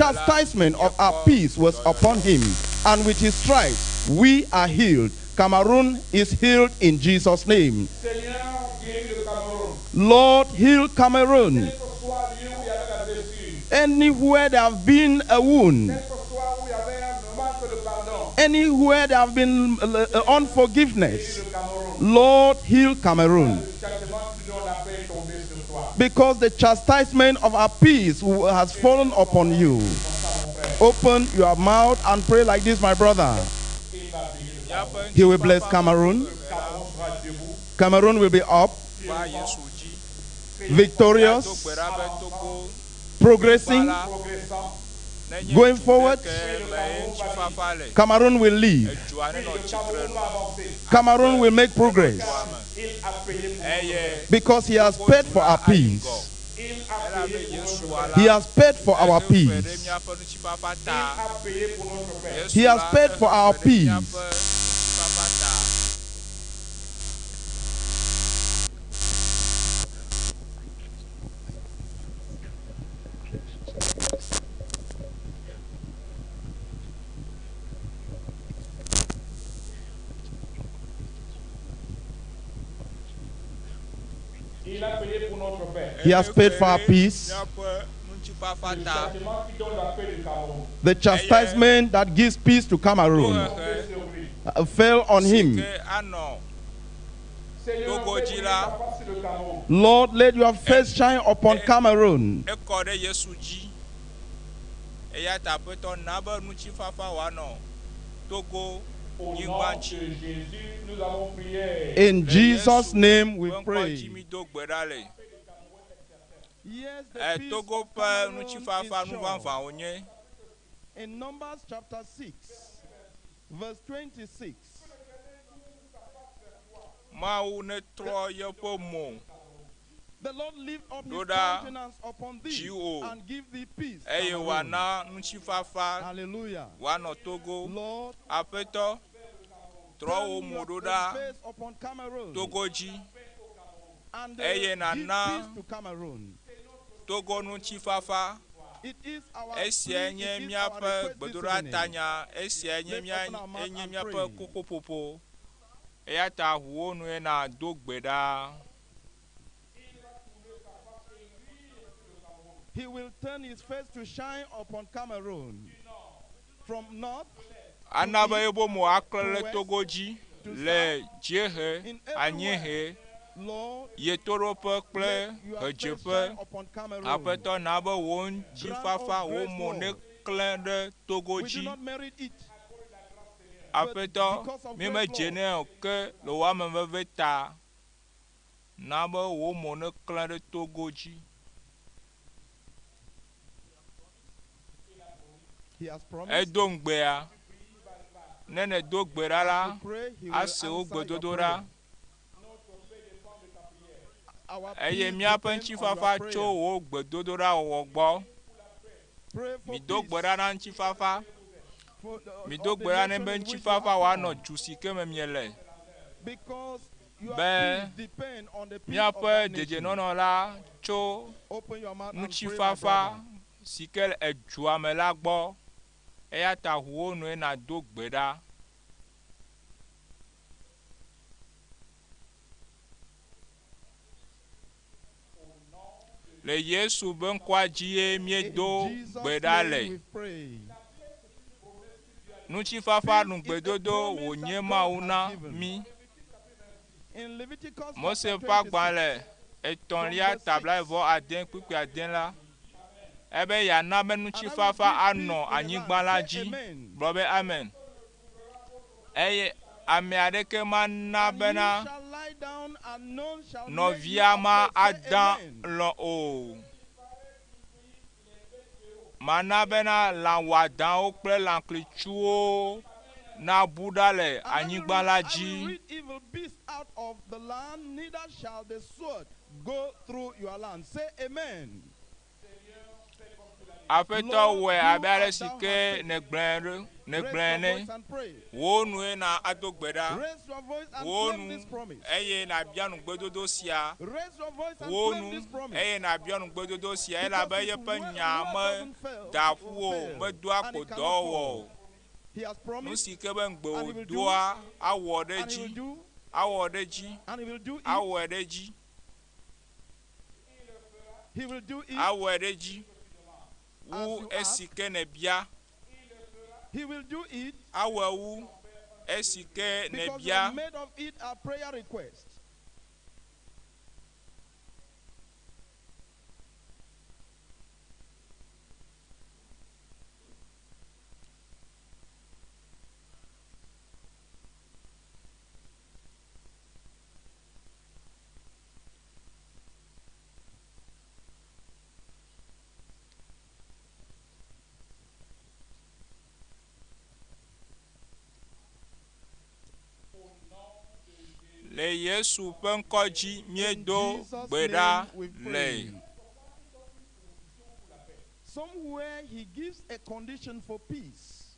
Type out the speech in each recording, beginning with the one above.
Chastisement of our peace was upon him, and with his stripes we are healed. Cameroon is healed in Jesus' name. Seigneur, guéris le Cameroun. Lord, heal Cameroon. Quel que soit lieu où il y avait la blessure, Anywhere there have been a wound, quel que soit où il y avait un manque de pardon, anywhere there have been unforgiveness, guéris le Cameroun. Lord, heal Cameroon. Le châtiment qui nous donne la paix est tombé sur toi. Because the chastisement of our peace has fallen upon you. Open your mouth and pray like this, my brother. Il va bénir le Cameroun. He will bless Cameroon. Le Cameroun sera debout. Cameroon will be up, Va Yesu dzi. victorious, Do gbe ɖa be Togo progressing. la Progressant. nenye Going du forward. ɖeke me ye ŋutifafa le. Cameroon will live. Edua nenɔ Le tsitre Cameroun nu. va avancer. Cameroon will make progress Dua me. Il a payé pour notre Eye paix. because he has paid for our peace. Il a Elabe payé pour Yesu notre paix. He has paid for our ehe fe ɖe peace. míaƒe ŋutifafa Il ta. a payé pour notre paix. Yesu He has la paid for ehe our fe ɖe peace. míaƒe ŋutifafa ta. Il a payé pour notre paix. He has paid for our Ehe fe ɖe peace. míaƒe ŋutifafa Le ta. châtiment qui donne la paix du Cameroun. The chastisement that gives peace to Cameroon Tohehe Tombé sur lui. fell on si him. ke anɔ Seigneur, Togo fais dzi briller la, ta face sur le Cameroun. Lord, let your face shine upon Cameroon. ekɔ ɖe Yesu dzi. Eya ta Aƒetɔ na be ŋutifafa wòanɔ Togo Au nom nyigba de dzi. Jésus, nous avons prié. In Le Jesus' Yesu name we ƒe ŋkɔ dzi pray. mi do gbe ɖa le. Yes, the Ɛ peace Togo of ƒe Cameroon is ŋutifafa nu sure. vavã wònye. In Numbers chapter 6, verse 26. Mawu netrɔ yeƒe mo The Lord lift up his Ɖo ɖa countenance upon thee dziwò and give thee peace. eye Cameroon. wòana ŋutifafa Hallelujah. wòanɔ Togo. Lord, Aƒetɔ, trɔ wò turn mo your ɖo ɖa face upon Cameroon Togo dzi and eye give nàna peace to Cameroon. Togo ŋutifafa. It is our Esiae plea, nye it is our míaƒe request this gbedoɖa evening. tanya. Esiae nye Let's mía open our mouth enye and míaƒe pray. kokoƒoƒo. Eya ta ʋu wo nue nàdo gbe ɖa. He will turn his face to shine upon Cameroon. From north Ana be yeƒe mo aklẽ ɖe Togo dzi le dziehe, in anyiehe, everywhere. Lord, yetoɖoƒe kple let your face ɣedzeƒe. shine upon Cameroon. Aƒetɔ na be wò Grant ŋutifafa, us wò grace, mo Lord. neklẽ ɖe Togo We do dzi. not merit it, but Aƒetɔ, because of mi grace, medze Lord, nɛ o ke le wò ameveve ta. Na be wò mo neklẽ ɖe Togo dzi. He has promised. Edo ŋugbea. Ne nèdo gbe ɖa la, As you pray, he will ase wò answer your gbedodoɖa. prayer. Our Eye peace míaƒe depends on your ŋutifafa tso prayer. wò gbedodoɖa wɔwɔ gbɔ. Pray for Mido gbe peace ɖa na ŋutifafa. for the, Mido of the gbe ɖa ne nation be in which you ŋutifafa are wòanɔ born. du si ke me miele. Because your Be peace depends on the peace of míaƒe that nation. dedienɔnɔ la tso Open your mouth and pray, my ŋutifafa brother. si ke le edua me la gbɔ. Eya ta ʋu wo nue nàdo gbe ɖa. Le Yesu ƒe ŋkɔa dzi ye In míedo Jesus' gbe ɖa name le. we pray. Ŋutifafa Peace is a nugbedodo promise wònye that Mawu God na has given. mí. In Leviticus Mose chapter ƒe 26, agbalẽ from etɔ̃lia verse tabla 6. vɔ ade kpukpui ade la, ebe yeana be And I will ŋutifafa give peace anɔ in the land. anyigba la Say dzi. amen. Gblɔ be amen. Eye ame aɖeke mana And ye bena shall lie down, and none shall make you nɔvia ma afraid. Say ada amen. lɔ o. Mana bena lã wɔadãwo kple lã klitsuwo nabu ɖa le And I will, anyigba la I will dzi. rid evil beasts out of the land, neither shall the sword go through your land. Say amen. Aƒetɔ Lord, wɔe do abe ale as si thou ke hast said. nègblɔe ɖo Raise Negblɔe your ne voice and pray. wo nue na ado gbe ɖa Raise your voice and wo claim nu this promise. eye nàbia nugbedodo sia Raise your voice and wo claim nu this promise. eye nàbia nugbedodo sia Because elabe his yeƒe nya word me doesn't fail, da ƒu o fail, medoa and kpo it dɔ cannot wɔ fall. o He has nu promised si ke be ŋugbe and he will do wòdoa awɔ ɖe and he will dzi do awɔ ɖe dzi and he will do it. awɔe ɖe dzi He will do it. awɔe ɖe dzi wu As you esi ke nèbia He will do it awɔe wu esi ke because you nèbia have made of it a prayer request. Le Yesu ƒe ŋkɔ dzi In míedo Jesus' gbe ɖa name we le. pray. Somewhere he gives a condition for peace.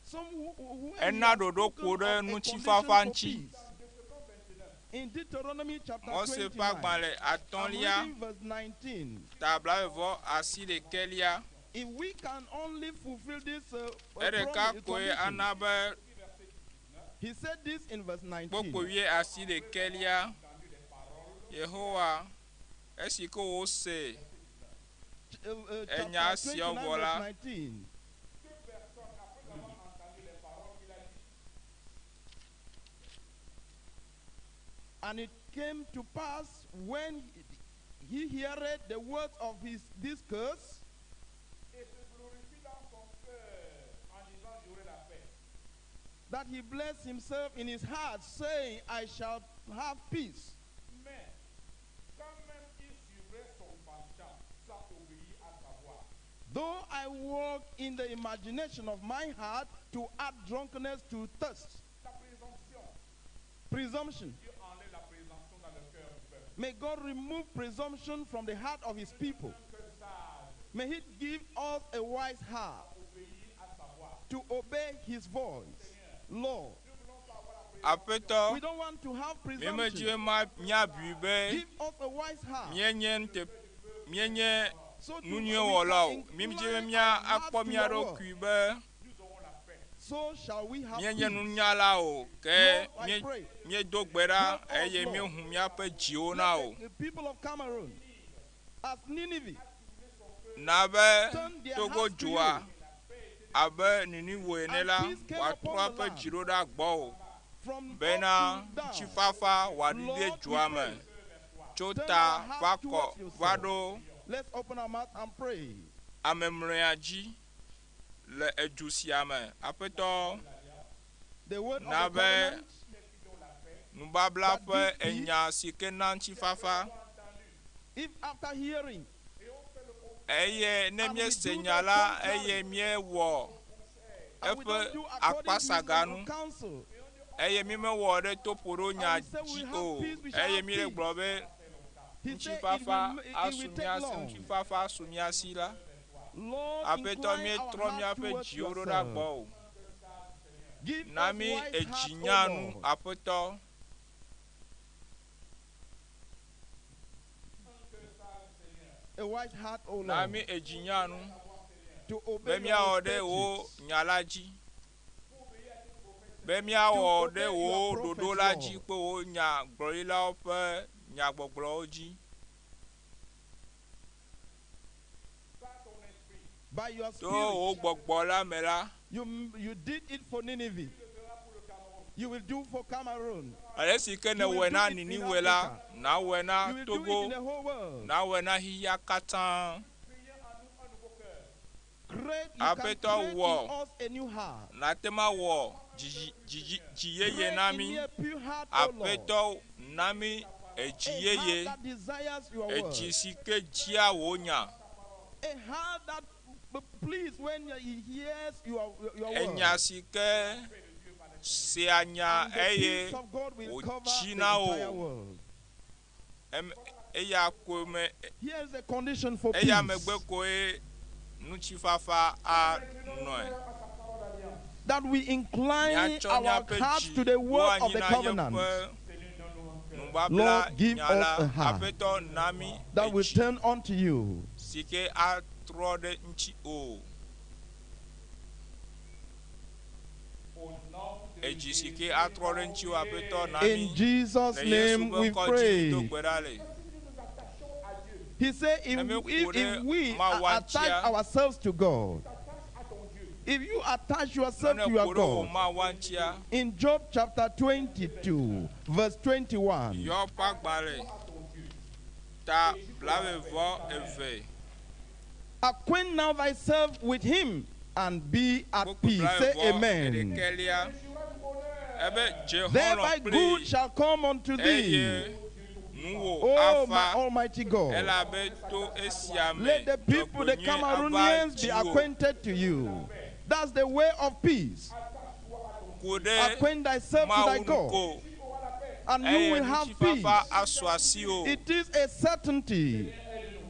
Somewhere he Ena has ɖoɖo spoken ku ɖe of a ŋutifafa condition for ŋuti. peace. In Deuteronomy chapter Mose ƒe 29, agbalẽ I'm atɔ̃lia reading verse 19. ta blaeve asi ɖekɛlia If we can only fulfill this eɖeka promise, koe condition, ana be he said this in verse 19. kpokpowie asi ɖekɛlia Yehowa esi ke wòse Enya Chapter sia 29, vɔ la, verse 19. And it came to pass when he heard the words of his this curse, Et se glorifie dans son cœur en disant j'aurai la paix. that he blessed himself in his heart, saying, I shall have peace. Mais quand même il suivrait son penchant sans obéir à sa voix, Though I walk in the imagination of my heart to add drunkenness to thirst, la présomption, presumption. Dieu enlève la présomption dans le cœur du peuple. May God remove presumption from the heart of his people. Un cœur sage, May he give us a wise heart obéir à sa voix. to obey his voice. Lord, Aƒetɔ we don't want to have míemedzi be presumption. ma míabui be Give us a wise heart míenye nute míenye so to nu we nyuie wɔlawo. can Míedzi be incline mía our heart akpɔ to mía your word. ɖokui be Nous aurons la paix. So shall we have míenye peace. nunyala o ke Lord, I mí pray. míedo gbe ɖa Help us, eye Lord. míehu míaƒe dziwo na Let o. the people of Cameroon, as Nineveh, Na be turn their Togo hearts to dzoa you abe Niniwe ene And la peace came wòatrɔ upon the eƒe land. dzi ɖo ɖa gbɔwò from up bena to down. ŋutifafa wòaɖi ɖe Lord, we dzoa me pray. tso Turn ta our hearts va kɔ towards yourself. va ɖo Let's open our mouth and pray. ame mlɔea dzi le edu sia me. Aƒetɔ The word of Na the be covenant nubabla That ƒe gives peace. enya si ke na ŋutifafa If after hearing eye ne And we míese do nya the la contrary. eye míewɔ and we eƒe don't do according to his akpasaganu counsel, eye mímewɔ ɖe toƒoɖo nya And we say we dzi have o peace, we shall eye have míele peace. gblɔ be He said it ŋutifafa will, it asu will mía take si long. ŋutifafa asu mía si la Lord, aƒetɔ incline our míetrɔ heart míaƒe towards dziwo ɖo ɖa yourself. gbɔ o Give na us mí wise edzi heart, O nyanu Lord. aƒetɔ A wise heart, O na Lord, mí edzi nyanu to be obey míawɔ your ɖe wò statutes. nya la dzi be míawɔ To ɖe obey wò your ɖoɖo prophets, la Lord. dzi kple wò nyagblɔɖilawo ƒe nyagbɔgblɔwo dzi Par ton esprit, By your to wò spirit, gbɔgbɔ la me la you did it for Nineveh. You will do for Cameroon. ale si ke You nèwɔe will na do it in Niniwe la Africa. nawɔe You na will do it Togo in the whole world. nawɔe na xexea katã Create, you can Aƒetɔ create in wɔ. us a new heart. nate ma wɔ dzidzi dzidzi dzi yeye Create na in mí me a pure heart, O Lord. aƒetɔ na mí edzi A heart yeye that desires your word. edzi si ke dzia wò nya A heart that please when he hears your word. enya si ke sea nya And the eye peace of God will cover the wòdzi na entire wò world. Em- eya koe me Here is a condition for eya peace. megbe koe Ŋutifafa anɔe. That we incline Míatsɔ our míaƒe hearts dzi to the ɖo word of anyi the na covenant. yeƒe nubabla Lord, give nya us la. a heart Aƒetɔ na mí That will edzi turn unto you. si ke atrɔ ɖe ŋuti o. Edzi si ke atrɔ ɖe ŋuti o Aƒetɔ na In mí. Jesus' Le Yesu name ƒe we ŋkɔ dzi do pray. gbe ɖa le. He said, Ne if, míeku if, ɖe if we Mawu attach ŋutia, ourselves to God, if you attach ne yourself ne to ku your ɖe wò God, Mawua ŋutia, in Job chapter 22, verse 21, Yɔ ƒe agbalẽ ta 22 acquaint now thyself with him and be at kpukpui peace. Say blaeve vɔ amen. eɖekɛlia. Ebe dze Thereby xɔlɔ̃ good kplii shall come unto eye thee, nuwò O my afa Almighty God. elabe to esia me Let the people, the dzɔgbenyui ava Cameroonians, be dziwò. acquainted to you. That's the way of peace. Ku ɖe Acquaint thyself to Mawu thy ŋu God, ko and you eye will have peace. ŋutifafa asu asiwò. It is a certainty.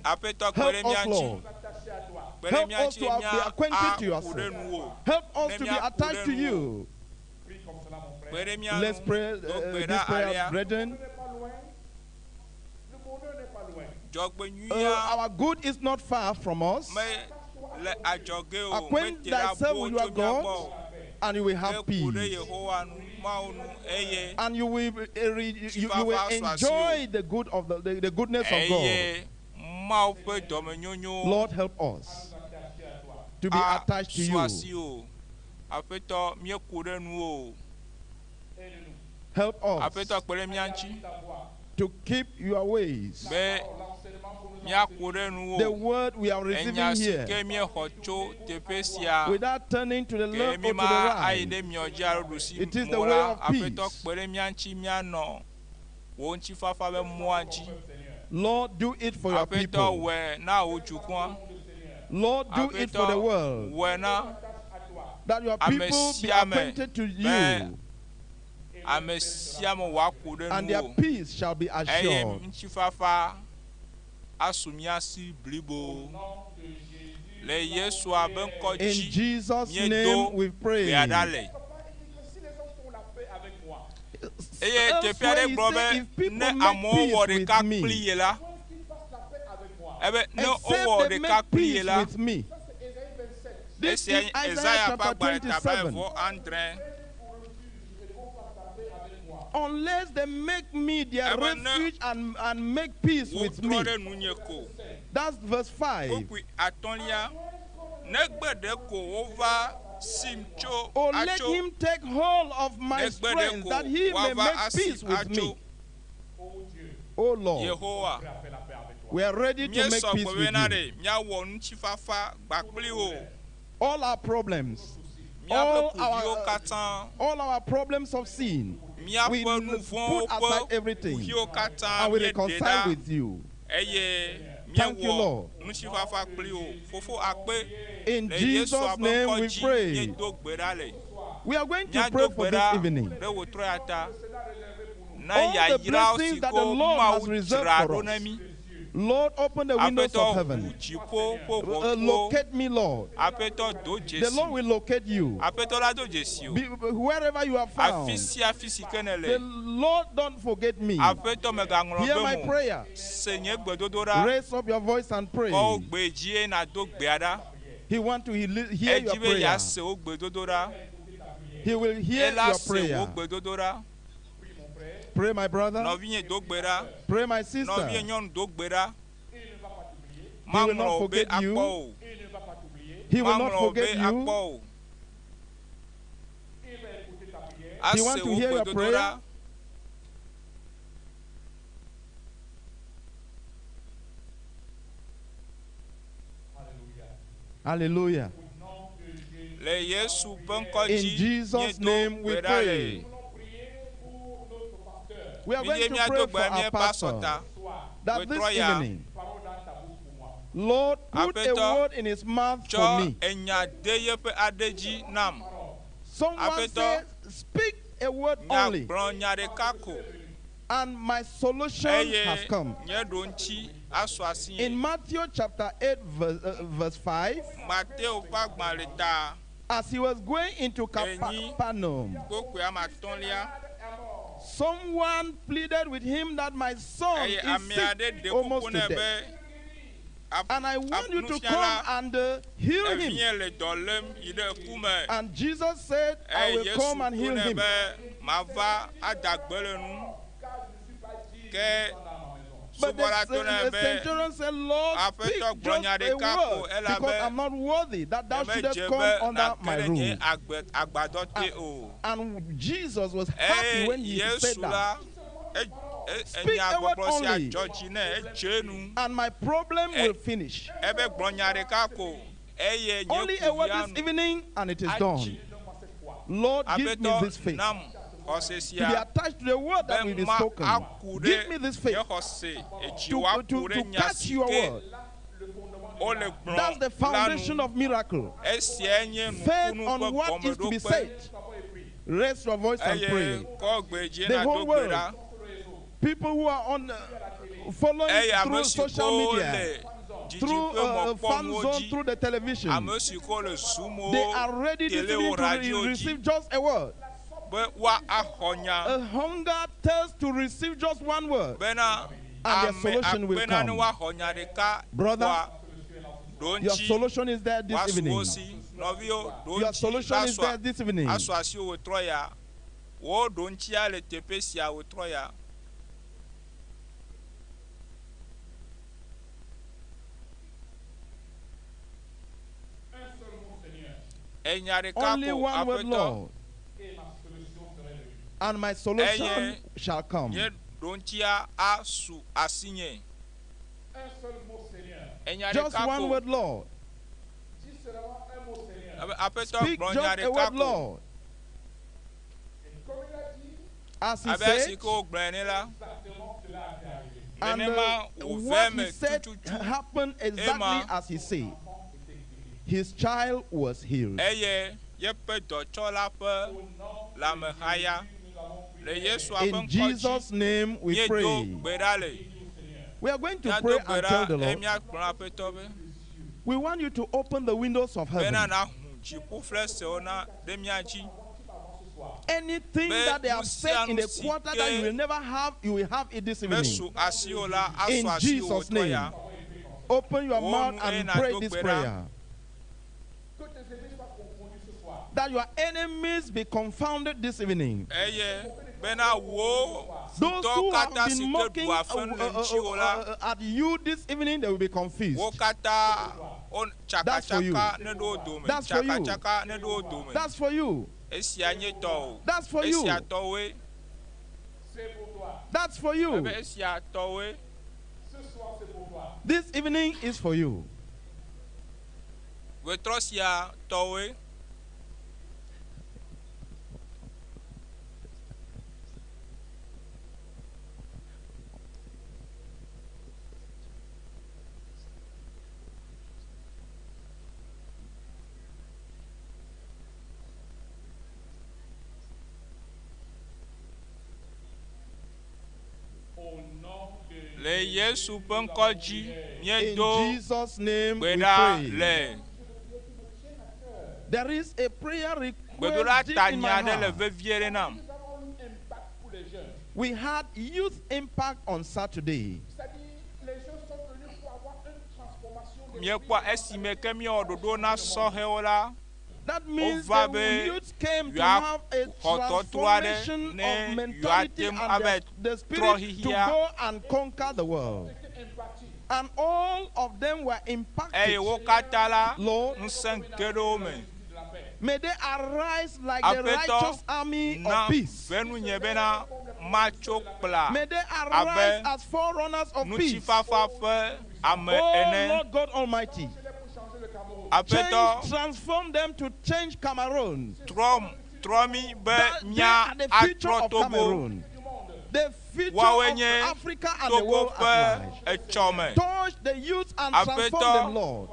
Aƒetɔ kpe ɖe Help mía us, ŋuti. Lord. Kpe ɖe Help mía us ŋuti to be mía acquainted to aku ɖe yourself. nuwò. Help us Ne to be míaku ɖe attached to nuwò. you. Kpe ɖe mía Let's ŋu. pray Do gbe this ɖa prayer, alea. brethren. Dzɔgbenyuia Our good is not far from us, me le adzɔge o. Acquaint Mete ɖa thyself boo with your tso mía God, gbɔ o. and you will Ke have ku ɖe peace. Yehowa nu, Mawu nu eye And you will, you will Ŋutifafa asu enjoy asiwò. the good of the goodness of God. Eye Mawu ƒe dɔmenyonyo Lord, help us to be attached to asu you. asiwò. Aƒetɔ míeku ɖe nuwò. Help us Aƒetɔ kpe ɖe mía ŋuti to keep your ways. be míaku ɖe nuwò. The word we are Enya receiving si here, ke míexɔ tso teƒe sia without turning to the ke left mi or to ma the ayi right. ɖe miɔ dzi alo ɖusi It is the mɔ way la of peace. Aƒetɔ kpe ɖe mía ŋuti míanɔ wò ŋutifafa be mɔa dzi. Lord, do it for your Aƒetɔ people. wɔe na wò dukɔa. Lord, do it for the Aƒetɔ world. wɔe na That your ame people be sia ame acquainted to be you, ame sia ame wòaku ɖe and their nuwò peace shall be eye assured. ŋutifafa asu mía si blibo. Le Yesua be ŋkɔ In dzi Jesus' míedo name we pray. gbea ɖa le. Eye teƒe Elsewhere aɖe he gblɔ said, be if people ne make amewo peace wɔ with ɖeka me, kpli ye la, ebe ne except wowɔ they ɖeka make kpli ye peace la, with me. This esia is nye Isaiah Isaiah ƒe chapter agbalẽ ta 27. 27. Unless they make me their Ebe ne refuge and make peace with Wotrɔ me. ɖe nunye ko. That's verse 5. Kpukpui atɔ̃lia. Negbe ɖe ko wova sim tso Oh, let atso. him take hold of my Negbe ɖe strength ko that he may woava make asim peace with atso. me. Oh Lord, Yehowa, we are ready to make míesɔ peace gbe with bena you. ɖe míawɔ ŋutifafa gbakpli wò. All our problems, Míaƒe all kuviwo our, katã, all our problems of sin, we míaƒe nu vɔ̃wo put aside ƒe everything kuxiwo katã and we míeɖe reconcile ɖa with you. eye Thank you, míewɔ Lord. ŋutifafa kpli wò. Fofo akpe In le Jesus' Yesua ƒe name ŋkɔ we dzi pray. míedo gbe ɖa le. We are going to Míado pray gbe for this ɖa evening. ɖe wò trɔ ya ta. Na All the yayrawo blessings si that the ko Lord has Mawu reserved dzra for ɖo us. na mí. Lord, open the windows Aƒetɔ of ʋu heaven. dziƒo ƒe ʋɔtruwo. Locate me, Lord. Aƒetɔ do The dzesi. Lord will locate you. Aƒetɔ la do dzesi o. Wherever you are found. Afi sia afi si ke ne The le. Lord, don't forget me. Aƒetɔ megaŋlɔ Hear be my mo. prayer. Se nye gbedodoɖa. Raise up your voice and pray. Kɔ wò gbe dzi eye nàdo gbea ɖa. He wants to hear your Edzi be prayer. yease wò gbedodoɖa. He will hear Ela your se wò prayer. gbedodoɖa. Pray, my brother. Nɔvinye do gbe ɖa. Pray, my sister. Nɔvinye nyɔnu do gbe ɖa. He will Maŋlɔ not wò be forget akpɔ you. o. He will not Maŋlɔ wò be forget akpɔ you. o. He Ase wants to wò hear your gbedodoɖa. prayer. Hallelujah. Le Yesu ƒe ŋkɔ In dzi Jesus' míedo name we gbe ɖa le. pray. We are Mídze going to míado pray gbe for ɖe our míaƒe pastor pastor ta. that this Wetrɔ ya. evening, Lord, put a Aƒetɔ, word in his mouth for Tsɔ me. enya de yeƒe aɖe dzi nam. Someone Aƒetɔ, says, speak a word only. Nya gblɔ nya ɖeka ko. And my solution has Eye come. nye ɖoŋtsi asu asi In nye. Matthew chapter 8, verse 5, Mateo ƒe agbalẽ ta as he was going into Enyi. Capernaum, kpokpoe ame atɔ̃lia someone pleaded with him that my son eye is ame aɖe sick ɖe almost kuku to nɛ death. be And I want you to nufiala come and heal him. evie le dɔ lém yi ɖe ku me. And Jesus said, I Eye will Yesu come and to heal nɛ him. be mava ada gbe le nu. Ke But subɔla to nɛ the be centurion said, Lord, speak Aƒetɔ gblɔ just nya a ɖeka ko word, elabe because I'm not worthy that thou nyemedze shouldest be come under my nake ɖe nye roof. agbe agbadɔ te o. And Jesus was happy Eye when he said Yesu that. la Speak enya a word gbɔgblɔ sia only. dzɔ dzi nɛ edze nu. And my problem Eh. will finish. Ebe gblɔ nya ɖeka ko eye nye Only a word kuvia this nu evening, and it is atsi. done. Lord, give me this Aƒetɔ faith nam xɔse to be sia attached to the word that be will be ma spoken. aku Give me ɖe this faith nye xɔse edzi to, woaku to, ɖe to nya catch si your ke word. wole gblɔ That's the la foundation nu. of miracle. Esiae nye Faith nukunu on ƒe what is to be gɔmeɖokpe said. Raise your voice and eye pray. kɔ gbe dzi The na whole do gbe world. ɖa. People who are on following Eye ame through si social ko media, le through didiƒe fan mɔkpɔnuwo zone, dzi, through the television, ame si ko le Zoom-wo, they are ready this telewo, evening to radio dzi receive just a word. be woa axɔ nya A hunger thirst to receive just one word. bena And their ame solution will akpe nane come. woaxɔ nya ɖeka Brother, woa ɖo Your ŋuti solution is there this woasu evening. wo si. Nɔviwo, ɖo Your ŋuti solution va is sua there this evening. asu asi wo trɔ ya. Wo ɖo ŋutia le teƒe sia wo trɔ ya. Un seul mot, Seigneur, Enya ɖeka Only ko one word, aƒetɔ Lord, et ma solution serait venue. and my solution Eye shall come. nye ɖo ŋutia asu asi nye. Un seul mot, Seigneur. Enya Just ɖeka one ko word, Lord. Dis seulement un mot, Seigneur. Abe aƒetɔ Speak gblɔ nya just a ɖeka word, ko. Lord. Et comme il a dit, As he Abe esi said, ke wògblɔe ne la, exactement cela a été arrivé. and nenema wòve what me he said tututu happened exactly Ema. as he said. His child was healed. eye yeƒe dɔtsɔla ƒe lãmehaya le Yesua ƒe In ŋkɔ dzi Jesus' name we míedo pray. gbe ɖa le. We are going to Míado pray gbe and tell ɖa the eye Lord, míagblɔ aƒetɔ be we want you to open the windows of heaven. bena nahu dziƒoflɛsewo na ɖe mía dzi. Anything Be that they have said in the nusianu si quarter that you ke will never have, you will have it this evening. Mesu asiwò la asu In asiwò Jesus' trɔ name. ya. Open your Wo mouth nu eye and pray nàdo this gbe ɖa. prayer. Que tes ennemis soient confondus ce soir. That your enemies be confounded this evening. Eye bena wo Those futɔwo who have katã si been ke mocking ɖua fenu le ŋutiwò la, at you this evening, they will be confused. wo katã wo That's for you. tsakatsaka ne ɖo wo dome. That's for you. Tsakatsaka ne ɖo wo dome. That's for you. Esia nye tɔwò. That's for you. Esia tɔwoe. C'est pour toi. That's for you. Ebe esia tɔwoe. Ce soir, c'est pour toi. This evening is for you. Wetrɔ sia tɔwoe. Au nom de Le Yesu ƒe ŋkɔ dzi In míedo Jesus' name gbe we ɖa pray. le. There is a prayer request Gbedoɖa deep ta in my nya aɖe le heart. vevie ɖe nam. Nous avons eu impact pour les jeunes. We had youth impact on Saturday. C'est-à-dire, les jeunes sont venus pour avoir une transformation d'esprit. Míekpɔ esime ke míewɔ ɖoɖo na sɔhɛwo la, That means Ova the be youth came to yua have a xɔ tɔtrɔ aɖe transformation ne of yua mentality te ŋu and ava the trɔ spirit to xixia. go and conquer the world. And all of them were Eye impacted. wo katã la, Lord, ŋusẽ ge ɖe wo me. may they arise like the Aƒetɔ, righteous army na of peace. ve nunye bena matso kpla May they arise abe as forerunners of peace. ŋutifafa ƒe ame Oh ene. Lord God Almighty, Aƒetɔ, change, transform them to change Cameroon. trɔ trɔ mí be That they mía are the future atrɔ of Togo. Cameroon, the future Woawoe of nye Africa and the Togo world at ƒe large. etsɔme. Touch the youth and transform Aƒetɔ, them, Lord.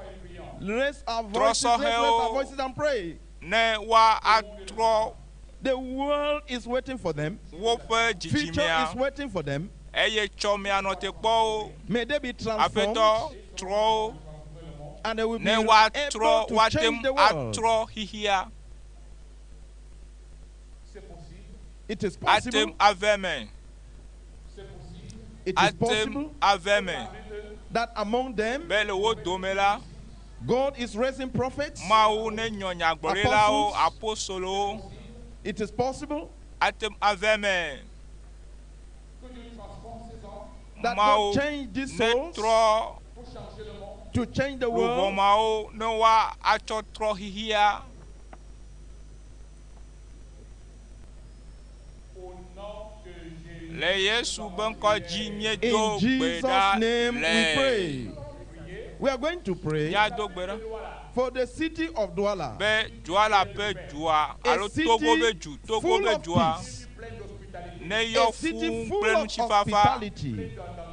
Raise our voices, let's raise our voices and pray. Ne woa atrɔ The world is waiting for them. Woƒe Future dzidzimea is waiting for them. Eye tsɔmea nɔ te kpɔ wo. May they be transformed Aƒetɔ trɔ wo and they will be ne able woatrɔ to woate change ŋu the world. atrɔ xixia. It is Ate possible. ŋu ave me. It is Ate ŋu possible ave me that among them, be le wo dome la, God is raising prophets. Mawu ne nyɔ nyagblɔɖilawo, apostolowo. It is possible Ate ŋu ave me. that Mawu God change these ne souls trɔ to change the world. luʋɔmawo ne woa atsɔ trɔ xixia. Le Yesu be ŋkɔ dzi míedo In gbe Jesus' ɖa name we le. pray. We are going to pray Míado gbe ɖa for the city of Douala. be Douala ƒe dua A alo Togo be city du, Togo full be of dua peace. ne yɔ A city fũu full kple of ŋutifafa, hospitality.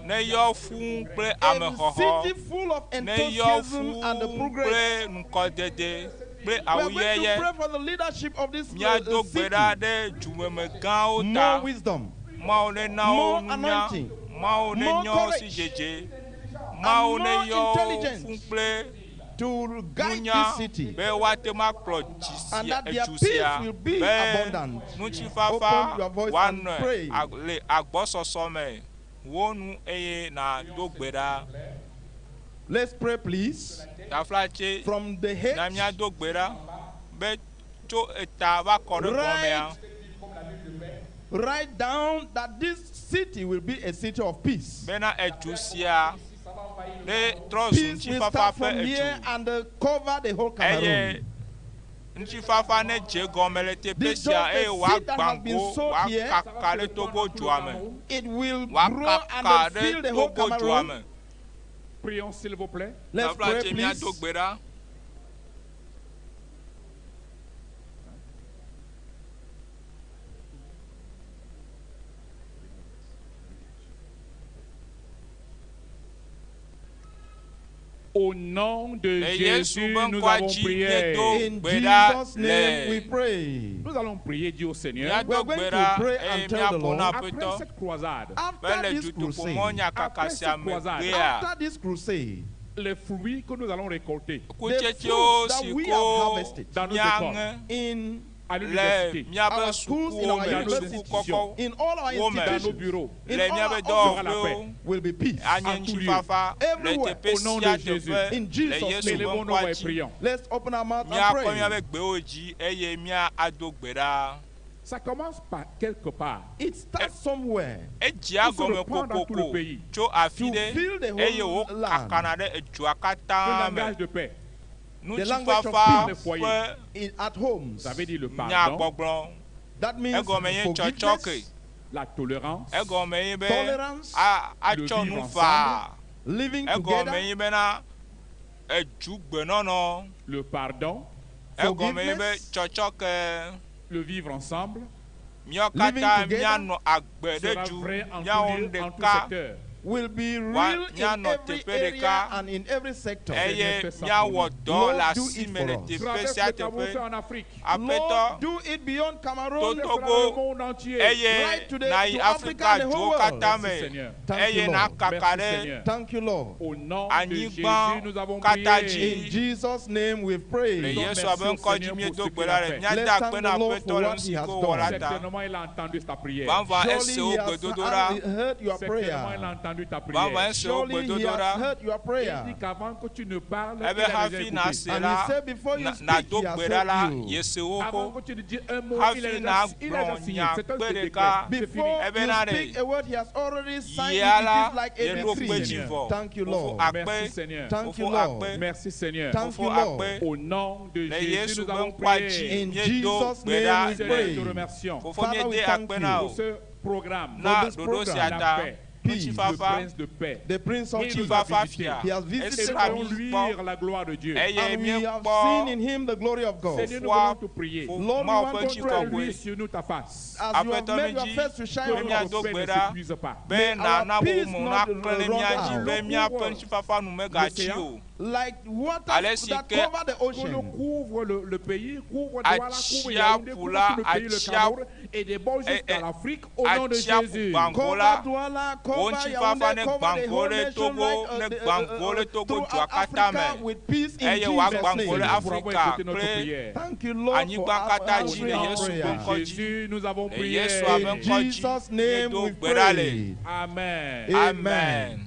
ne yɔ fũu kple A amexɔxɔ, city full of ne yɔ enthusiasm and the fũu progress. kple ŋkɔdede kple We are going to awuyeye. pray for the leadership of this Míado gbe ɖa city. ɖe dzumemegãwo ta. More wisdom, Mawu ne na wo more nunya, anointing, Mawu ne more nyɔ wo courage, si dzedze, Mawu and ne more yɔ wo intelligence fũ kple to guide nunya this city. be woate ŋu akplɔ dzi And sia that their edu peace sia will be be abundant. ŋutifafa Open your voice and woanɔe pray. le agbɔsɔsɔ me. Wo nu eye nàdo gbe ɖa. Let's pray, please. Taflatse From the na head míado gbe ɖa be tso eta va kɔ ɖe gɔmea right, write down that this city will be a city of peace. bena edu sia ne trɔ zu Peace will ŋutifafa start ƒe from here edu and cover the whole eye Cameroon. ŋutifafa ne dze gɔme le teƒe This sia just eye a seed that has wòagbã been go sowed here. wòakaka ɖe Togo dua me It will grow and wòakaka ɖe fill the whole Togo dua Cameroon. me. Prions s'il vous plaît. Let's pray, Taflatse míado please. gbe ɖa. Au nom de Le Yesu Jésus, be nous ŋkɔa avons dzi prié. míedo In gbe ɖa Jesus' name we le. pray. Nous allons prier Dieu au Seigneur. Míado We are gbe going to ɖa pray eye and tell the míaƒo na Lord. Après Aƒetɔ cette croisade, be After le this dutoƒomɔ crusade, nyakaka Après sia cette croisade, megbea after this crusade, les fruits que nous allons récolter kutsetsewo fruits that si we ko have harvested dans nos míaŋe écoles, in à le l'université, míaƒe our schools, in sukuwo our me, dans nos suku universities, kɔkɔwo in all our wo me dans nos institutions, bureaux, in le all míaƒe our sera la offices, dɔwɔƒewo will be peace. anye En tout lieu. ŋutifafa le Everywhere. teƒe Au nom sia de Jésus. teƒe In le Jesus' Yesu name. ƒe Élevons nos ŋkɔa voix et dzi. prions. Let's open our mouth and Míakɔ pray. míaƒe gbewo dzi eye míado gbe ɖa. Ça commence par quelque part. It starts somewhere. Edzea Il se gɔme répand dans tout le kokoko pays. tso afi To ɖe fill the whole eye land. wòkakana ɖe edua Le katã me. langage de paix. The language of Ŋutifafa peace. ƒe In, at homes. Ça veut dire le pardon, nyagbɔgblɔ. That means Egɔme nye tsɔtsɔke. forgiveness, la tolérance, Egɔme nye be tolerance, a Le atsɔ vivre nu faa. living Egɔme together, nye bena edzugbenɔnɔ. le pardon, Egɔme nye be Forgiveness. tsɔtsɔke. le vivre ensemble Míawo Living katã together míanɔ agbe ɖe sera dzu. vrai en Míawɔ tout nu lieu, en tout ɖeka secteur. will be Wa- real in míanɔ every teƒe area ɖeka and in every sector. eye Seigneur, fais ça míawɔ pour dɔ Lord, le do asi it me for le us. teƒe Traverse sia le Cameroun teƒe. fait en Afrique. Aƒetɔ Lord, do it beyond Cameroon. Toto- Traverse Togo, le monde entier. eye Right to the- nayi to Africa Afrika and the whole duwo world. katã Merci me Seigneur. Thank eye you, Lord. nakaka Merci ɖe Seigneur. Thank you, Lord. Au nom de anyigba Jésus, nous avons katã prié. dzi. In Jesus' name we've Le prayed. Yesu Merci abe au ŋkɔ dzi Seigneur míedo pour ce gbe qu'il ɖa a le fait. míada Let's akpe thank na the Lord Aƒetɔ for le what nu he si has ko wɔ la done. ta. Certainement, il a entendu ta prière. Vavã Surely ese wo he has gbedodoɖa. heard your Certainement, il a prayer. entendu ta Vavã prière. ese wo Surely he gbedodoɖa. has heard your Il prayer. dit qu'avant que tu ne parles, il Ebe a déjà hafi écouté. nase And la he said, before you speak, nado he has gbe ɖa la heard you. yese wo Avant ko. que tu ne dises un mot, il a Hafi déjà, il a nagblɔ déjà signé. nya C'est un kpe décret. ɖeka. C'est fini. Before Ebe you na ɖe speak a word, he has already signed it. yia It la is like a yeɖo kpe decree. dzi vɔ. Thank you, Fofo Lord. akpe. Merci Seigneur. Thank you, Fofo Lord. akpe. Merci Seigneur. Thank Fofo you, Lord. akpe. Au nom de Le Jésus, Yesu nous ƒe avons ŋkɔa dzi prié. In míedo Jesus' gbe ɖa name we Seigneur, pray. nous te le. remercions Fofo Father, we míede thank akpe you. na pour wò ce programme. na this ɖoɖo program. sia La ta. paix. peace, Le Ŋutifafa. prince de paix. the Prince of Il Peace. nous a Ŋutifafa visités. fia. He has Et visited Esra nous mi voulons kpɔ luire la gloire de Dieu. eye And we have míekpɔ seen in him the glory of God. Seigneur, nous Fofoa voulons te prier. Lord, we Mawu want ƒe to ŋutikɔkɔe. pray. Luis sur nous ta face. As you have Aƒetɔ made your mi dzi face to shine be on us, míado Notre gbe paix ne ɖa s'épuise pas. be May our nana peace mo not naklẽ ɖe run mía dzi out. be míaƒe ŋutifafa nu megatsi o. like water Ale si that ke cover the Que l'eau ocean. couvre le pays, couvre Douala, couvre Yaoundé, Atsiaƒu couvre la, tout le pays, le atsiaƒu Cameroun, et déborde eh, jusqu'à eh, l'Afrique au nom de atsiaƒu Jésus. gbãgo Cover la, Douala, wo cover ŋutifafa Yaoundé, ne cover the gbãgo whole ɖe nation Togo, like, ne the, gbãgo ɖe Togo throughout dua katã Africa me with peace in eye wòagbãgo Jesus' ɖe name. Pour avoir Afrika écouté notre kple prière. Thank you, Lord, for anyigba katã dzi answering le our Yesu ƒe prayer. ŋkɔ dzi. Jésus, nous avons Le prié. Yesu ƒe In ŋkɔ dzi Jesus' name míedo we gbe ɖa le. pray. Amen. Amen.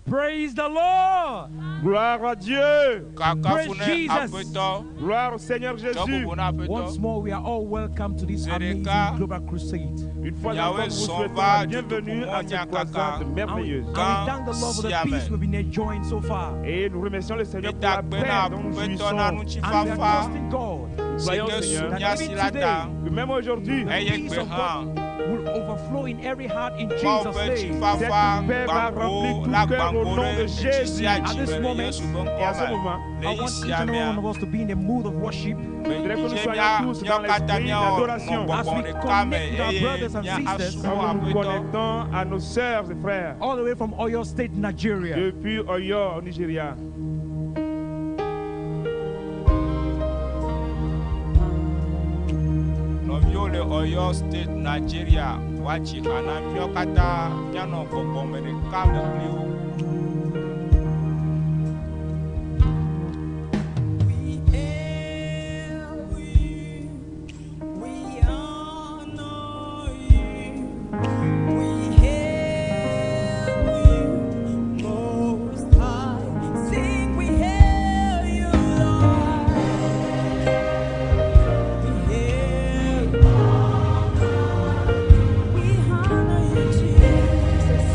Praise the Lord. Gloire à Dieu. Kakafu Praise ne Jesus. Aƒetɔ. Gloire au Seigneur Tsɔ Jésus. bubu na Aƒetɔ. Once more, we are all welcome to this amazing Zereka. global crusade. Une fois Yahweh encore, nous vous s'en souhaitons va la du bienvenue à cette Nyakaka. croisade And we, merveilleuse. and we thank the Lord for the Siame. peace we've been enjoying so far. Et nous remercions le Seigneur pour Míeda la akpe paix na dont nous Aƒetɔ na jouissons. And we are ŋutifafa trusting God si Croyons, ke su Seigneur, mía that si even la ta. today, que même aujourd'hui, the Eye peace gbe of hã God will overflow in every heart in Mawu Jesus' ƒe name. ŋutifafa Cette paix va gbãgo remplir tout la cœur au gbãgo nom ɖe de etsi Jésus. sia At dzi this me le moment, Yesu ƒe Et à ce ŋkɔ me. moment, Le I yi want each sia and every mea, one of us to be in the mood of worship Je voudrais que nous medzi soyons mía tous dans míawo katã l'esprit míawɔ nɔ d'adoration. gbɔgbɔ As we ɖeka me connect with our eye brothers and mía sisters. asubɔ Quand nous nous Aƒetɔ. connectons à nos sœurs et frères all the way from Oyo State, Nigeria. depuis Oyo, au Nigeria. Nɔviwo le Oyo State, Nigeria, woatsi ha na míawo katã míanɔ gbɔgbɔme ɖeka me kpli wo. We hail you, we honor you, we hail you, Most High. Sing, we hail you, Lord. We hail you, we honor you, Jesus.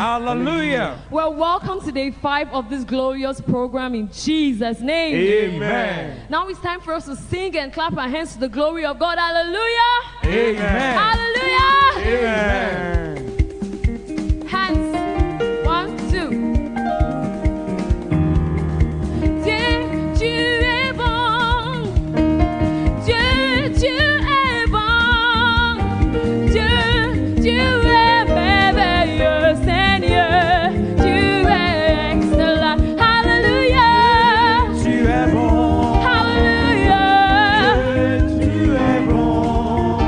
Hallelujah. Well, welcome to day 5 of this glorious program in Jesus' name. Amen. Now it's time for us to sing and clap our hands to the glory of God. Hallelujah. Amen. Hallelujah. Amen. Hands. 1, 2. Dieu, tu es bon. Dieu, tu es bon. Dieu, tu es merveilleux, Seigneur. Tu es excellent. Hallelujah. Tu es bon. Hallelujah. Dieu, tu es bon.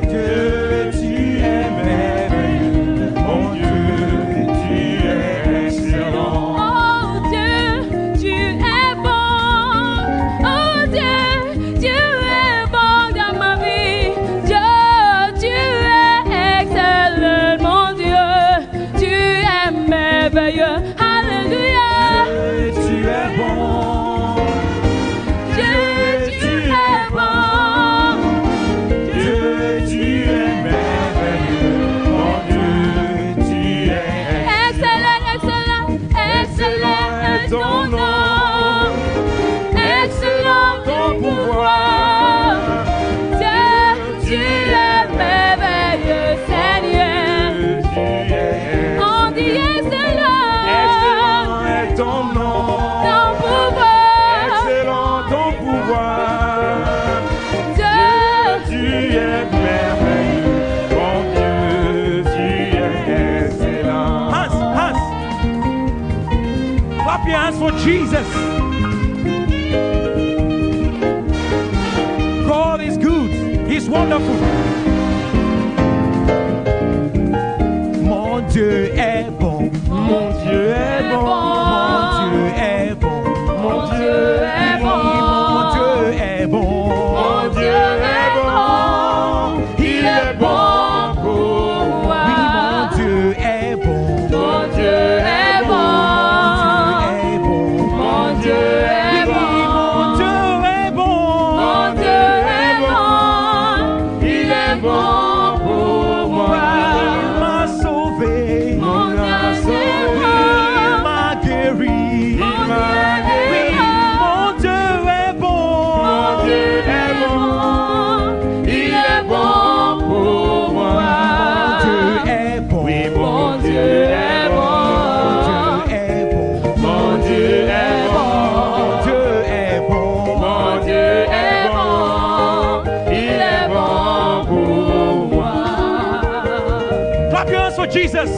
Dieu, tu es merveilleux. Mon Dieu, tu es excellent. Oh Dieu, tu es bon. Oh Dieu, tu es bon dans ma vie. Dieu, tu es excellent, mon Dieu. Tu es merveilleux. Alléluia. Dieu, tu es bon. Dieu, tu es bon. Dieu, tu es merveilleux. Mon Dieu, tu es Excellent, excellent, excellent est ton nom. Excellent ton pouvoir. Dieu, tu es merveilleux, Seigneur. Tu es On dit excellent, excellent est ton nom. ton pouvoir. Excellent ton pouvoir. Dieu, Tu es merveilleux. Mon Dieu, tu es excellent. Hands, hands. Clap your hands for Jesus. God is good. He's wonderful. Mon Dieu est bon. Mon Dieu est bon. Mon Dieu est bon. Mon Dieu est bon. Mon Dieu est bon. Mon Dieu est bon. Il est bon pour moi. Oui, mon Dieu est bon. Mon Dieu est bon. Mon Dieu est bon. Mon Dieu est Oui, bon. mon Dieu est bon. Mon Dieu est bon. Il est bon pour moi. Il m'a sauvé. Mon Dieu est Il bon. m'a guéri. Mon Dieu Oui, est bon. mon Dieu est bon. Mon Dieu est bon. Il est bon pour moi. Mon Dieu est bon. Oui, Mon Dieu est Mon bon. Dieu est bon. Mon Dieu est bon. Mon Dieu est bon. Mon Dieu est bon. Il est bon pour moi. Clap your hands for Jesus.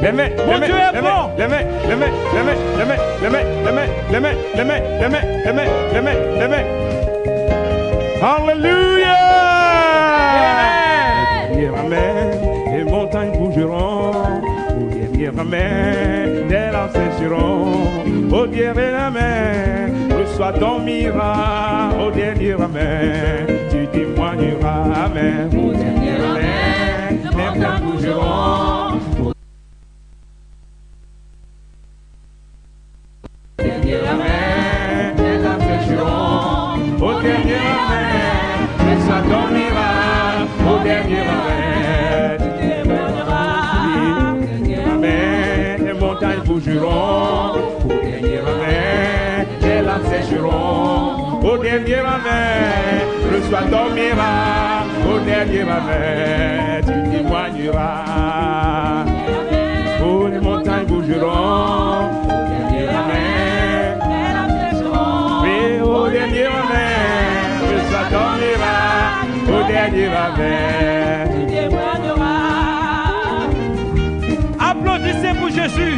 Les mains, Mon les mains, Dieu est les mains, bon. les mains, les mains, les mains, les mains, les mains, les mains, les mains, les mains, les mains, les mains, les mains, les mains. Alléluia. Amen. Au dernier amen, les montagnes bougeront. Au dernier amen, des larmes sécheront. Au dernier amen, reçois ton miracle. Au dernier amen, tu témoigneras. Amen. Au dernier amen, les montagnes bougeront. Au dernier amen, les larmes sécheront. Au dernier amen, reçois ton miracle. Au dernier amen, tu témoigneras. Amen, les montagnes bougeront. Au dernier amen, les larmes sécheront. Au dernier amen, reçois ton miracle. Au dernier amen, tu témoigneras. Oh, les montagnes bougeront. Au dernier amen, oui, au dernier amen, reçois ton miracle. Au dernier amen. Applaudissez pour Jésus.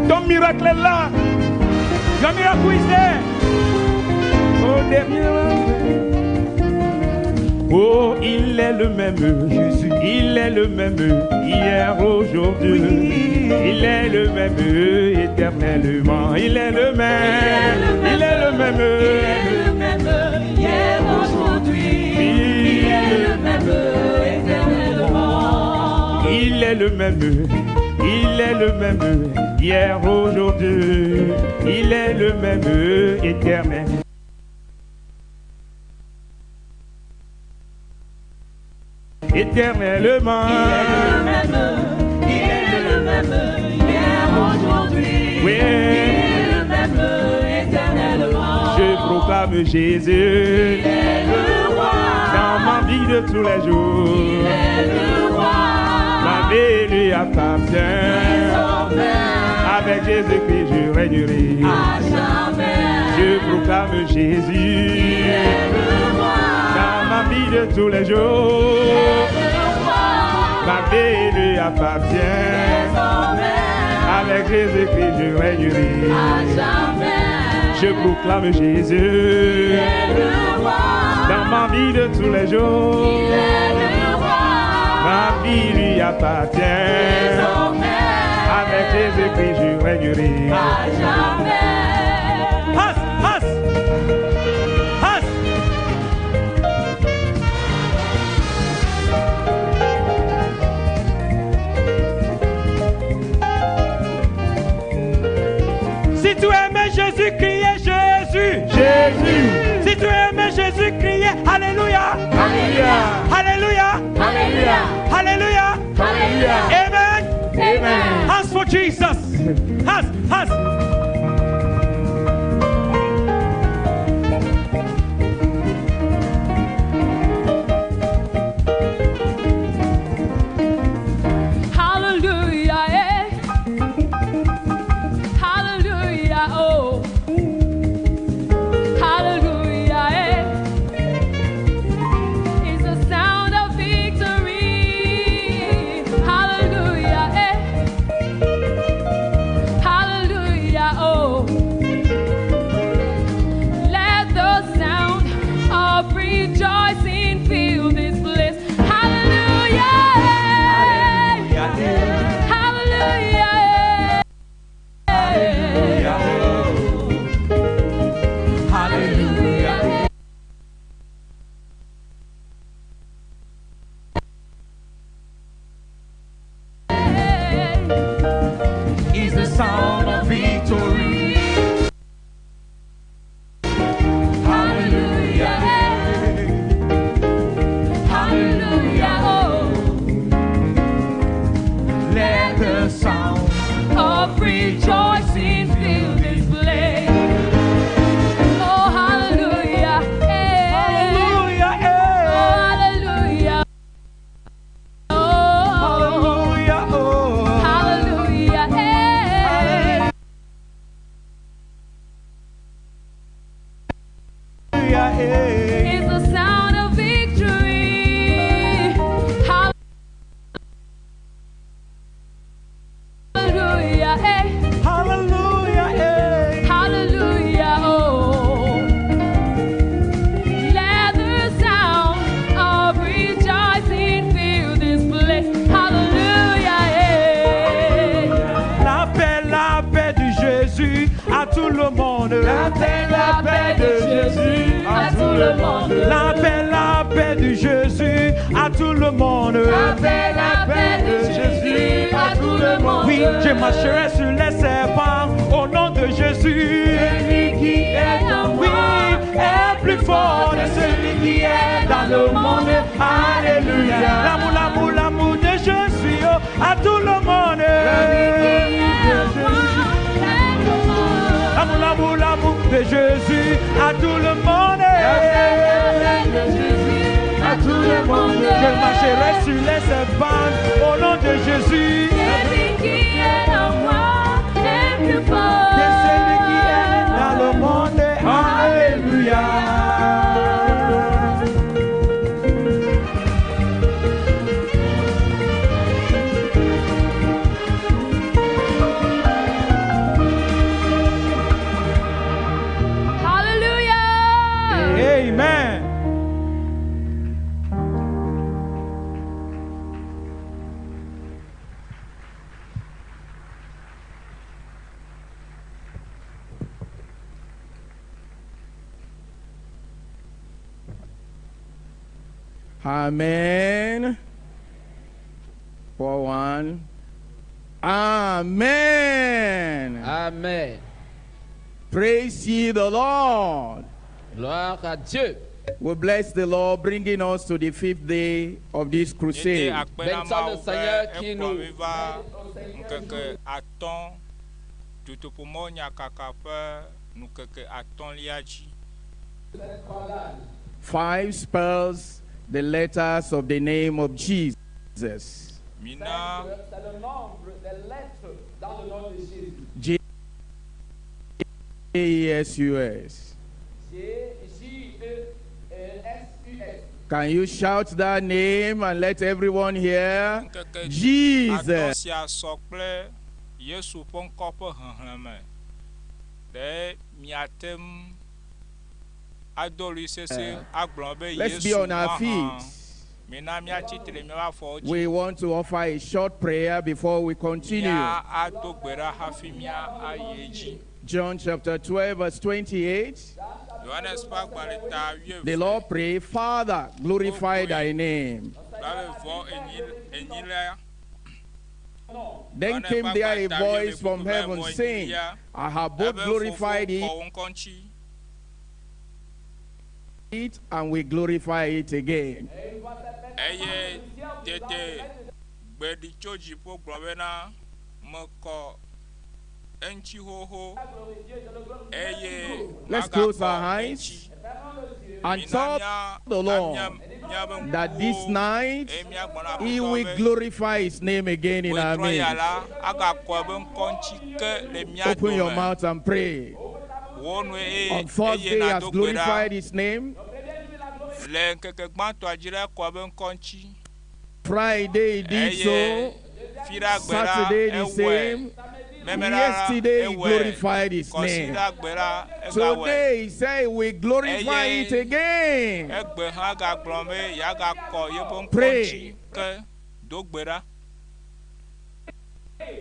Ton miracle est là. Your miracle is there. Au dernier amen. Oh, il est le même Jésus, il est le même hier, aujourd'hui. Il est le même éternellement. Il est le même, il est le même. Il est le même hier, aujourd'hui. Il est le même éternellement. Il est le même, il est le même hier, aujourd'hui. Il est le même éternel. Éternellement. Il est le même, il est le même, hier, aujourd'hui. Oui. Il est le même, éternellement. Je proclame Jésus. Il est le roi. Dans ma vie de tous les jours. Il est le roi. Ma vie lui appartient. Désormais. Avec Jésus-Christ, je régnerai. À jamais. Je proclame Jésus. Il est le roi. Dans ma vie de tous les jours. Il est le roi. Ma vie lui appartient. Désormais. Avec Jésus-Christ, je régnerai. À jamais. Je proclame Jésus. Il est le roi. Dans ma vie de tous les jours. Il est le roi. Ma vie lui appartient. Désormais. Avec Jésus-Christ, je régnerai. À jamais. Has, has, has. Si tu aimais Jésus, criez Jésus. Jésus. Si tu aimais Jésus, criez Alléluia. Alléluia. Alléluia. Alléluia. Alléluia. Alléluia. Amen. Amen. Hands for Jesus. Hands, hands. Hallelujah, eh. Hallelujah, oh. Hallelujah, eh. It's the sound of victory. Hallelujah, eh. Hallelujah, oh. Let the sound of rejoicing fill this place. Hallelujah, eh. Hallelujah. Hallelujah. Is the sound of victory. Hallelujah. Hallelujah. Oh. Let the sound Of rejoicing fill this place. Oh, hallelujah. eh. Hallelujah. Oh, eh. hallelujah. Oh, Hallelujah. Oh. hallelujah. eh. Hallelujah. eh. Is the sound of victory. Hallelujah. eh. Hallelujah. eh. Hallelujah, oh. Let the sound of rejoicing fill this place. Hallelujah, eh. La paix de Jésus à tout le monde. La paix de Jésus à tout le monde. La paix de Jésus à tout le monde. La paix de Jésus à tout le monde. Oui, je marcherai sur les serpents au nom de Jésus. Celui qui est en Oui, moi est plus fort que celui qui est dans le monde. Alléluia. L'amour, l'amour, l'amour de Jésus oh, à tout le monde. L'amour, l'amour, l'amour de Jésus à tout le monde. À tout le monde. Je marcherai sur les serpents au nom de Jésus. Celui qui est en moi est plus fort. Que celui qui est dans le monde. Alléluia. Hallelujah. Amen. Amen. 4 1. Amen. Amen. Praise ye the Lord. Gloire à Dieu. We bless the Lord, bringing us to the fifth day of this Míede crusade. akpe na Bénissons le Mawu be Seigneur qui ekplɔ nous mí va ŋkeke atɔ̃ dutoƒomɔ nyakaka ƒe ŋkeke atɔ̃lia dzi. Five spells the letters of the name of Jesus. Mina J E S U S. Can you shout that name and let everyone hear? ŋkeke atɔ̃ Jesus. sia sɔ kple Yesu ƒe ŋkɔ ƒe xexlẽme. Ɖe miate ŋu ado ɣli sese agblɔ be Let's be Yesu on our mahã. feet. Mina míatsitre míaƒe afɔwo dzi. We want to offer a short prayer before we continue. Mía ado gbe ɖa hafi mía ayi edzi. John chapter 12, verse 28. Yohanes ƒe agbalẽ ta wuieve. The Lord pray, Father, glorify thy name. Blaeve vɔ enyi enyilia. Then came there a voice from heaven saying, I have both Ebe glorified fofo it kɔ wo ŋkɔ ŋuti. and we glorify it again. Eye tete gbe ɖi tso dziƒo gblɔ bena mekɔ eŋuti xoxo eye Let's close magakɔ our eyes eŋuti. and Mina tell mía the Lord amia míabe that this ŋkuwo night eye míagblɔ na he Aƒetɔ will be glorify his name again in our wetrɔ ya midst. la agakɔ eƒe ŋkɔ ŋuti ke le mía Open your dome. mouth and pray. Wo nu eye On first eye day, he has nàdo gbe ɖa. glorified his name. Le ŋkeke gbãtɔa dzi la ekɔ eƒe ŋkɔ ŋuti. Friday, he did Eye so. fiɖagbe la Saturday, the ewɔe. same. Mɛmɛɖa la Yesterday, he ewɔe. glorified his name. Kɔsiɖagbe la egawɔe. Today, he said, we glorify Eye it again. egbe hã gagblɔ be yeagakɔ yeƒe ŋkɔ Pray. ŋuti ke do gbe ɖa.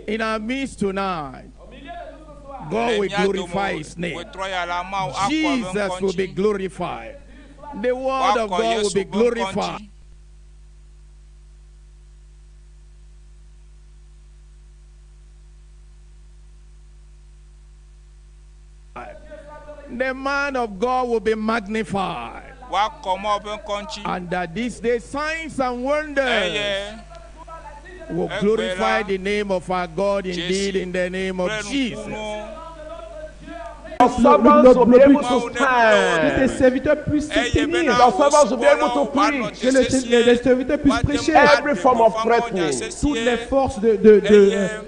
In our midst tonight, God Le will mía dome glorify his name. wetrɔ ya la Mawu akɔ eƒe Jesus ŋkɔ will be ŋuti. glorified. The word of Woakɔ God will Yesu be ƒe ŋkɔ glorified. ŋuti. The man of God will be magnified. Woakɔ Mawu ƒe ŋkɔ ŋuti. And that this day signs and wonders Eye will egbe glorify la the name of our God indeed dzesi in the name of kple Jesus. nukunuwo Your servants will be able to Mawu ne Que tes stand. serviteurs puissent se eye tenir. bena Your wò servants will be able to subɔlawo woanɔ preach Que te les sesĩe, serviteurs puissent woate ŋu prêcher every aɖe form of gbeƒã mawunya threatening, toutes les sesĩe forces eye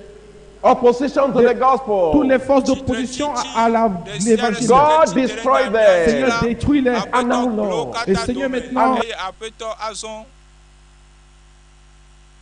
opposition to the toutes gospel. les forces d'opposition à tsitretsitsi ɖe sia ɖe l'évangile. si le God tsitre ɖe destroy nyanyuia dzi Seigneur, la, them. détruis-les. And Aƒetɔ now, kple wo Lord, Et katã Seigneur, dome maintenant, eye Aƒetɔ azɔ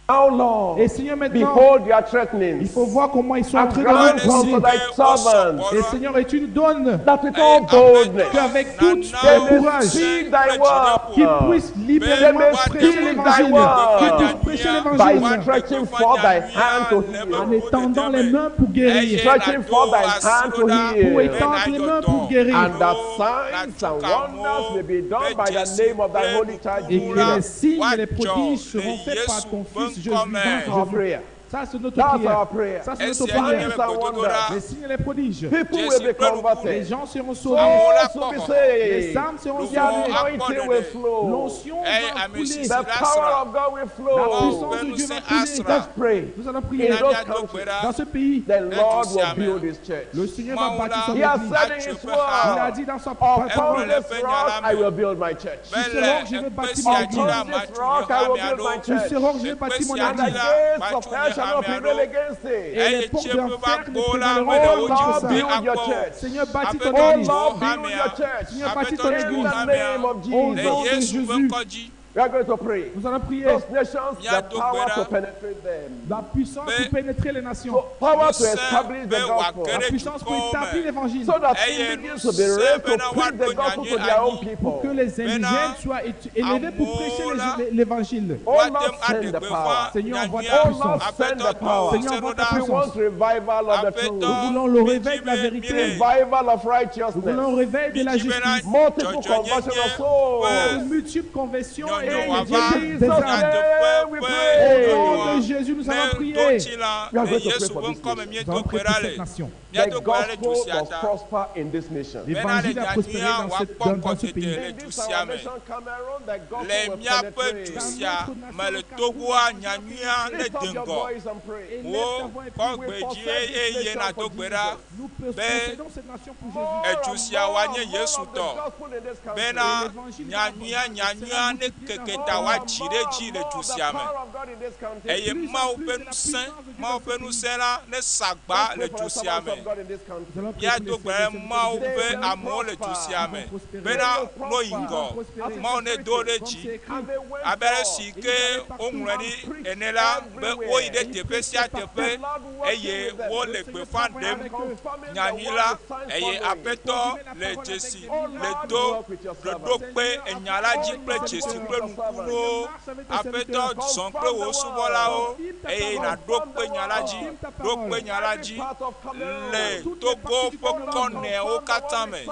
now, Lord, et Seigneur, maintenant, behold their il threatenings faut voir comment ils sont en and train de grant Yohanes unto si nous thy ke wosɔ servants gbɔ Et ɖoa Seigneur, et tu nous donnes that with eye all Aƒetɔ boldness qu'avec tout nana they le may courage, ŋusẽ speak thy kple dzideƒo qu'ils word, puissent be they libérément may woate prêcher speak ŋu thy l'évangile, aɖe qu'ils gbeƒã puissent word prêcher nyanyuia, by l'évangile woaɖe stretching gbeƒã forth thy nyanyuia hand to le heal, eƒe en étendant ƒodede les me mains pour guérir, eye stretching nàdo forth thy hand asi to ɖo ɖa pour be heal, étendre les nàyɔ mains pour dɔ guérir, and that alo signs and nàtu wonders kamewo may be be done by the dzesi name of thy kple holy child et nukunuwo que la les signes et les woadzɔ prodiges le seront faits par Yesu ton ƒe Fils Jésus, ŋkɔ me. dans That's our Jésus. prayer. Ça, c'est notre That's our prière. prayer. Ça, c'est notre Esia nye prière. Signs míaƒe and gbedodoɖa. Les wonders. signes et les prodiges. People will Dzesi be kple nukunuwo. Les converted. gens seront sauvés. Amewo la Souls will kpɔ be xɔxɔ. Les saved. âmes seront Luʋɔwo The sauvées. akpɔ anointing will ɖeɖe. flow. L'onction Eye va ame si couler. si The la power srã. of God will La Mawu flow. puissance ƒe de Dieu ŋusẽ va couler. asrã. Let's pray. Nous allons In prier. Mina those míado gbe countries, ɖa Dans ce pays, the le du Lord sia will me. build his church. le Seigneur va Mawu bâtir la son He has église. said in atso his eƒe xa. Il a word, dit dans sa Upon parole, Egblɔ le this eƒe nya rock la I me will build my church. be Sur ce le roc, je vais ekpe bâtir mon sia dzi église. la Upon this matu nye rock I will hamea build ɖo. my Sur ce church. roc, je vais Ekpe bâtir mon sia And dzi the église. la gates of matu hell nye shall not hamea prevail ɖo. against it. Et les Eye portes de tsiẽƒe ƒe l'enfer ne agbowo la prévaleront mele pas wo Oh dzi contre Lord, ça. ƒe build your akpɔ o. church. Seigneur, bâtis ton Aƒetɔ Oh église. tu wo Lord, build hamea. your church. Seigneur, bâtis Aƒetɔ ton In tu wo église. the hamea. name of Au Le nom Jesus. de Yesu ƒe Jésus, ŋkɔ dzi We are going to pray. nous allons prier. Those nations, the míado gbe power to ɖa penetrate them. La puissance be pour pénétrer les nations. So power to ŋusẽ establish be the wòage gospel. La ɖe puissance pour dukɔwo établir me l'évangile. So that eye indigenous will be ŋusẽ raised to bena preach the woaɖo gospel nyanyui to their own anyi Pour que people. les bena indigènes soient élevés pour prêcher amewo la l'évangile. Oh woate Lord, ŋu aɖe send the gbeƒã power. Seigneur, envoie ta nyanyuia. Oh puissance. Lord, send Aƒetɔ the do power. Seigneur, ŋusẽ envoie ɖo ta ɖa. We want puissance. revival of the Aƒetɔ truth. Nous voulons le mídi réveil de la be vérité. míle Revival of Nous voulons righteousness. le réveil de la mídi bena justice. Multiple conversion of dzɔdzɔnyenye ƒe souls. Une multiple conversion nyɔnyɔ In wòava Jesus' nyateƒe name we ƒe pray. Au nom de nyɔnyɔa Jésus, nous ne allons do prier. tsi la We are le going to pray Yesu for ƒe this ŋkɔme nation. Nous míedo allons gbe prier ɖa pour le cette nation. The míado gbe ɖa le du gospel sia must ta prosper in this nation. bena le L'évangile a prospéré nyanyuia dans, cette, wòakpɔ dans, dans ce ŋgɔtete pays. le In du this sia our me nation, Cameroon, the le gospel will míaƒe du penetrate. sia me le Togoa nyanyuia ne Lift de up your ŋgɔ voice and pray. wo kɔ We gbe dzi possess this eye nation nàdo for gbe ɖa Jesus. Nous be possédons cette nation pour Jésus. More edu and sia more woanye and more Yesu of the tɔ gospel in this country. bena nyanyuia nyanyuia ne keke ta More and woadzi more ɖe and dzi le more du of the sia me power of God in this country. eye Mawu ƒe ŋusẽ Mawu ƒe ŋusẽ la ne sagba Let's le pray for du the sia servants me of God in this country. Nous allons prier pour míado les gbe ɖe serviteurs Mawu de Dieu. ƒe amewo le du sia me bena no yi ŋgɔ Mawu ne do ɖe Comme dzi c'est écrit, And they went abe ale forth si ke woŋlɔe ɖi ene la be woyi ɖe teƒe sia teƒe The Lord working eye with them. wole gbeƒã ɖem and confirming the nyanyui word la with signs eye following. aƒetɔ le dzesi le do ɖoɖo kpe enya la dzi kple dzesi kple nukunuwo aƒetɔ zɔ kple wò subɔlawo eye nàɖo kpe nya la dzi ɖo kpe nya la dzi Part of Cameroon. le Togo ƒe kɔnɛwo katã me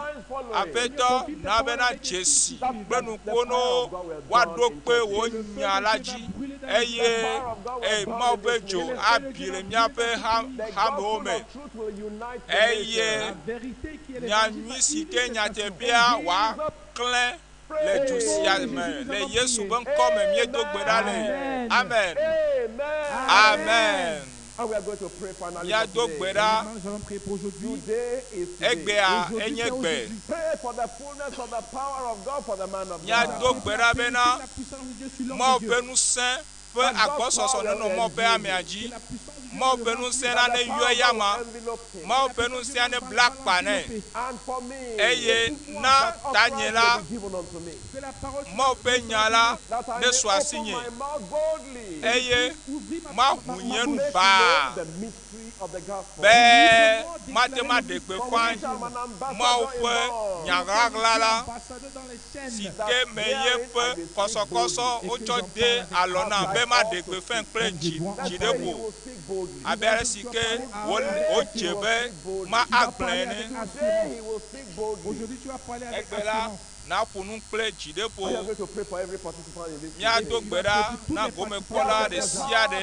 aƒetɔ na bena dzesi kple nukunuwo woaɖo kpe wò nya la dzi eye eye Mawu ƒe dzo abi le míaƒe ha The hamewo gospel me of truth will unite the eye nation. La vérité qui est nyanyui l'évangile si va ke unir cette nation. nyateƒea wòaklẽ le du sia me le Yesu ƒe ŋkɔme míedo gbe ɖa le amen Amen. amen And we are going to pray finally. for míado gbe today. ɖa Nous allons prier pour aujourd'hui. Today is today. egbea Aujourd'hui, enye c'est gbe aujourd'hui. Pray for the fullness of the power of God for the man of míado God. gbe ɖa bena La puissance de Dieu sur l'homme Mawu de ƒe Dieu. ŋusẽ ƒe agbɔsɔsɔ nenɔ Mawu ƒe amea dzi La puissance de Dieu Mawu le ƒe remplit. ŋusẽ la ne yɔ eyama Envelope him. Mawu ƒe ŋusẽa ne bla akpa nɛ And for me, eye na that utterance tanye la will be given unto me. Que la parole Mawu ƒe nya la That I ne may su open asinye my mouth boldly eye ouvrir ma, maʋu ma, nye ma nu bouche. make baa known the mystery of the gospel. be mate ma ɖe For gbeƒã which I'm an Mawu ambassador ƒe in bonds. nya ɣaɣla la Ambassadeur dans les chaînes. si ke me ye ƒe kɔsɔkɔsɔ wotsɔ de alɔ nam be maɖe gbeƒã kple dzi Let's dzi pray ɖe he ƒo will speak boldly. abe ale si ke wo wodze be ma agblɔe ene Today he will speak boldly. Aujourd'hui, tu vas parler avec egbe la assurance. naƒo nu kple dzi ɖe We are ƒo going to pray for every participant in this míado meeting. gbe ɖa na gomekpɔla ɖe sia ɖe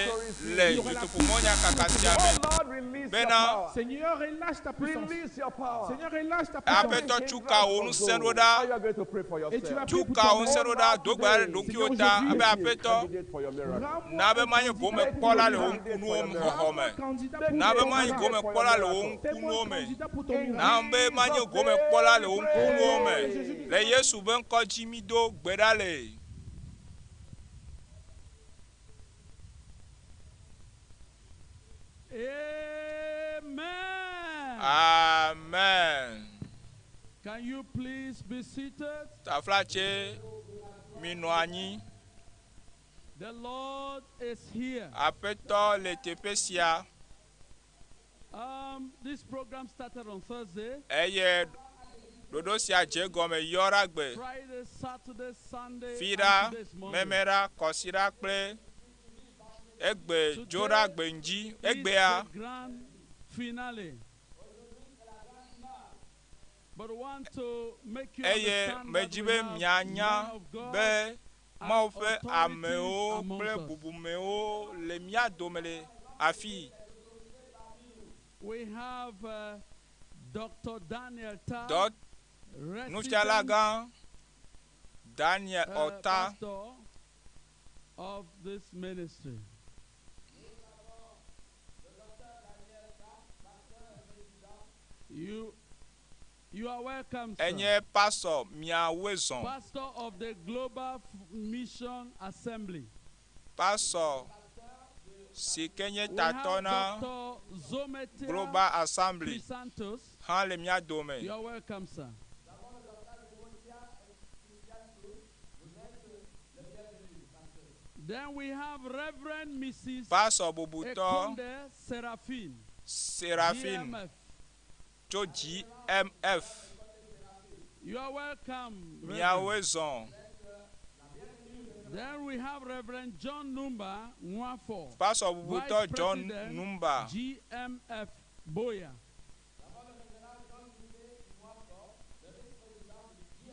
le dutoƒomɔnyakaka sia me Oh Lord, release your Bena- power. Seigneur, relâche ta puissance. Release your power. Seigneur, relâche ta puissance. Aƒetɔ tsu ka wò ŋusẽ ɖo ɖa You are going to pray for Et tu vas yourself. prier tsu pour ka wò toi-même. ŋusẽ ɖo ɖa do gbe ɖa ɖe ɖokuiwò ta abe aƒetɔ Candidate for your miracle. Rends-moi na be un manye candidat gomekpɔla le wò pour ŋkunuwo xɔxɔ me Rends-moi candidat pour na be ton manye miracle. gomekpɔla le wò Fais-moi ŋkunuwo me candidat pour ton miracle. na be manye gomekpɔla le wò ŋkunuwo me le Yesu ƒe ŋkɔ dzi mi do gbe ɖa le Amen. amen Can you please be seated? taflatse mi nɔ anyi The Lord is here. aƒetɔ le teƒe sia This program started on Thursday, eye ɖoɖo sia dze gɔme yɔɖa gbe Friday, Saturday, Sunday, fiɖa and today's Monday. memeɖa kɔsiɖa kple egbe dzoɖa gbe ŋdzi Is egbea the grand finale. But want to make you eye understand that medzi we be have mianya men of God be and Mawu ƒe authorities amewo amongst kple us. bubumewo le mía dome le afii We have Dr. Daniel Ta, dɔ resident, nufialagã Daniel Ɔta pastor of this ministry. You, you are welcome, sir. enye pastor miawoe zɔn Pastor of the Global Mission Assembly. pastor si ke nye We tatɔ have na Dr. Zometia Global Assembly Crisantos. hã le mía dome. You are welcome, sir. Then we have Reverend Mrs. Pastor bubutɔ Ekonde Seraphine. Seraphine GMF. tso GMF You are welcome. Reverend. miawoe zɔn. Then we have Reverend John Numba Nwafo. Pastor bubutɔ Vice John President, Numba GMF Boya.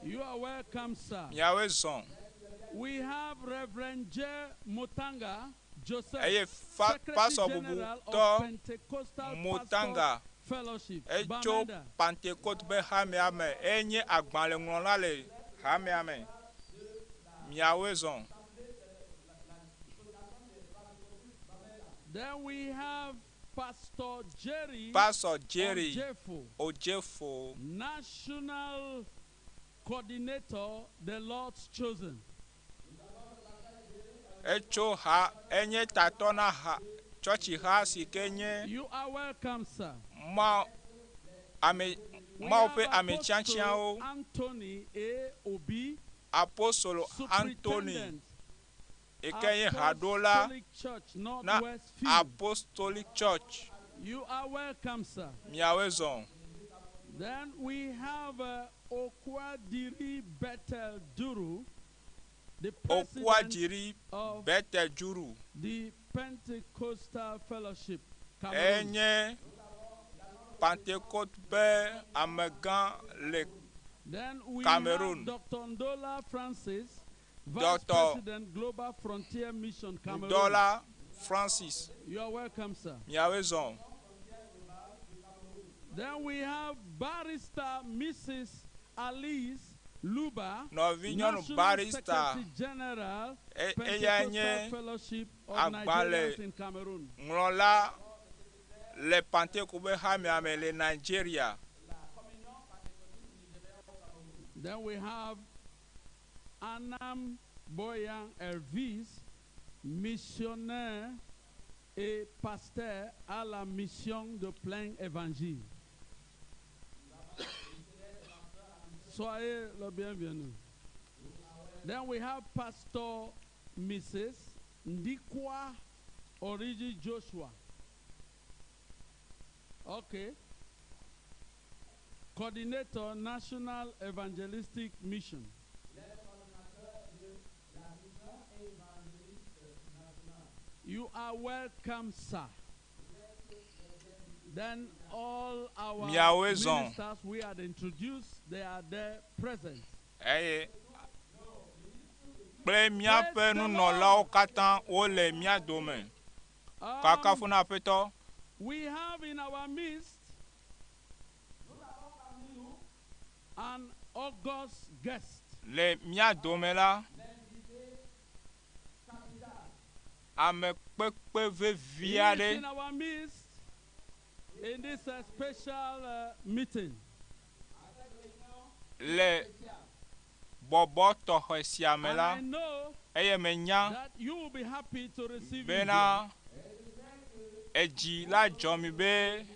You are welcome, sir. miawoe zɔn. We have Reverend J. Motanga Joseph, Eye fa- Secretary pastor General bubutɔ of Pentecostal Motanga Pastors Fellowship, etso Bamenda. Pentecost be hamea me enye agbalẽŋlɔla le hamea me. Miawoe zɔ. Then we have Pastor Jerry Pastor Jerry Ojefo, Ojefo, National Coordinator, The Lord's Chosen. etso ha enye tatɔ na ha tsɔtsiha si ke nye You are welcome, sir. ma ame We Mawu have ƒe ame Apostle tiatiawo. Anthony A. Obi, Apostolo Anthony Superintendent, yi ke nye haɖola Apostolic Church, na Northwest Field. Apostolic Church. You are welcome, sir. Miawoe zɔ. Then we have Okwadiri Bethel Duru, the president Okuadiri of Bethel Duru the Pentecostal Fellowship, Cameroon. enye Pentecost ƒe amegã le Then we Cameroon. have Dr. Ndola Francis, Vice Dr. President, Global Frontier Mission, Cameroon. Ndola Francis. You are welcome, sir. Miawoe zɔ. Then we have Barrister Mrs. Alice Luba, Nɔvinyɔnu National Barrister Secretary General, e- eyae Pentecostal nye Fellowship of agbalẽ Nigerians in Cameroon. ŋlɔla le Pentecost ƒe hamea me le Nigeria. Then we have Anam Boyan Elvis, missionnaire et pasteur à la mission de plein évangile. Soyez le bienvenu. Then we have Pastor Mrs. Ndikwa Origi Joshua. Okay. Coordinator, National Evangelistic Mission. You are welcome, sir. Then all our Miawoe zɔ. ministers we had introduced, they are there present. Eye kple míaƒe nunɔlawo katã wole mía dome. Kakafu na Aƒetɔ. We have in our midst an august guest. Le mía dome la, ame kpekpe vevi He is aɖe in our midst in this special meeting. le bɔbɔ tɔxɛ sia me And la, I know eye menya that you will be happy to receive him bena edzi la dzɔ mi be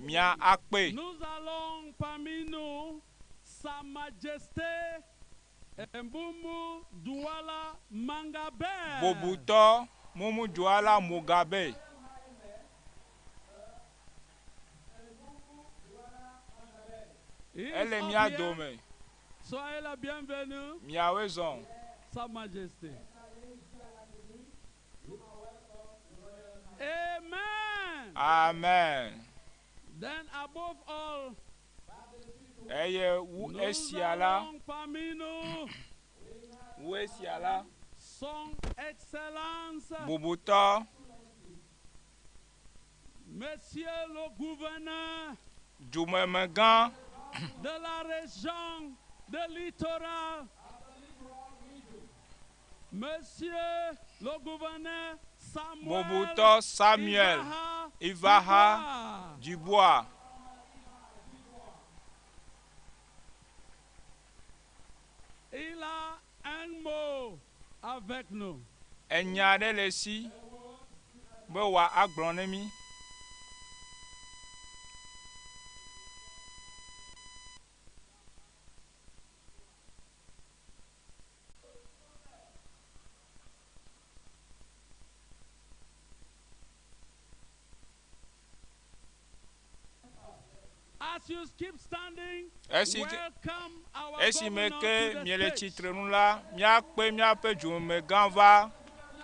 mia akpe. here. Nous allons parmi nous Sa Majesté Mbumu Douala Mangabe. Bobutɔ Mumuduala Mugabe. He is Ele up mía here. dome. Soyez la bienvenue, Miawoe zɔ. Sa Majesté. Amen. Amen. Then above all, Eye wu nous esia la, allons parmi nous wu esia la, Son Excellence, bubutɔ Monsieur le gouverneur dumemegã de la région de littoral, Monsieur le gouverneur Samuel bubutɔ Samuel Ivaha Ivaha Dubois. Il a un mot avec nous. Enya aɖe le esi be wòagblɔ ne mí. As you keep standing, Esi ke welcome our esime governor ke to the miele stage. tsitre nu la, míakpe míaƒe dzomegã va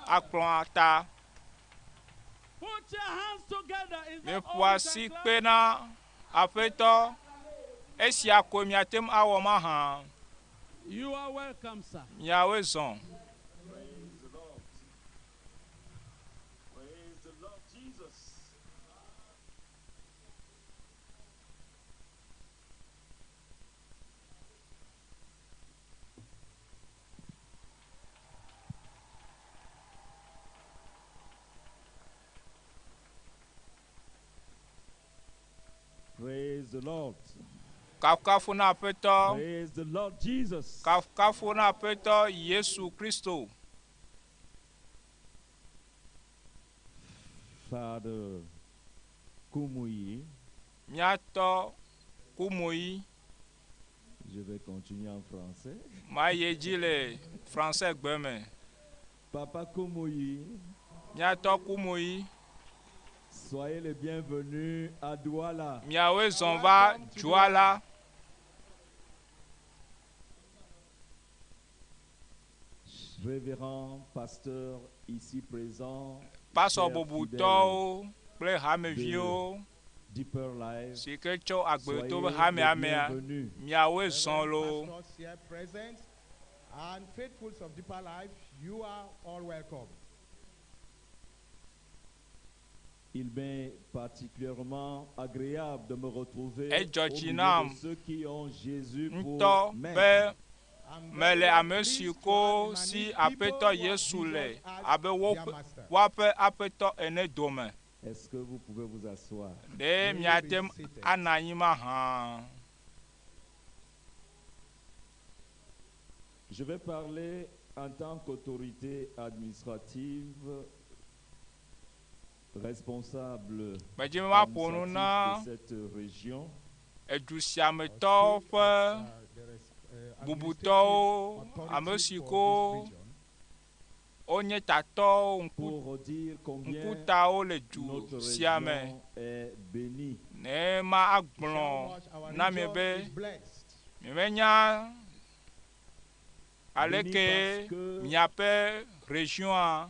akplɔ ta. Put your hands together. Is that Miƒo all you asi can clap? kpe na Aƒetɔ. Esia koe miate ŋu awɔ mahã. You are welcome, sir. Miawoe zɔ. the Lord. Kafukafu na Aƒetɔ. Praise the Lord Jesus. Kafukafu na Aƒetɔ Yesu Kristo. Father Kumuyi, Míatɔ Kumuyi. je vais continuer en français. Mayi edzi le français gbe me. Papa Kumuyi, Míatɔ Kumuyi. soyez les bienvenus à Douala. Miawoe zɔn va Douala. Révérend pasteur ici présent, Pastor chers bubutɔwo kple fidèles hameviwo de Deeper Life, si ke tso agbeto be soyez les hameamea bienvenus. miawoe zɔn loo. Pastors here present and faithfuls of Deeper Life, you are all welcome. Il m'est particulièrement agréable de me retrouver Edzɔ au dzi milieu nam de ceux qui ont Jésus ŋutɔ pour be maître. mele ame si ko si Aƒetɔ Yesu le abe woƒe woaƒe aƒetɔ ene dome. Est-ce que vous pouvez vous asseoir? Ɖe miate ŋu anɔ anyi mahã? Je vais parler en tant qu'autorité administrative responsable Medzi be maƒo nu na administrative de cette région. edu sia me tɔwo ƒe bubutɔwo, ame si ko wonye tatɔwo, ŋku Pour dire combien ŋkutawo le du notre sia me. région est bénie. Ne ma agblɔ na mi be mímenya aleke miaƒe regiona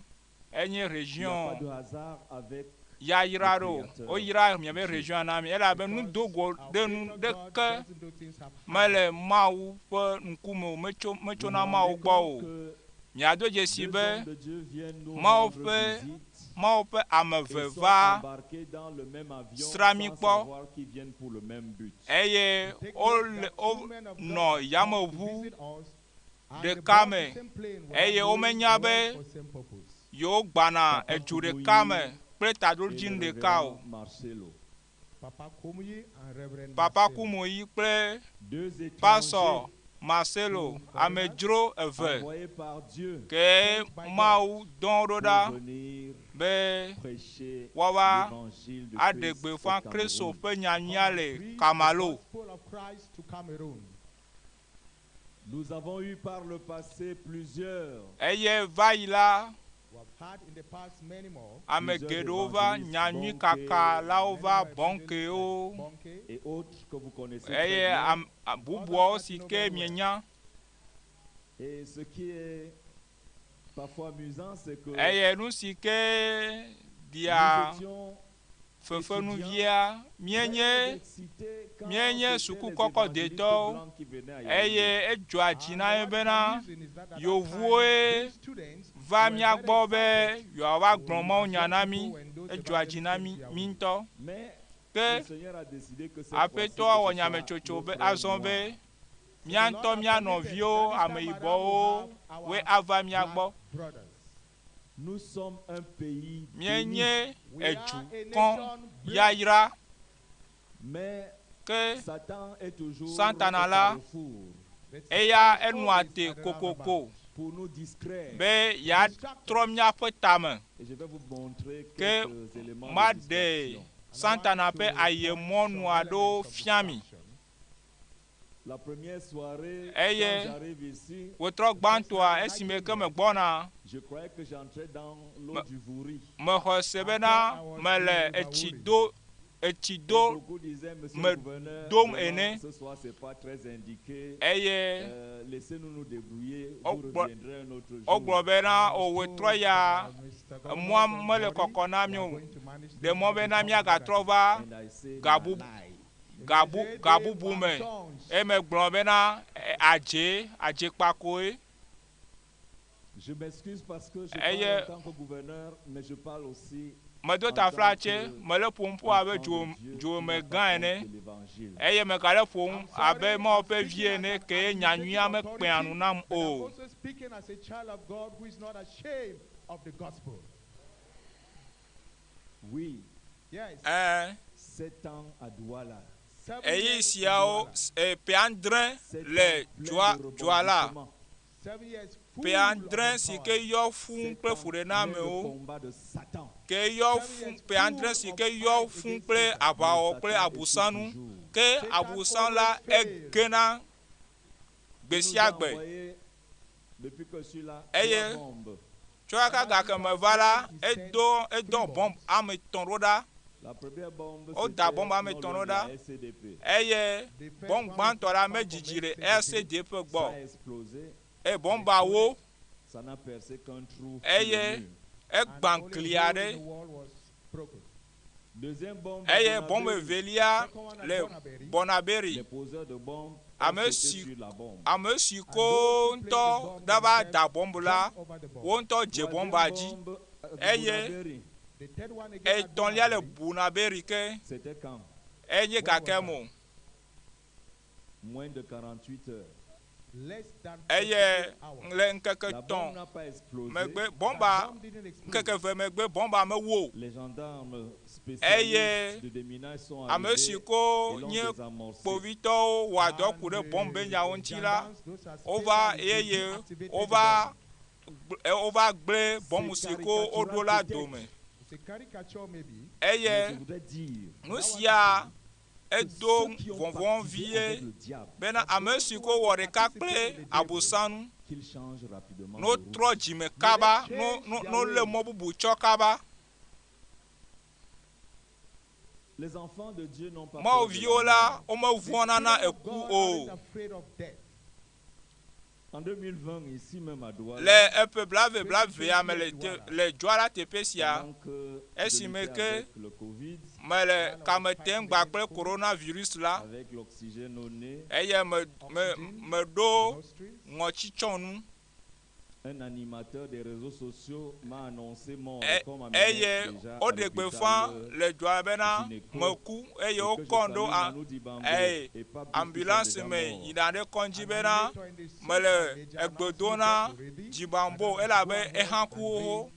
enye Il n'y a pas region de hasard avec yayra ɖo. Woyra miaƒe regiona na mi elabe nudogo ɖe nu ɖeke mele Mawu ƒe ŋkume o, metso metsona Mawu gbɔ o. Miado dzesi deux be hommes de Dieu viennent nous Mawu rendre ƒe visite Mawu ƒe ame et eve sont va embarqués dans le même avion srã mí sans kpɔ savoir qu'ils viennent pour le même but. eye wole wonɔ yameʋu ɖeka me eye womenya be yewo gbana edu ɖeka me kple Et le taɖodzinu ɖeka o. révérend Marcelo. Papa Kumuyi and Reverend Papa Marcelo. Kumuyi kple Deux Pastor étrangers Marcelo, amedzro eve envoyés par Dieu ke Mawu dɔn ɖo ɖa pour venir be prêcher woava l'évangile de aɖe Christ au gbeƒã Kristo Cameroun. ƒe nyanyuia le Preach the Kamalo. gospel of Christ to Cameroon. Nous avons eu par le passé plusieurs, Eye va yi la, We have had in the past many more. ame plusieurs geɖewo va évangélistes nyanyui Bonke kakalawo va Many more bɔnkewo evangelists like Bonke, et autres que vous connaissez très eye bien. am, a- bubuawo si ke mienya. Et ce qui est parfois amusant, c'est que Eye nu si ke nous ɖia étions fefenuvia míenye très excités quand míenye c'était les sukukɔkɔ évangélistes detɔwo blancs qui venaient à Yaoundé. eye edzɔa dzi na And mí what bena is amusing is that at that yevuwoe time, these students va were mía very gbɔ be excited yewoava to gblɔ Mawu nya na young mí. people when those Edzɔa dzi na evangelists mí came to mí Yaoundé. ŋutɔ. Mais Ke le Seigneur a décidé que cette fois-ci, que Aƒetɔa wɔ ce soit nyametsotso nos be frères azɔ be noirs. mía The Lord ŋutɔ has mía permitted nɔviwo that this time around ameyibɔwo we have woe our ava mía black gbɔ. brothers. Nous sommes un pays béni, Míenye We are a edukɔ nation blessed, yayra mais ke Satan est toujours Satana au la carrefour but eya Satan is enɔa always te at the kokoko roundabout. pour nous distraire. be yeatrɔ míaƒe tame Et je vais vous montrer ke quelques éléments de maɖe distraction. And I want Satana to ƒe point some ayemɔnu aɖewo elements of fia mi. distraction. La première soirée, Eye quand j'arrive ici, wòtrɔ gbãtɔa esime ke megbɔna je croyais que j'entrais dans l'eau Me- du Vouri. mexɔ se bena mele etsi do etsi Et do beaucoup disaient, Monsieur me le gouverneur, dom vraiment, ene ce soir, c'est pas très indiqué. eye Laissez-nous nous débrouiller, vous wogblɔ reviendrez un autre jour. wogblɔ bena I o was wòtrɔ told, ya Mr. emɔa Governor, don't mele worry, kɔkɔ na we mí are o going to manage ɖe this mɔ and bena we'll come míagatrɔ another day. va And I say, gabu lie. gabu They say they gabubu me mensonge. eye megblɔ bena e, adze adzekpakoe Je m'excuse parce que je Eye parle en tant que gouverneur, mais je parle aussi medo en tafla tant tse que mele ƒom ƒu abe enfant dzo de Dieu qui n'a dzomegã pas honte ene de l'évangile. eye megale ƒom I'm abe sorry, Mawu I'm ƒe vi speaking as ene an ke nyanyuia administrative mekpea nu authority, nam but I'm o. also speaking as a child of God who is not ashamed of the gospel. Oui, Yes, Ɛɛ 7 ans à Douala. Eyi siawo ƒe adre le dua dua la. Ƒe adre si ke yɔ fũ kple fuɖenamewo. Ke yɔ fũ ƒe adre si ke yɔ fũ kple aʋawɔ kple abusanu. Ke abusan la egena gbe sia gbe. Eye tso kaka gake meva la edo edɔ bɔmb ame etɔ̃ ɖo ɖa. Woda bɔmb ame etɔ̃ ɖo ɖa eye bɔmb gbãtɔ la medzidzi le RCDP gbɔ. Eye bɔmba wo eye egbã gli aɖe. Eye bɔmb evelia le Bonaberi. Ame si ame si ko ŋutɔ ɖava da bɔmb la, wo ŋutɔ dze bɔmba dzi. Eye etɔ̃lia le Bonaberi ke enye gake mo. Eye le ŋkeke tɔ̃ megbe bɔmba ŋkeke eve megbe bɔmba mewo. Eye ame si ko nye kpovitɔwo wɔa dɔ ku ɖe bɔmb be nyawo ŋuti la, wova eye wova wova gblẽ bɔmb si ko woɖo la dome. Eye nu sia edo vɔvɔ̃ vie bena ame si ko wɔ ɖeka kple abosanu no trɔ dzime kaba no no no lé mɔ bubu tsɔ kaba. Mawu viwo la womevɔ̃na na eku o. Le eƒe blaeve blaevea me le te le Douala teƒe sia esime ke mele kame tem gba kple coronavirus la eye me me meɖo ŋɔtitsɔnu. Eye woɖe gbeƒã le dua bena meku eye wokɔm ɖo a eye ambulance me yina ɖe kɔdzi bena mele egbe dom na Dzibambo elabe ehã ku xoxo.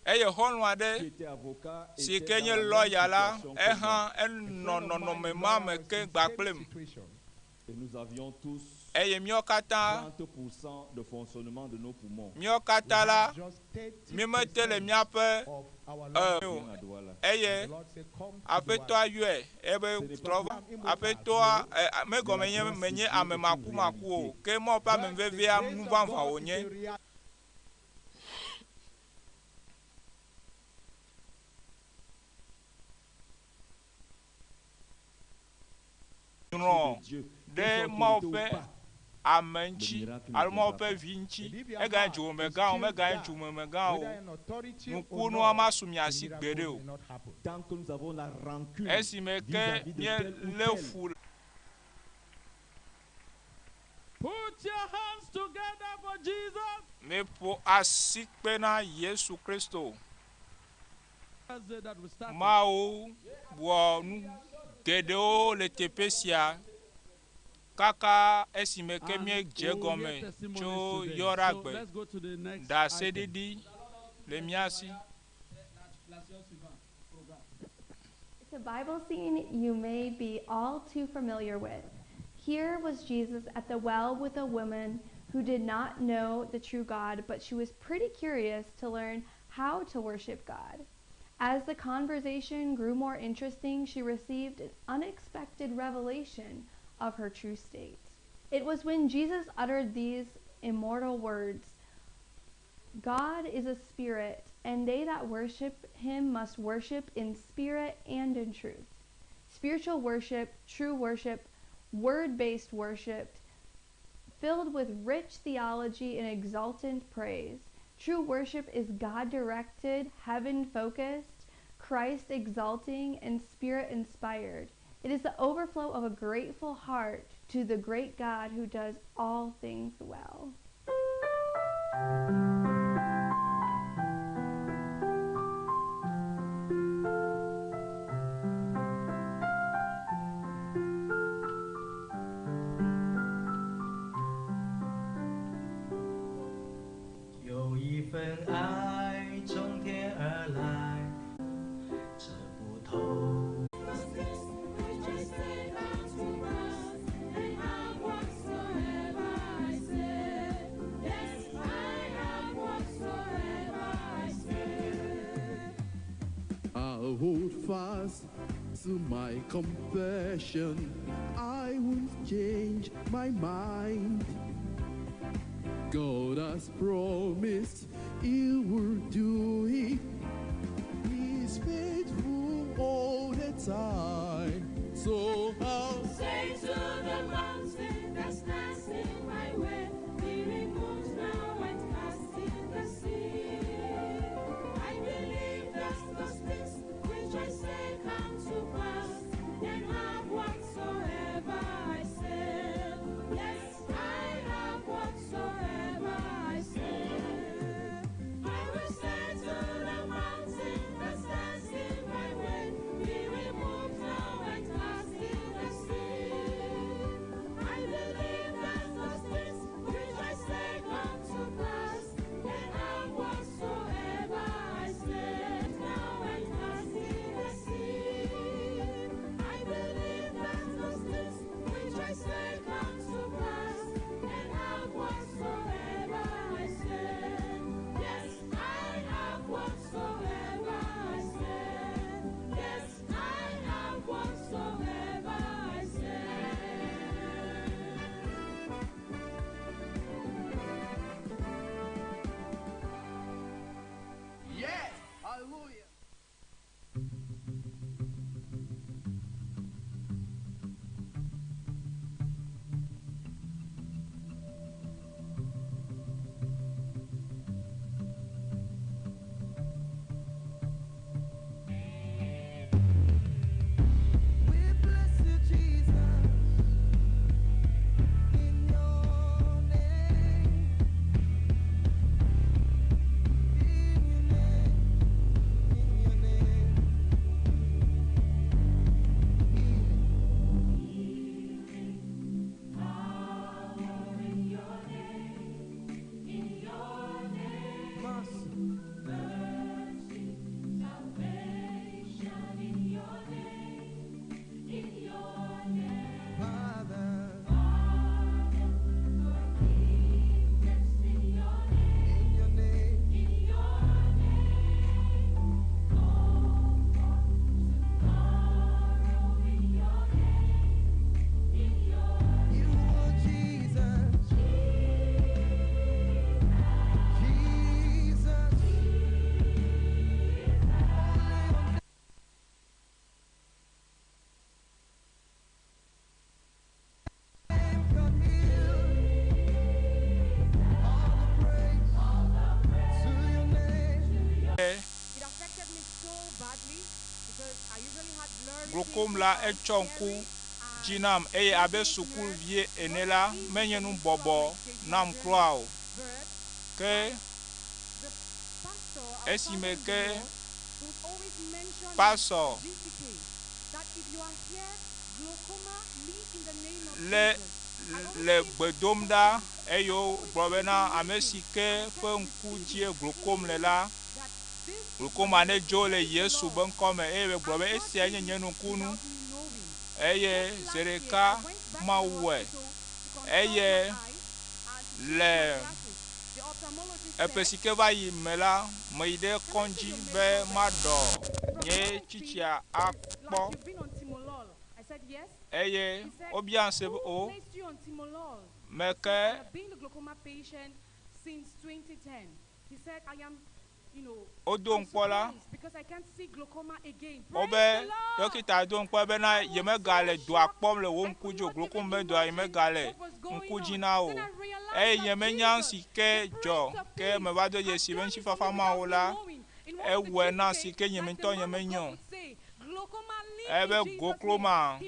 Eye xɔlɔ̃ aɖe si ke nye lɔya la ehã enɔ nɔnɔme ma me ke gba kplim. Eye míawo katã míawo katã la mímete le míaƒe o. Eye aƒetɔa yɔe ebe trɔ va. Aƒetɔa megɔme nye menye ame makumaku o ke Mawu ƒe ame vevia nu vavã wònye. Nyrɔ ɖe Mawu ƒe ame ŋuti alo Mawu ƒe vi ŋuti. Eganye dzomemegã o, meganye dzomemegã o. Nukunua masu mia si gbeɖe o. Esime ke míelé fu. Put your hands together for Jesus. Miƒo asikpe na Yesu Kristo. Thursday that we started. Mawu wɔ nu geɖewo le teƒe sia kaka esime ke And míedze we will gɔme hear testimonies tso today. So Yɔɖagbe. let's go to the next item. Ɖaseɖiɖi le mía si. It's a Bible scene you may be all too familiar with. Here was Jesus at the well with a woman who did not know the true God, but she was pretty curious to learn how to worship God. As the conversation grew more interesting, she received an unexpected revelation of her true state. It was when Jesus uttered these immortal words God is a spirit, and they that worship him must worship in spirit and in truth. Spiritual worship, true worship, word based worship, filled with rich theology and exultant praise. True worship is God directed, heaven focused, Christ exalting, and spirit inspired. It is the overflow of a grateful heart to the great God who does all things well. 有一份爱从天而来，这 hold fast to my confession. I won't change my mind. God has promised He will do it. He's faithful all the time. So I'll Say to the mountain that stands in my way, be removed now and cast in the sea. I believe that those things which I say come to pass, and have whatsoever I say. Yes, I have whatsoever I say. I will say to the mountain that stands in my way, be removed now and cast in the sea. I believe that those things which I say come to pass, and have whatsoever I say. Now and cast in the sea. I believe that those things which I say come to pass, and have whatsoever I say. Yes, I have whatsoever I say. Yes, I have whatsoever I say. Yes! Hallelujah! We bless you, Jesus, in your name. In your name, in your name. Mercy, salvation in your name, in your name. Father, Pardon, forgiveness in your name, in your name. in your name. Comfort tomorrow in your name, in your You are Jesus, Jesus. Only your name can heal. All the praise to your name. It affected me so badly because I usually had blurry Glaucome la etsɔ ŋku dzi nam eye abe sukuluvie ene la menye nu bɔbɔ nam kura o. Ke esime ke pastor le le gbe dom ɖa eye wogblɔ bena ame si ke ƒe ŋku dzie glaucome le la, glaucoma nedzo le Yesu be ŋkɔme eye megblɔ be esia nye nye nukunu eye zi ɖeka Mawu wɔe eye le eƒe si ke va yi me la, meyi ɖe kɔdzi be maɖɔ nye tsitsia akpɔ You've been on Timolol. I said yes. eye He said, wobiam se be Who o placed you on Timolol? meke I have been a glaucoma patient since 2010. He said, I am, you know, wodo I'm ŋkpɔ la, surprised because I can't see glaucoma again. Praise wobe the Lord. dɔkita do ŋkpɔ bena yemegale dɔa kpɔm le wo ŋku dzi o glaucome be dɔa yemegale ŋku dzi na o eye nyemenya nu si ke dzɔ ke meva do dzesi be ŋutifafa mawo la ewɔe na si ke nye ŋutɔ nyemenya o ebe glaucoma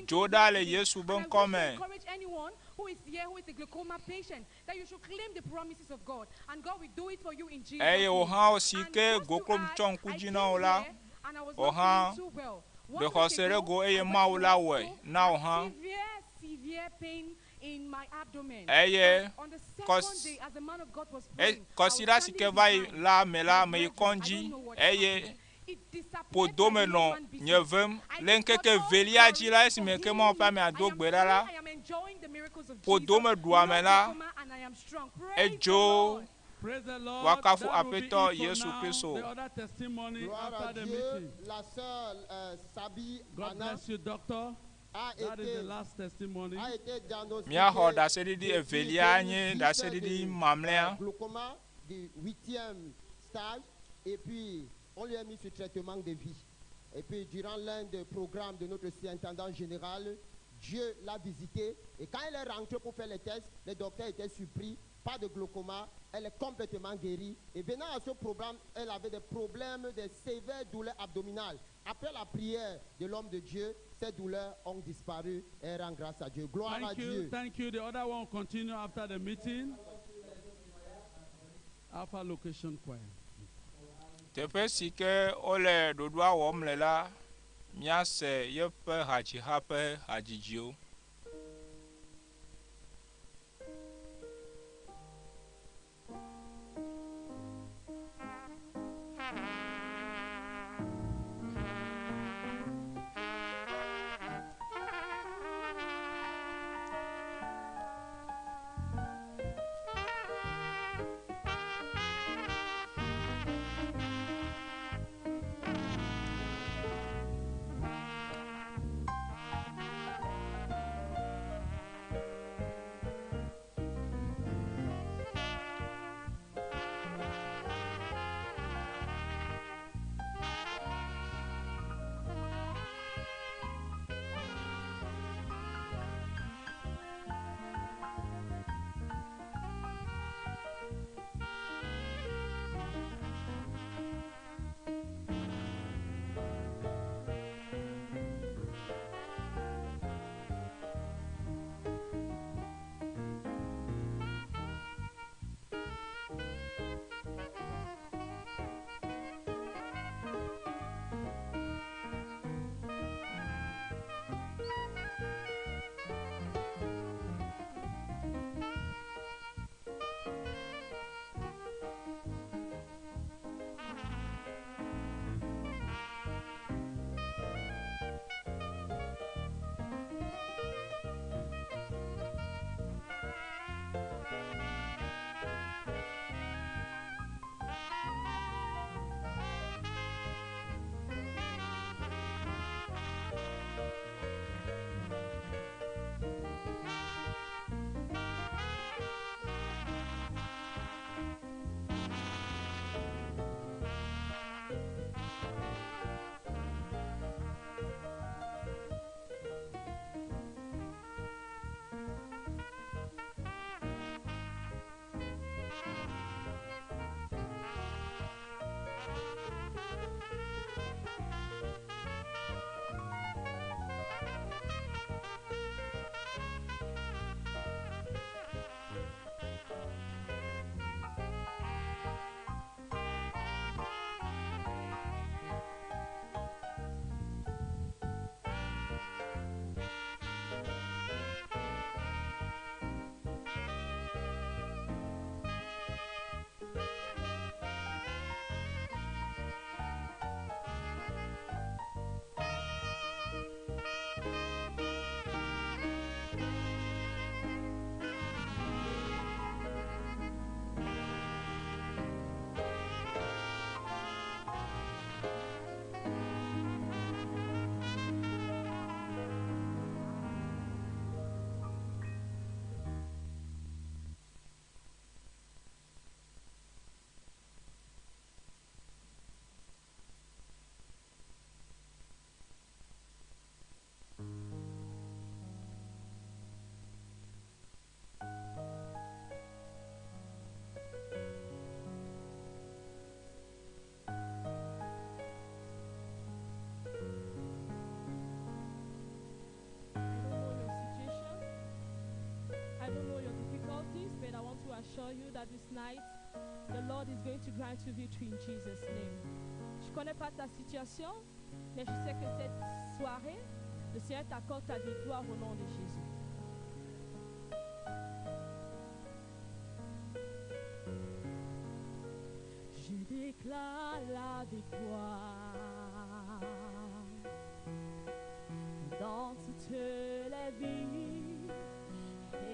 dzo ɖa le Yesu be ŋkɔ me. Encourage anyone who is here who is a glaucoma patient that you should claim the promises of God and God will do it for you in Jesus eye wò name. hã wo si And ke just to glaucome add, tsɔ ŋku I dzi na came wò la here and I was wò not hã feeling too well. One ɖe week xɔse ɖe ago, go I eye went Mawu to la wɔe hospital, na wò hã. severe, severe pain in my abdomen. Eye But on the second kɔs- day, as the man of God was e- praying, I was kɔsiɖa si ke standing va yi behind la me la my meyi brethren. I kɔdzi don't know what eye happened. It disappeared ƒodo like me no nɔ man nye business. vem I le give God ŋkeke all velia dzi glory la for esime ke healing Mawu ƒe me. amea I do am gbe ɖa la free. I am enjoying the miracles of ƒodo Jesus. me ɖua No me la glaucoma and I am strong. Praise the edzo Lord. Praise the Lord. Woakafu That will be Aƒetɔ it for Yesu now. Kristo. The other testimony Gloire à after the Dieu. meeting. La sœur euh, Sabi God Anna bless you, doctor. a That is été, the last testimony. a été diagnostiquée Míaxɔ ɖaseɖiɖi depuis evelia nye 2010 ɖaseɖiɖi de, mamlɛa. glaucoma du huitième stage et puis on lui a mis sur traitement de vie. Et puis durant l'un des programmes de notre surintendant général, Dieu l'a visité et quand elle est rentrée pour faire les tests, les docteurs étaient surpris, pas de glaucoma, elle est complètement guérie. Et venant à ce programme, elle avait des problèmes, des sévères douleurs abdominales. Après la prière de l'homme de Dieu, ces douleurs ont disparu et elle rend grâce à Dieu. Gloire à Thank you. Dieu. Thank you. The other one will continue after the meeting. Alpha Location Choir. Teƒe si ke wole ɖoɖoa wɔm le la, míase yeƒe hadziha ƒe hadzidziwo. I don't know your situation. I don't know your difficulties, but I want to assure you that this night, the Lord is going to grant you victory in Jesus' name. Je ne connais pas ta situation, mais je sais que cette soirée, le Seigneur t'accorde ta victoire au nom de Jésus. Je déclare la victoire dans toutes les vies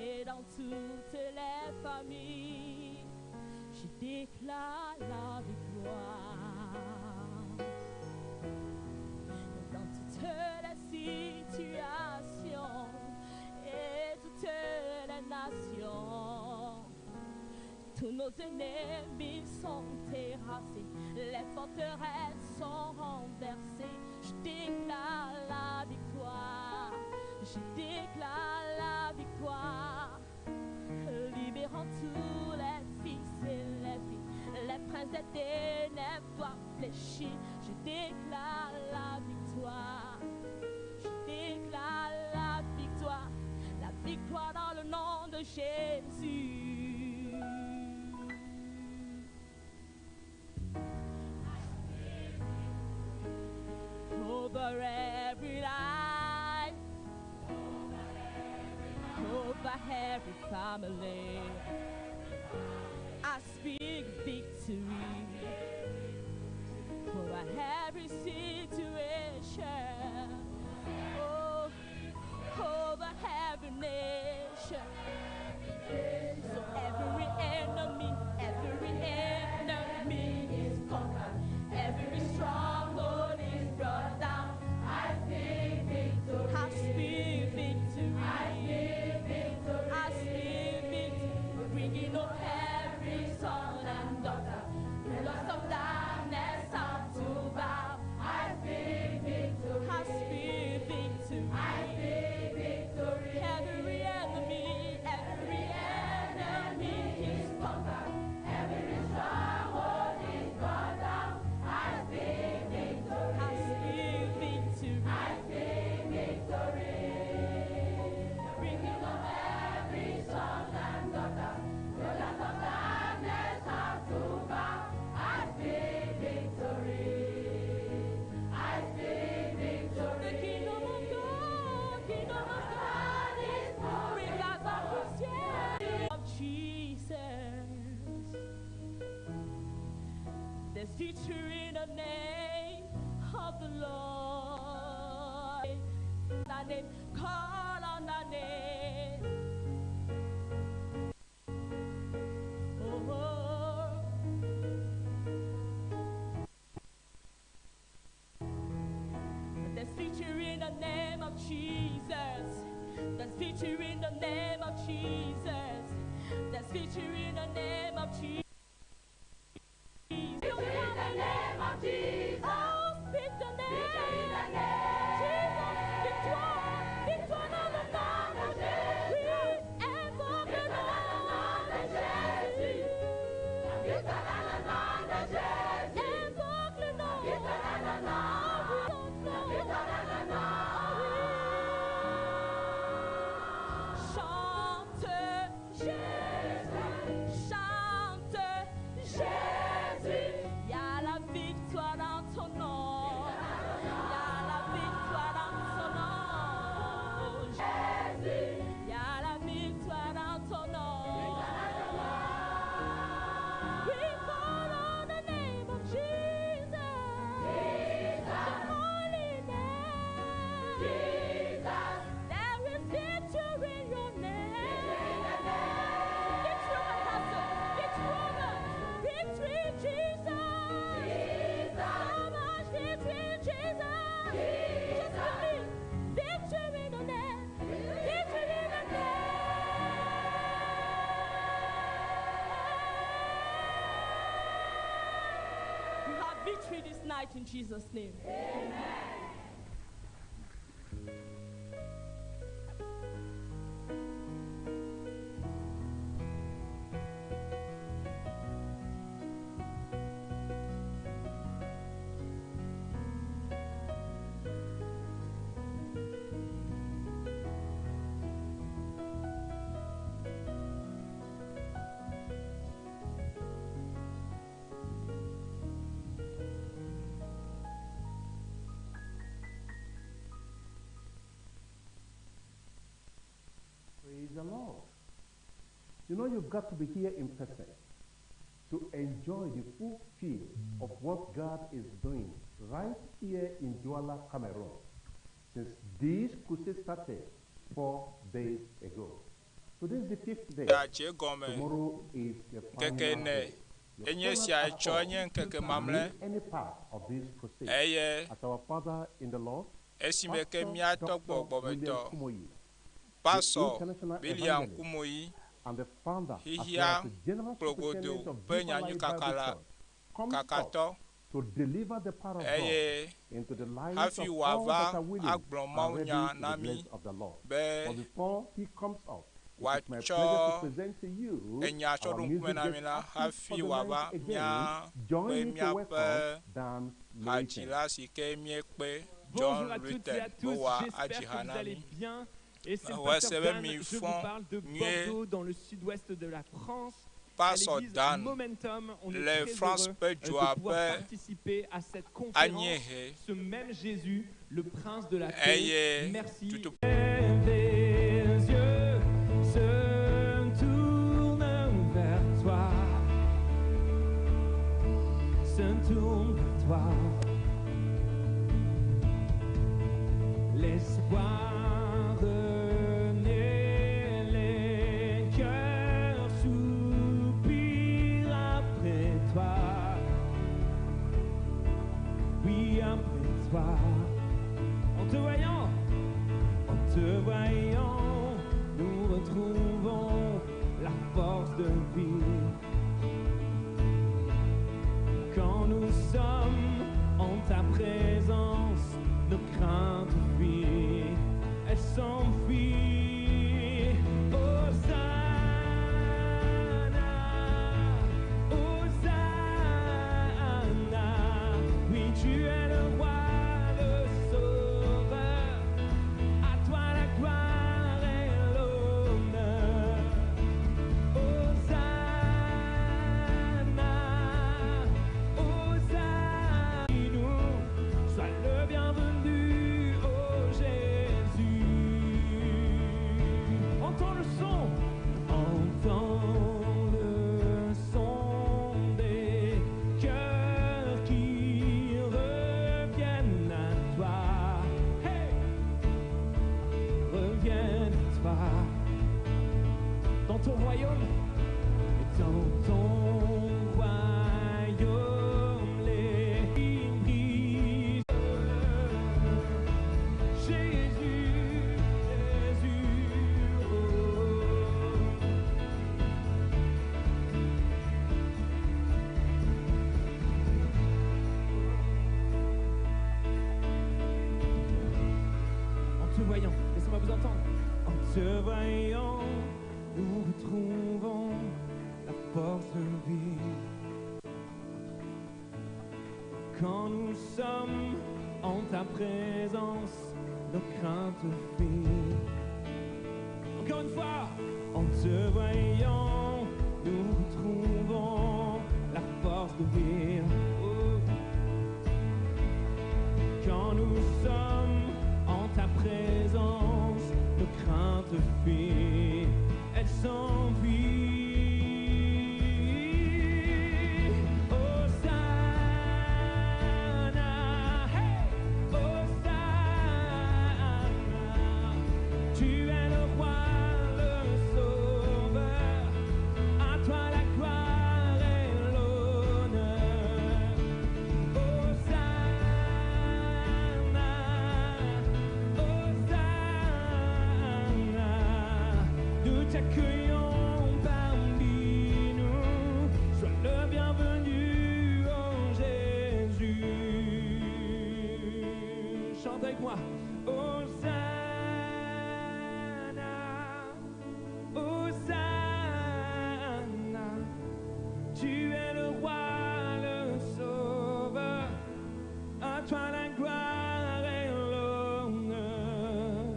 et dans toutes les familles. Je déclare la victoire. Dans toutes les situations et toutes les nations, tous nos ennemis sont terrassés, les forteresses sont renversées. Je déclare la victoire, je déclare la victoire, libérant tous les fils et les filles. Les princes des ténèbres doivent fléchir. Je déclare la victoire, je déclare la victoire, la victoire dans le nom de Jésus. Over every life, over every family, I speak victory. Over every situation, oh, over every nation. So every enemy is conquered. Every stronghold is brought down. I speak victory. I speak victory. I speak victory. I speak victory. Bringing up every son and daughter. The loss of darkness have to bow. I speak victory. I speak victory. I speak victory. Every enemy is conquered. Every stronghold is brought down. I speak victory. I speak victory. I speak victory. Bringing up every son and daughter. The last of darkness have to bow. I speak victory. I speak victory. The kingdom of God, kingdom of God is Revive our Christianity of Jesus. There's victory in the name of the Lord. Thy name, call on thy name. Oh, oh. There's victory in the name of Jesus. There's victory in the name of Jesus. There's victory in the name of Jesus. Victory in the name of Jesus. Oh, speak the name. Victory in the name. Jesus, victoire, victoire dans le nom de Jésus. Oui, invoque le nom de Jésus. Victoire dans le nom de Jésus. Invoque le nom. Victoire dans le nom. Victoire dans le nom. Chante Jésus, chante Jésus. Y a la victoire dans ton nom. Y a la victoire dans ton nom. Jésus, y a la victoire dans ton nom. We call on the name of Jesus. The holy name. Jesus. There is victory in your name. Victory over cancer. Victory over. Victory, Jesus. So much victory, Jesus. Just believe. Victory in the name. Victory in the name. You have victory this night in Jesus' name. Praise the Lord. You know, you've got to be here in person to enjoy the full feel of what God is doing right here in Douala, Cameroon, since this crusade started 4 days ago. Today is the fifth day. Adze gɔme Tomorrow is the ŋkeke final ene day. Your Enye prayers sia are etsɔ called nye ŋkeke to mamlɛ lead any part of this crusade. Eye As our Father in the Lord, esime ke Pastor mía tɔ Dr. gbɔgbɔmetɔ William Kumoyi, the Pastor international William evangelist Kumoyi and the founder as well xixia as the general kplogodo superintendent of ƒe Deeper Life Bible nyanyuikakala Church, comes up kakatɔ to deliver the power of eye God into the lives hafi of all wòava that are willing agblɔ and Mawu ready nya to na be mí blessed of the Lord. be But before he comes up, it is my wòatsɔ pleasure to present to you enya tsɔ our ɖo ŋkume music na mí guest la artist for hafi the wòava night again. mía Join kpe me to míaƒe welcome Dan Lewitten. hadzila si ke míekpe John Bonjour à toutes et Luten à be tous, wòa j'espère adzi que ha vous na allez mí. bien. Et c'est le Mexɔe pasteur se be Dan, mi je vous fɔ parle de nyuie. Bordeaux dans le sud-ouest de la France. À Pastor l'église Dan Momentum, on est le très France heureux ƒe de dzoa pouvoir ƒe participer à cette conférence. anyiehe Ce même Jésus, le prince de la paix. eye Merci. tutu Mes yeux se tournent vers toi, se tournent vers toi. L'espoir renaît, les cœurs soupirent après toi. Oui, après toi. En te voyant, en te voyant, nous retrouvons la force de vivre. Quand nous sommes en ta présence, nos craintes fuient, elles s'enfuient. Hosanna, Hosanna, oui tu es le roi, le sauveur. À toi la gloire et l'honneur. Hosanna, Hosanna, nous, sois le bienvenu, ô Jésus. Entends le son, entends le son des cœurs qui reviennent à toi. Hey! Reviennent à toi dans ton royaume et dans ton royaume les brillent. Jésus, Jésus, oh. En te voyant, laissez-moi vous entendre. En te voyant, nous retrouvons la force de vivre. Quand nous sommes en ta présence, nos craintes fuient. Encore une fois, en te voyant, nous retrouvons la force de vivre. Oh. Quand nous sommes en ta présence, nos craintes fuient, elles s'enfuient. Hosanna, hey, Hosanna, tu es le roi, le sauveur, à toi la gloire et l'honneur. Hosanna, Hosanna, nous t'accueillons parmi nous. Sois le bienvenu, ô Jésus. Chante avec moi. Hosanna, Hosanna, tu es le roi, le sauveur. À toi la gloire et l'honneur.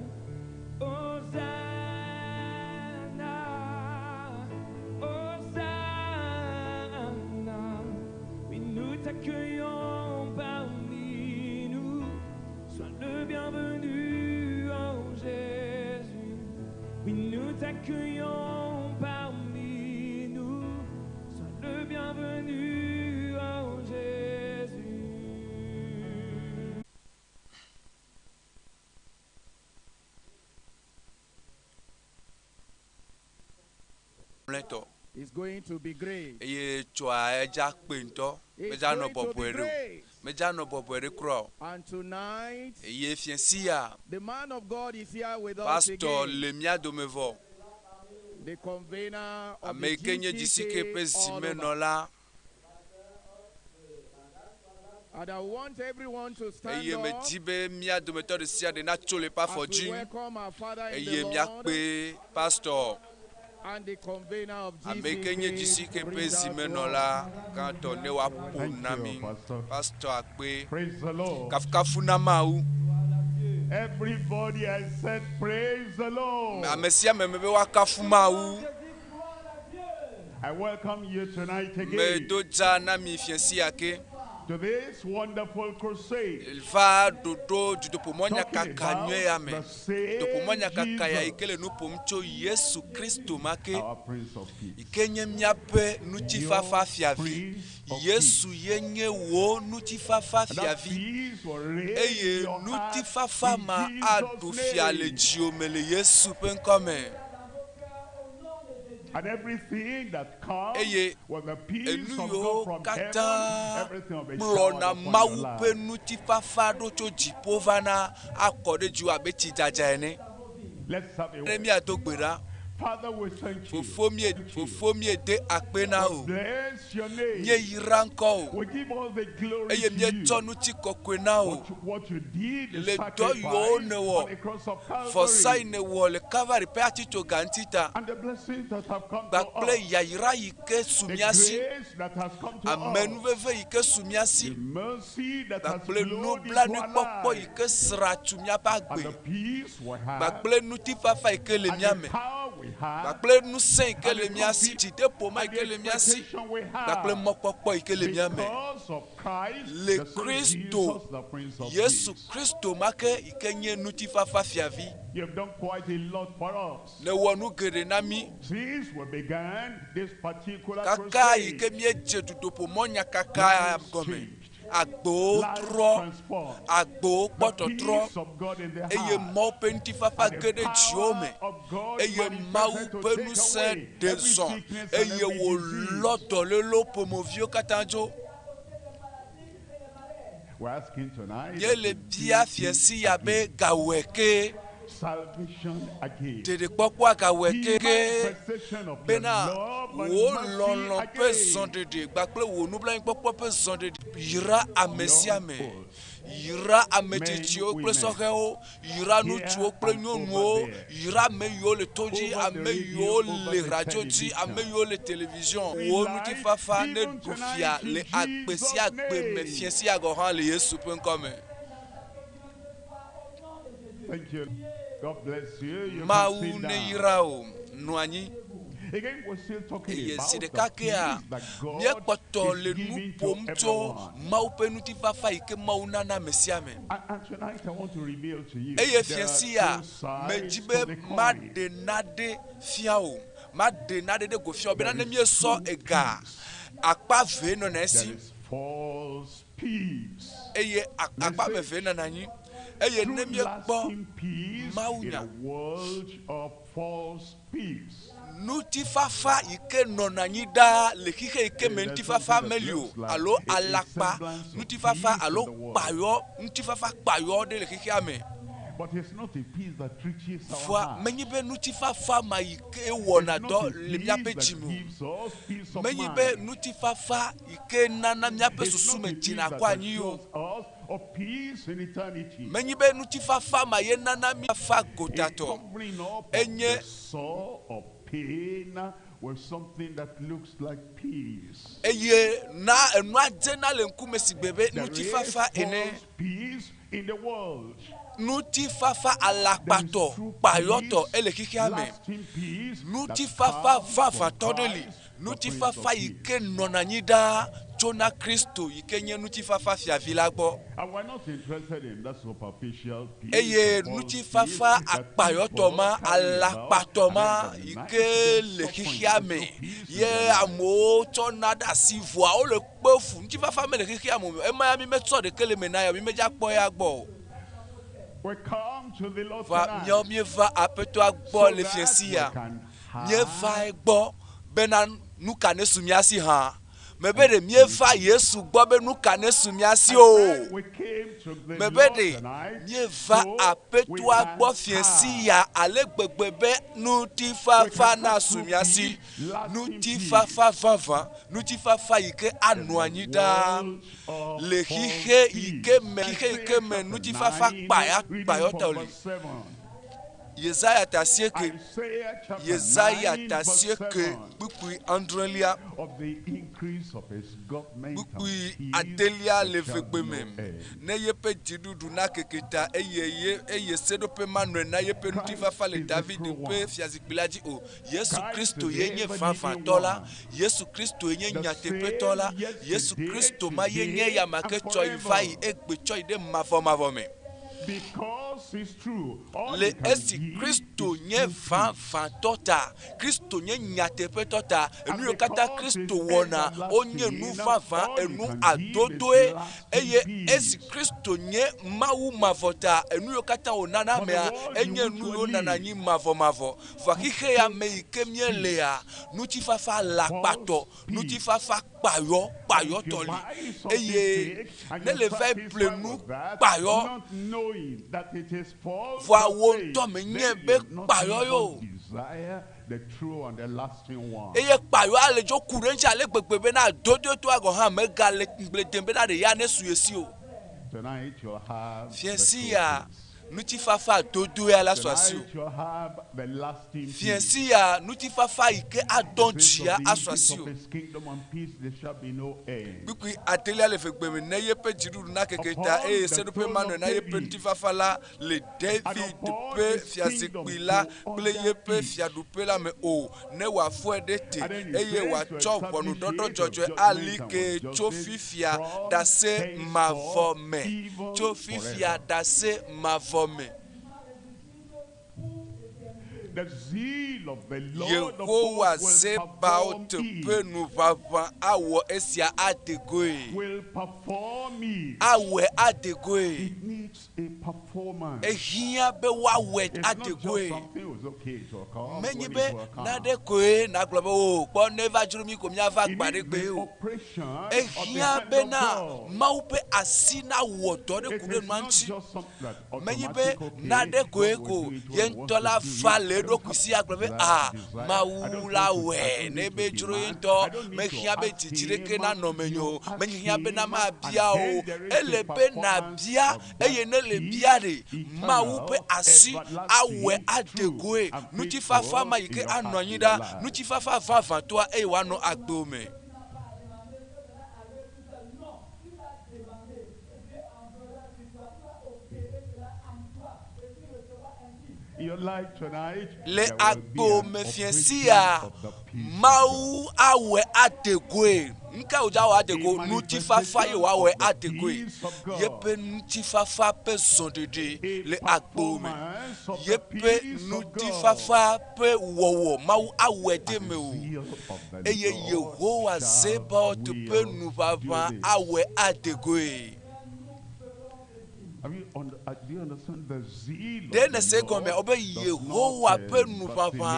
Hosanna, Hosanna, oui, nous t'accueillons parmi nous. Sois le bienvenu, ô Jésus. Oui, nous t'accueillons parmi nous. Sois le bienvenu, ô Jésus. Mlɔetɔ. It's going to be great. Eye tsoa edza kpe ŋutɔ. It's Medza nɔ going to bɔbɔe be ɖe o. great. Medza nɔ bɔbɔe ɖe kura o. And tonight, Eye fiɛsi ya, the man of God is here with us pastor again. le mía dome vɔ. The convener of Ame the yi ke nye GCK GCK ƒe all over. zimenɔla. And I want everyone to stand Eye up medi be mía dometɔ ɖe sia ɖe natso le eƒe as afɔ we dzi. welcome our Father in Eye the Lord míakpe pastor and the convener of ame yi ke nye GCK. GCK ƒe read out to us. zimenɔla gãtɔ ne woaƒo Thank na you, mí. Pastor. Pastor akpe. Praise the Lord. Kafukafu na Mawu. Everybody, I said, praise the Lord. Ame sia ame me be woakafu Mawu. I welcome you tonight again Medo dza na mi fiɛsi ya ke. to this wonderful crusade. Va ɖoɖo dutoƒomɔnyakaka Talking nyuie ya me. about the same Dutoƒomɔnyakaka ya yi Jesus, ke le nu ƒom tso Yesu Kristo ma ke. our Prince of Peace. Yi ke nye míaƒe ŋutifafa fiavi. Prince of Yesu ye nye wò ŋutifafa And that fiavi. peace will reign Eye in your heart ŋutifafa in ma aɖu Jesus' fia le name. dziwò me le Yesu ƒe ŋkɔme. And everything that comes Eye with the peace enu of yiwo God from heaven, katã everything will be showered kplɔna upon your Mawu ƒe life. ŋutifafa ɖo tso dziƒo vana akɔ ɖe dziwò abe tsidzadza ene. Let's have a Ne word. míado gbe ɖa. Father, we thank you. Fofo mie fofo miede akpe na wò. Bless your name. Míeyra ŋkɔ wò We give all the glory eye to you. míetsɔ ŋutikɔkɔe na wò. What you, what you did, the Le dɔ yiwo sacrifice nèwɔ, on the cross of vɔsa yi Calvary, nèwɔ le Kalvari ƒe atitsoga ŋuti ta and the blessings that have come to kpakple us, yayra yi ke su the mía si, grace that has come to us, amenuveve yi ke su mía si, the mercy that has kpakple flowed into our nublanuikpɔkpɔ yi lives, ke sra tu míaƒe and agbe, the peace we have, kpakple ŋutifafa yi ke le and mía the me, power we have, kpakple ŋusẽ yi ke and le the mía si, confidence dzideƒome yi and ke the le mía si, expectation we kpakple have mɔkpɔkpɔ yi ke le mía me. because of Christ, Le the same Kristo, Jesus, the Prince of Yesu Peace. Kristo ma ke yi ke nye ŋutifafa fiavi. You've done quite a lot for us. Nèwɔ nu geɖe na mí. Since we began this particular Kaka yi ke crusade, míedze dutoƒomɔnyakaka lives gɔme, changed, agbewo lives trɔ, transformed, agbewo the kpɔ tɔtrɔ peace of God in the eye heart, Mawu ƒe ŋutifafa and ge the ɖe dziwo me power of God eye Mawu manifested to ƒe take ŋusẽ away ɖe every zɔ sickness and eye every wòlɔ disease. dɔlélewo ƒomeviwo katã dzo. We're asking tonight Ye that le you do bia it fiɛsi ya be again. gawɔe ke Salvation again. ɖeɖekpɔkpɔa gawɔe The ke manifestation of your bena love and wò mercy lɔlɔ ƒe again. zɔɖeɖe kpakple wò nublanuikpɔkpɔ ƒe zɔɖeɖe yra ame sia Young, ame. old, Yra ame men, tsitsiwo kple women, sɔhɛwo, yra here ŋutsuwo kple and over nyɔnuwo, there, yra ame yiwo le to dzi, over the ame radio, yiwo over le the radio dzi, ame television. yiwo le television. Every Wò life, ŋutifafa ne even ɖu fia tonight in le agbe Jesus' sia agbe me, name. fia sia gɔ̃ hã le Yesu ƒe ŋkɔme. Thank you. God bless you. You can Mawu sit ne down. yra wò, nɔ anyi. Again, we're still talking Eye about zi the ɖeka kea, peace that God míekpɔtɔ is le nu giving to ƒom tso everyone. Mawu ƒe ŋutifafa yi ke Mawu nana ame sia ame. And tonight I want to reveal to you Eye there fia are sia, two sides medzi to be the coin. maɖe nane fia wò, maɖe nane ɖe go fia wò bena There ne is míesɔ true ega, peace. akpa vee nɔna There esi is false peace. eye akpa Listen. vee nɔna anyi. Eye True ne míekpɔ lasting peace Mawu in nya a world of false peace. ŋutifafa yi ke nɔna anyi ɖaa le xixe yi ke me There's ŋutifafa something that meli o looks like alo a alakpa semblance of ŋutifafa peace in alo the world. kpayɔ ŋutifafa kpayɔ ɖe le xexea me. But it's not a peace that reaches our Vɔa heart. menye be ŋutifafa ma yi ke wɔna It's dɔ not a le peace míaƒe that dzime o. gives us peace of Menye be mind. ŋutifafa yi ke nana míaƒe It's susu not me a peace dzina that kɔ anyi o. assures us of peace in eternity. Menye be ŋutifafa ma ye nana míafa A gotatɔ. covering up of Enye the sore of pain with something that looks like peace. eye na enua dzena le ŋkume si gbe be There is ŋutifafa ene. false peace in the world. Ŋutifafa There is alakpatɔ true kpayɔtɔ peace, ele xexea me. lasting peace that Ŋutifafa comes from vavãtɔ ɖe li. Christ, the Prince of Ŋutifafa yi Peace. ke nɔna anyi ɖaa tsona Kristo yi ke nye ŋutifafa fiavi la gbɔ. And we're not interested in that superficial peace, Eye the false peace ŋutifafa that akpayɔtɔ people ma, carry about, alakpatɔ and ma then yi the night ke they're le suffering. xexea There's me no peace in ye their life. amewo tsɔna ɖe asi vɔa wole kpe fu. Ŋutifafa mele xexea me o. Ema ya mi metsɔ ɖeke le me na ya o, mi medza kpɔ ya gbɔ o. We come to the Lord Va tonight míawo míeva aƒetɔa so gbɔ le that fiɛsi we ya. can Míeva have egbɔ bena nu ka ne su mía si hã. Mebe ɖe míeva Yesu gbɔ be nu ka ne su mía si o. Mebe ɖe míeva Aƒetɔa gbɔ fiẽ si ya ale gbegbe be ŋutifafa nasu mía si. Ŋutifafa vavã, ŋutifafa yi ke anɔ anyi ɖaa le xixe yi ke me, xixe yi ke me ŋutifafa kpaya kpayɔtɔ li. Yesaya ta asieke, Yesaya ta asieke kpukpui adrelia, kpukpui adelia le vegbe me. Ne yeƒe dziɖuɖu nakeke ta eye ye eye seɖoƒe manɔe na yeƒe ŋutifafa le David ƒe fiazikpui la dzi o. Yesu Kristo ye nye vavãtɔ la. Yesu Kristo ye nye nyateƒetɔ la. Yesu Kristo ma ye nye eyama ke tsɔ yi va yi egbe tsɔ yi ɖe mavɔmavɔ me. Le esi Kristo nye vavãtɔ ta, Kristo nye nyateƒetɔ ta, enu yiwo katã Kristo wɔna wonye nu vavã, enu adodoe, eye esi Kristo nye Mawu mavɔ ta, enu yiwo katã wònana amea enye nu yiwo nana anyi mavɔmavɔ. Vɔa xixe ya me yi ke míelea, ŋutifafa alakpatɔ, ŋutifafa kpayɔ, kpayɔtɔ li. Eye ne le va yi ƒle nu kpayɔ, vɔa wò ŋutɔ menyae be kpayɔ ye o. Eye kpayɔa le dzo ku ɖe eŋuti ale gbegbe bena dodoetɔa gɔ̃ hã megale ŋugble dem bena ɖe ya nesu ye si o. Fiẽ sia Ŋutifafa dodoea la su asiwò. Fiẽ sia ŋutifafa yi ke adɔ dzia asu asiwò. Kpukpui adelia le vegbe me, Ne yeƒe dziɖuɖu nakeke ta, eye seɖoƒe manɔe na yeƒe ŋutifafa la le David ƒe fiazikpui la kple yeƒe fiaɖuƒe la me o, ne wòafɔe ɖe te, eye wòatsɔ ʋɔnudɔdrɔ̃ dzɔdzɔe ali kee tso fifia ɖase mavɔ me. Tso fifia ɖase mavɔ me. Yehowa Zebaot ƒe nuʋaʋã awɔ esia ade goe. Awɔe ade goe. Ehiã be woawɔe ade goe. Menye be nane koe nàgblɔ be, Oo, kpɔ, ne eva dzro mí ko míava gbaɖegbee o. Ehiã bena Mawu ƒe asi nawɔ dɔ ɖe ku ɖe nua ŋuti. Menye be nane koe ko ye ŋutɔ la va le eɖokui si agblɔ be, Aa, Mawu la wɔe ne be dzro ye ŋutɔ. Mehiã be didi ɖeke nanɔ menye o. Mehiã bena mabia o. Ele be nàbia, eye ne le bia ɖe, Mawu ƒe asi awɔe ade goe. Ŋutifafa ma yi ke anɔ anyi ɖa, ŋutifafa vavãtɔa eye wòanɔ agbewò me. Le agbo me fiẽ sia, Mawu awɔe ade goe. Nuka wòdze awɔ ade go? Ŋutifafa ye wòawɔe ade goe. Yeƒe ŋutifafa ƒe zɔɖeɖe le agbo me. Yeƒe ŋutifafa ƒe wɔwɔ, Mawu awɔe de mewò. Eye Yehowa Zebaot ƒe nuʋaʋã awɔe ade goe. Ɖe nèse egɔmea? Wobe Yehowa ƒe nuʋaʋã,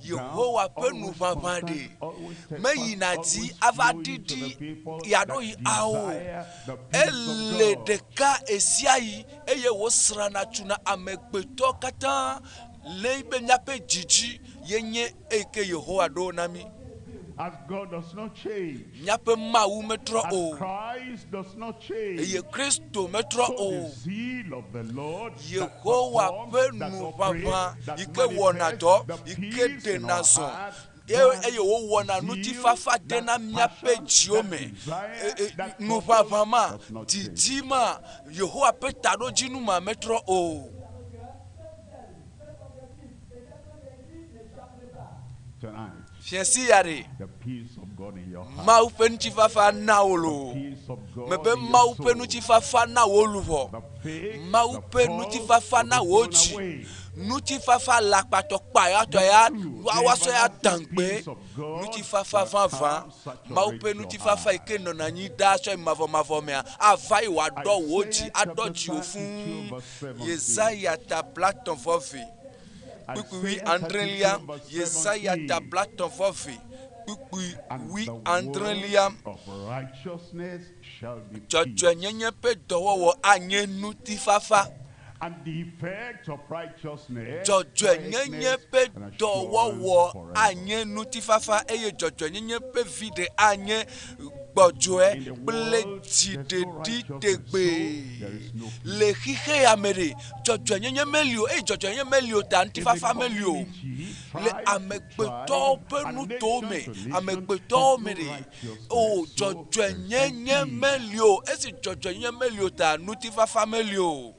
Yehowa ƒe nuʋaʋã ɖe meyina dzi ava ɖiɖi yeaɖo yi ao. Ele ɖeka ɣesiaɣi eye wòsrãna tsuna amegbetɔ katã le be míaƒe dzidzi ye nye eyi ke Yehowa ɖo na mí. Míaƒe Mawu metrɔ o, eye Kristo metrɔ o. Yehowa ƒe nuʋaʋã yi ke wɔna dɔ, yi ke ɖena zɔ, eye wòwɔna ŋutifafa dena míaƒe dziwo me. Nuʋaʋã ma, didi ma, Yehowa ƒe taɖodzinu ma metrɔ o. Fiẽ ya ɖe, Mawu ƒe ŋutifafa na wò loo. Mebe Mawu ƒe ŋutifafa na wò luʋɔ. Mawu ƒe ŋutifafa na wò dzi. Ŋutifafa lakpatɔ kpayatɔ ya woasɔ ya daŋgbe. Ŋutifafa vavã, Mawu ƒe ŋutifafa yi ke nɔna anyi ɖaa sɔ yi mavɔmavɔ mea, ava yi wòaɖɔ wò dzi, aɖɔ dziwò fũu. Yesaya ta blatɔ̃ vɔ ve. Kpukpui wuiadrelia, Yesaya ta blatɔ̃ vɔ ve. kpukpui And wui the adrelia work of righteousness shall be peace. dzɔdzɔenyenye ƒe dɔwɔwɔ anye ŋutifafa And the effect of righteousness, dzɔdzɔenyenye quietness, ƒe and assurance dɔwɔwɔ forever. anye ŋutifafa eye dzɔdzɔenyenye ƒe viɖe anye gbɔdzɔe kple dziɖeɖi tegbee le xixe ya me ɖe dzɔdzɔenyenye meli o eye dzɔdzɔenyenye meli o ta ŋutifafa meli o le amegbetɔwo ƒe nutowo me amegbetɔwo me ɖe o dzɔdzɔenyenye meli o esi dzɔdzɔenyenye meli o ta ŋutifafa meli o.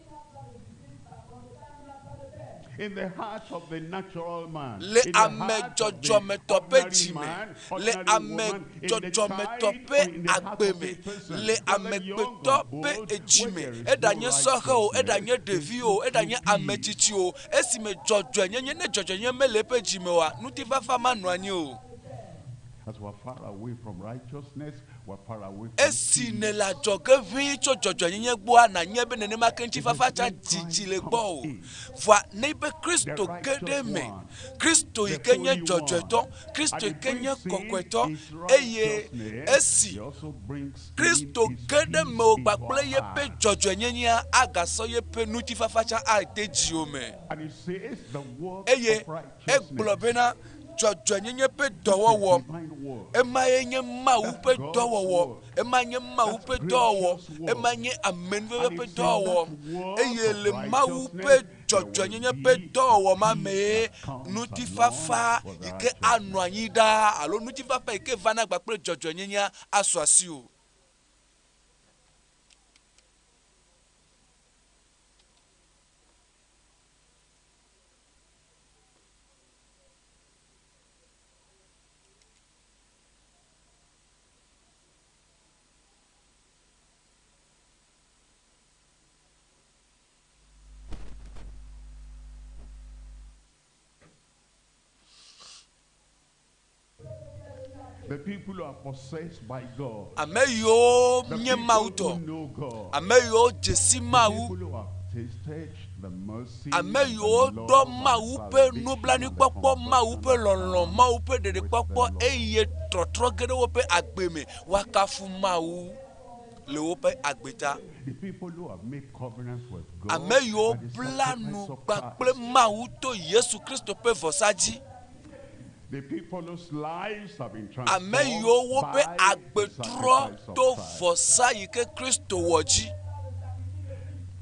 In the heart of the natural man, le in the ame heart of the dzɔdzɔmetɔ ƒe ordinary dzime man, le ordinary ame woman, in the dzɔdzɔmetɔ child ƒe or in the heart agbe of me a person, le whether young amegbetɔ or ƒe old, edzime where there is no eɖanye sɔhe o eɖanye righteousness, ɖevi o eɖanye ametsitsi o esime dzɔdzɔenyenye ne dzɔdzɔenyenye mele eƒe dzime oa ŋutifafa manɔ anyi o As we're far away from righteousness, we're far away from esi nèle adzɔge ʋĩi tso dzɔdzɔenyenye gbɔa nanye be nenema ke ŋutifafa tsa dzidzi le gbɔ o vɔa ne be kristo ge ɖe me kristo yi ke nye dzɔdzɔetɔ kristo yi ke nye kɔkɔetɔ eye esi kristo ge ɖe mewò kpakple yeƒe dzɔdzɔenyenyea agasɔ yeƒe ŋutifafa tsã ade dziwò me And it says the work eye of righteousness. egblɔ bena dzɔdzɔenyenye ƒe dɔwɔwɔ ema ye nye mawu ƒe dɔwɔwɔ ema nye mawu ƒe dɔwɔwɔ ema nye amenuveve ƒe dɔwɔwɔ eye le mawu ƒe dzɔdzɔenyenye ƒe dɔwɔwɔ ma mee ŋutifafa yi ke anɔ anyi ɖaa alo ŋutifafa yi ke vana kpakple dzɔdzɔenyenyea asu asi o. The people who are possessed by God. Ame yiwo The nye people Mawu who tɔ, know God. ame yiwo dze si Mawu, The people who have tasted the mercy ame and yiwo the ɖɔ love and Mawu ƒe salvation and the nublanuikpɔkpɔ, Mawu ƒe lɔlɔ̃, Mawu ƒe ɖeɖekpɔkpɔ eye trɔtrɔ ge ɖe woƒe agbe me, woakafu Mawu le woƒe agbe ta. The people who have made covenants with God Ame yiwo by the bla sacrifice nu of kpakple Christ. Mawu to Yesu Kristo ƒe vɔsa dzi. The people whose lives have been Ame transformed yiwo woƒe by the agbe trɔ sacrifice of to Christ. vɔsa yi ke Kristo wɔ dzi.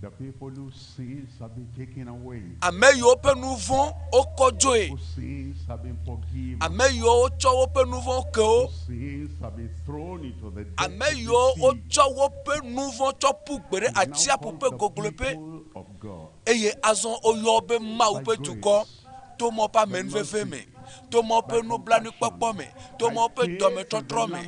The people whose sins have been taken away. Ame yiwo ƒe nu vɔ̃ wokɔ dzoe. Whose sins have been forgiven. Ame yiwo wotsɔ woƒe nu vɔ̃ ke wo. Whose sins have been thrown into the depths Ame of the yiwo sea. wotsɔ woƒe nu vɔ̃ tsɔ ƒu gbe ɖe And now atsiaƒu called ƒe the gogloƒe people of God. eye azɔ woyɔ wo be Mawu ƒe dukɔ to mɔ ƒe amenuveve me, to mɔ ƒe nublanuikpɔkpɔ me, to mɔ ƒe dɔmetɔtrɔ me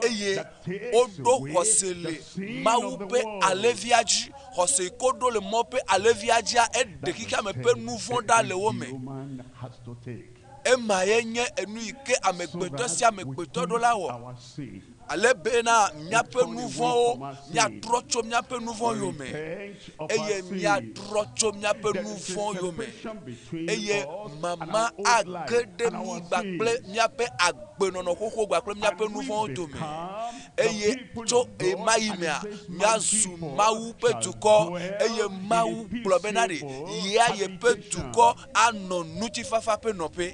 eye woɖo xɔse le Mawu ƒe alẽvia dzi. Xɔse yi ke woɖo le Mawu ƒe alẽvia dzia, eɖe xexeame ƒe nu vɔ̃ ɖa le wo me. Human has to take. Ema ye nye enu yi ke amegbetɔ sia amegbetɔ ɖo la wɔ. Our sin. Ale bena míaƒe nu vɔ̃wo, míatrɔ tso míaƒe nu vɔ̃ yome eye míatrɔ tso míaƒe nu vɔ̃ yome eye mama age ɖe mí kpakple míaƒe agbenɔnɔ xoxo kpakple míaƒe nu vɔ̃wo dome eye tso ɣemaɣi mea míazu Mawu ƒe dukɔ eye Mawu gblɔ bena ɖe yea yeƒe dukɔ anɔ ŋutifafa ƒe nɔƒe.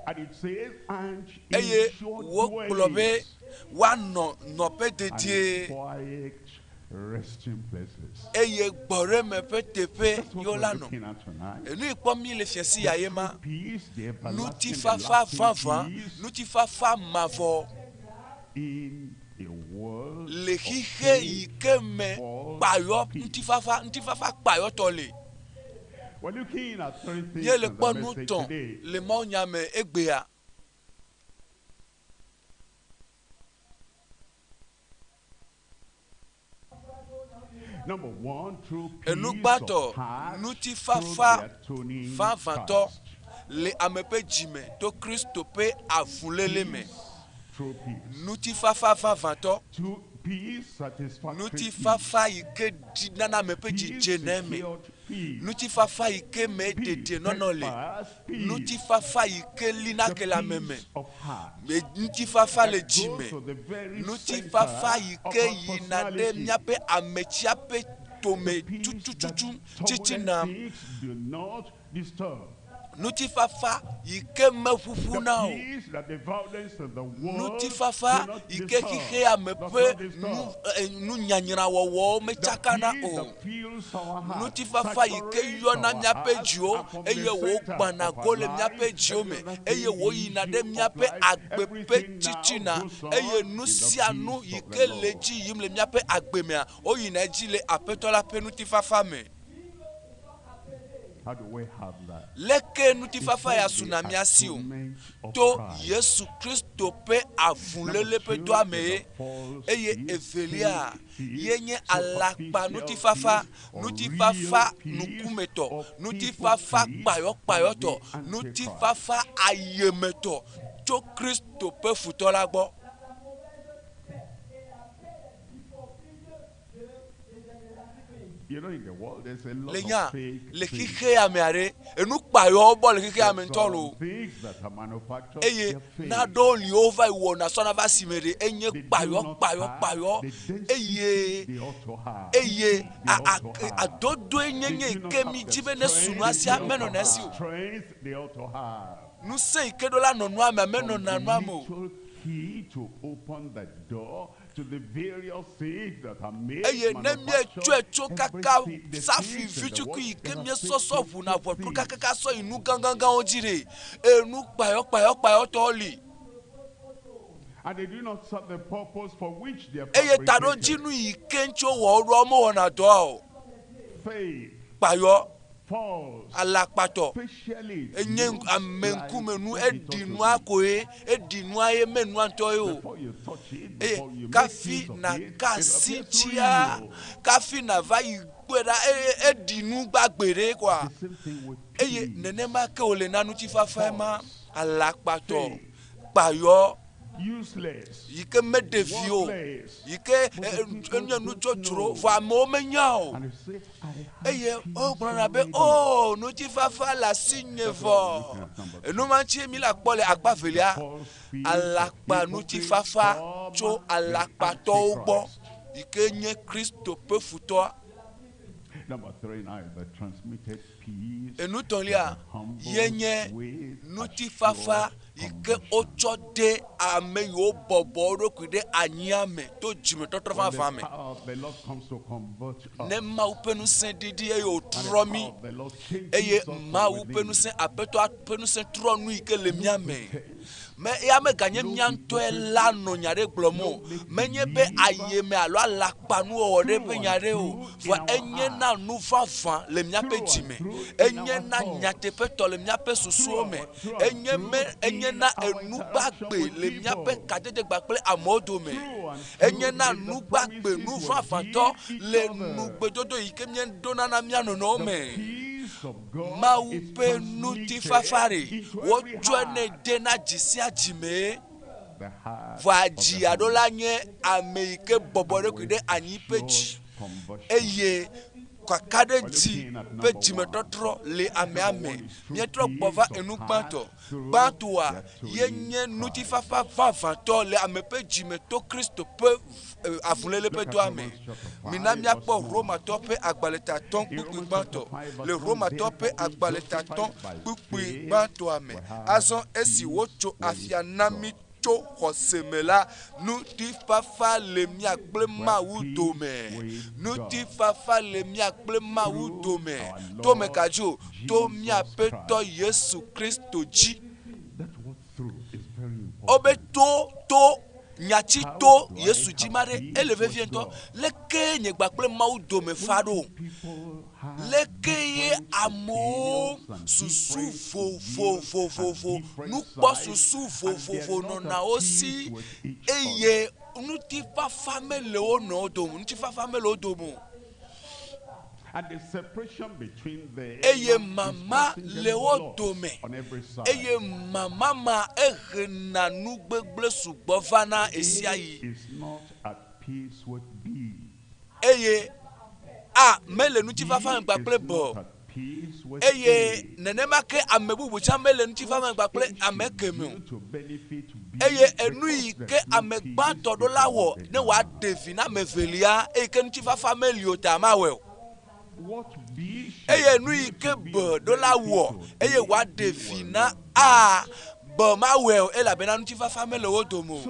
And it says, and in eye sure wogblɔ be dwellings woanɔ nɔƒe and dedie quiet resting places. eye gbɔɖeme ƒe teƒe That's what yewo we're la nɔ. looking at tonight. Enu yi kpɔm mi le fiasi ya ye ma Peace, the everlasting, ŋutifafa lasting vavã, peace ŋutifafa mavɔ in a world le of xixe yi ke me false kpayɔ peace. ŋutifafa ŋutifafa kpayɔtɔ le. We're looking at three things Míele in kpɔ the nu message tɔ̃ today. le mawunya me egbea. Number one, true peace Enu gbãtɔ, of heart through ŋutifafa the atoning vavãtɔ Christ. le ame ƒe dzime to Kristo ƒe avuléle me. True peace. Ŋutifafa vavãtɔ. True peace, satisfactory peace. Ŋutifafa yi ke dzi nana ame ƒe dzi Peace, dze ne me. secured peace. Ŋutifafa yi ke me dedienɔnɔ le. Ŋutifafa yi ke lina ke le ame me. Me ŋutifafa le dzi me. Ŋutifafa yi ke yina ɖe míaƒe ametsia ƒe tome tutututu titina. Do not disturb. Ŋutifafa yi ke meʋuʋuna o. Peace that the violence of the world Ŋutifafa do not yi ke disturb. xexea me Does ƒe not disturb. nu nunyanyrawɔwɔwo metsakana Peace o. that fills our heart, Ŋutifafa yi ke saturates yɔna our míaƒe hearts dziwo and from the eye center wògbãna of go our le míaƒe life, dziwo me every other eye thing, wòyina ɖe issue of míaƒe life, agbe ƒe everything now titina goes on eye in nu the sia nu peace yi of ke the le Lord. dzi yim le míaƒe agbe mea woyina edzi le aƒetɔ la ƒe ŋutifafa me. How do we have that? Leke ŋutifafa ya suna mía si o to Yesu Kristo ƒe avuléle ƒe dɔa me ye eye evelia ye nye alakpa ŋutifafa, ŋutifafa ŋkumetɔ, ŋutifafa kpayɔkpayɔtɔ, ŋutifafa ayemetɔ tso Kristo ƒe futɔ la gbɔ. You know, in the world, there's a lot Le nya of fake le things. xexea me aɖe enu kpayɔwo bɔ le xexea me There's ŋutɔ some loo. things that are manufactured, eye they're fake. naɖewo li wova yi wɔna sɔna va asime ɖe enye kpayɔ kpayɔ kpayɔ eye They ought to have. eye They ought to have. adodoe nyenye They yi do not ke have mi the dzi be ne strength sunu asia they ought menɔna to esi have. o. Strength they ought to have. Ŋusẽ yi ke ɖo la nɔ nua mea menɔna nua me o. Little key to open the door to the various things that are made, eye ne manufactured, míetsɔe tso kaka everything, the safi things in the vitukui world yi ke that are míesɔsɔ fake, ʋuna fake ʋɔtru things. kakaka sɔ yi nu gãgãgãwo dzi ɖe enu kpayɔ kpayɔ kpayɔtɔwo li And they do not serve the purpose for which they are eye fabricated. taɖodzinu yi ke ŋuti wowɔ wo ɖoa womewɔna dɔa o. Fake, Kpayɔ false, alakpatɔ facially enye looks ame like ŋkume nu what it eɖi ought to nua be. koe eɖi nua ye menua ŋutɔ ye o. Before you touch it, eye before you make kafi use of na it, it ka asi appears tsia real. kafi nava yi kpɔe ɖa eye eɖi nu gbagbe ɖe koa The same thing with eye peace. nenema ke wòle na ŋutifafa ma alakpatɔ kpayɔ Useless. yi ke meɖe vi o Worthless. yi ke But the people enye don't nudzodzro know. vɔ amewo menya o And they say, I have eye peace wogblɔna be already. o ŋutifafa le asinye That's what we're looking vɔ at number two. enuma ŋuti mi le akpɔ le akpa velia False peace alakpa of ŋutifafa hypocrites tso from the alakpatɔwo gbɔ Antichrist. yi ke nye Kristo ƒe futɔa. Number three now is the transmitted peace. Enutɔlia that the humble ye nye with ŋutifafa assured yi ke wotsɔ de ame yiwo bɔbɔ wo ɖokui ɖe anyia me to dzimetɔtrɔ When the vavã me. power of the Lord comes to convert us, Ne Mawu ƒe ŋusẽ ɖiɖi eye and the wòtrɔ power mí of the Lord changes eye us from Mawu ƒe within. ŋusẽ aƒetɔa ƒe ŋusẽ trɔ nu yi ke le mía me. Me eya meganye mía ŋutɔe la nɔ nya ɖe gblɔm o. Menye be ayeme alo alakpanuwɔwɔ ɖe ƒe nya ɖe o. Vɔa enye na nu vavã le míaƒe dzime. Enye na nyateƒetɔ le míaƒe susuwo me. Enye me enye na enugbagbe le míaƒe kadedegba kple amewo dome. Enye na nugbagbe nu vavãtɔ le nugbedodo yi ke míeɖona na mía nɔnɔewo me. Peace of God Mawu is ƒe transmitted ŋutifafa ɖe into every wotsɔe ne heart. de na dzi sia dzi mee. The heart Vɔa of the dzi aɖo la nye ame yi ke bɔbɔ ɖokui ɖe anyi ƒe dzi conversion. eye kakaɖedzi ƒe dzimetɔtrɔ le amea me. Míetrɔ gbɔ va enu gbãtɔ. Gbãtɔa ye nye ŋutifafa vavãtɔ le ame ƒe dzime to Kristo ƒe avuléle ƒe dɔa me. Mina míakpɔ Romatɔ ƒe agbalẽtatɔ kpukpui gbãtɔ. Le Romatɔ ƒe agbalẽtatɔ kpukpui gbãtɔa me. Azɔ esi wotso afia na mí tso xɔse me la, ŋutifafa le mía kple Mawu dome. Ŋutifafa le mía kple Mawu dome. To me ka dzi o? To míaƒe tɔ Yesu Kristo dzi. That word through is very important. Wobe to to nyatsi to Yesu dzi ma ɖe ele vevie ŋutɔ. Leke nye gba kple Mawu dome fa ɖo? Leke ye amewo susu vovovovovo nukpɔsusu vovovo nɔna wo si eye ŋutifafa mele wo nɔewo dome ŋutifafa mele wo dome o. And the separation between them eye is mama causing them le wo loss dome on every side. eye mama ma ehena nugbegble sugbɔ vana esia A yi is not at peace with B. eye A A mele ŋutifafa me kpakple B o. Eye nenema ke ame bubu tsã mele ŋutifafa me kpakple ame keme o. Eye enu yi ke ame gbãtɔ ɖo la wɔ ne wòaɖe vi na ame evelia eyi ke ŋutifafa meli o ta mawɔe o. Eye nu yi ke B ɖo la wɔ eye wòaɖe vi na A, B mawɔe o elabena ŋutifafa mele wo dome o.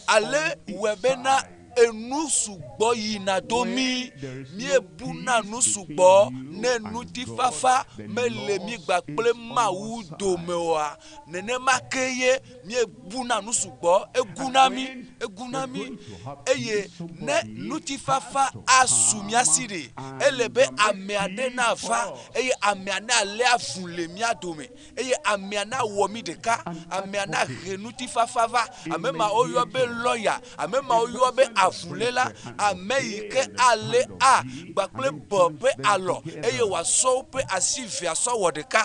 Ale wɔe bena enu sugbɔ yina do mí. Míebuna nu sugbɔ ne ŋutifafa mele mí kpakple Mawu dome oa. Nenema ke ye míebuna nu sugbɔ, egu na mí, egu na mí. Eye ne ŋutifafa asu mía si ɖe, ele be ame aɖe nava eye amea nalé avu le mía dome. Eye amea nawɔ mí ɖeka, amea nahe ŋutifafa va. Ame ma woyɔ be lɔya, ame ma woyɔ be avuléla, ame yi ke alé A kpakple B ƒe alɔ eye wòasɔ woƒe asi evea sɔ wɔ ɖeka.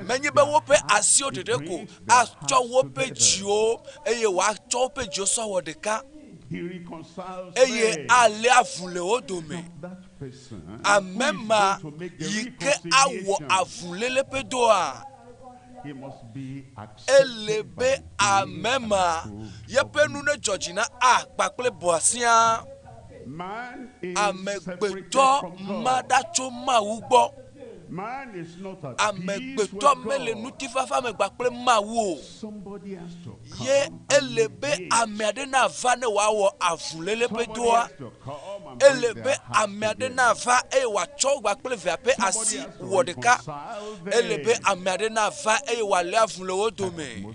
Menye be woƒe asiwo ɖeɖe ko atsɔ woƒe dziwo eye wòatsɔ woƒe dziwo sɔ wɔ ɖeka eye alé avu le wo dome. Ame ma yi ke awɔ avuléle ƒe dɔa, ele be ame ma yeƒe nu nedzɔ dzi na A kpakple B siaa. Amegbetɔ ma ɖa tso Mawu gbɔ. Amegbetɔ mele ŋutifafa me kpakple Mawu o. Ye ele be ame aɖe nava ne wòawɔ avuléle ƒe dɔa. Ele be ame aɖe nava eye wòatsɔ wo kpakple evea ƒe asi wɔ ɖeka. Ele be ame aɖe nava eye wòalé avu le wo dome.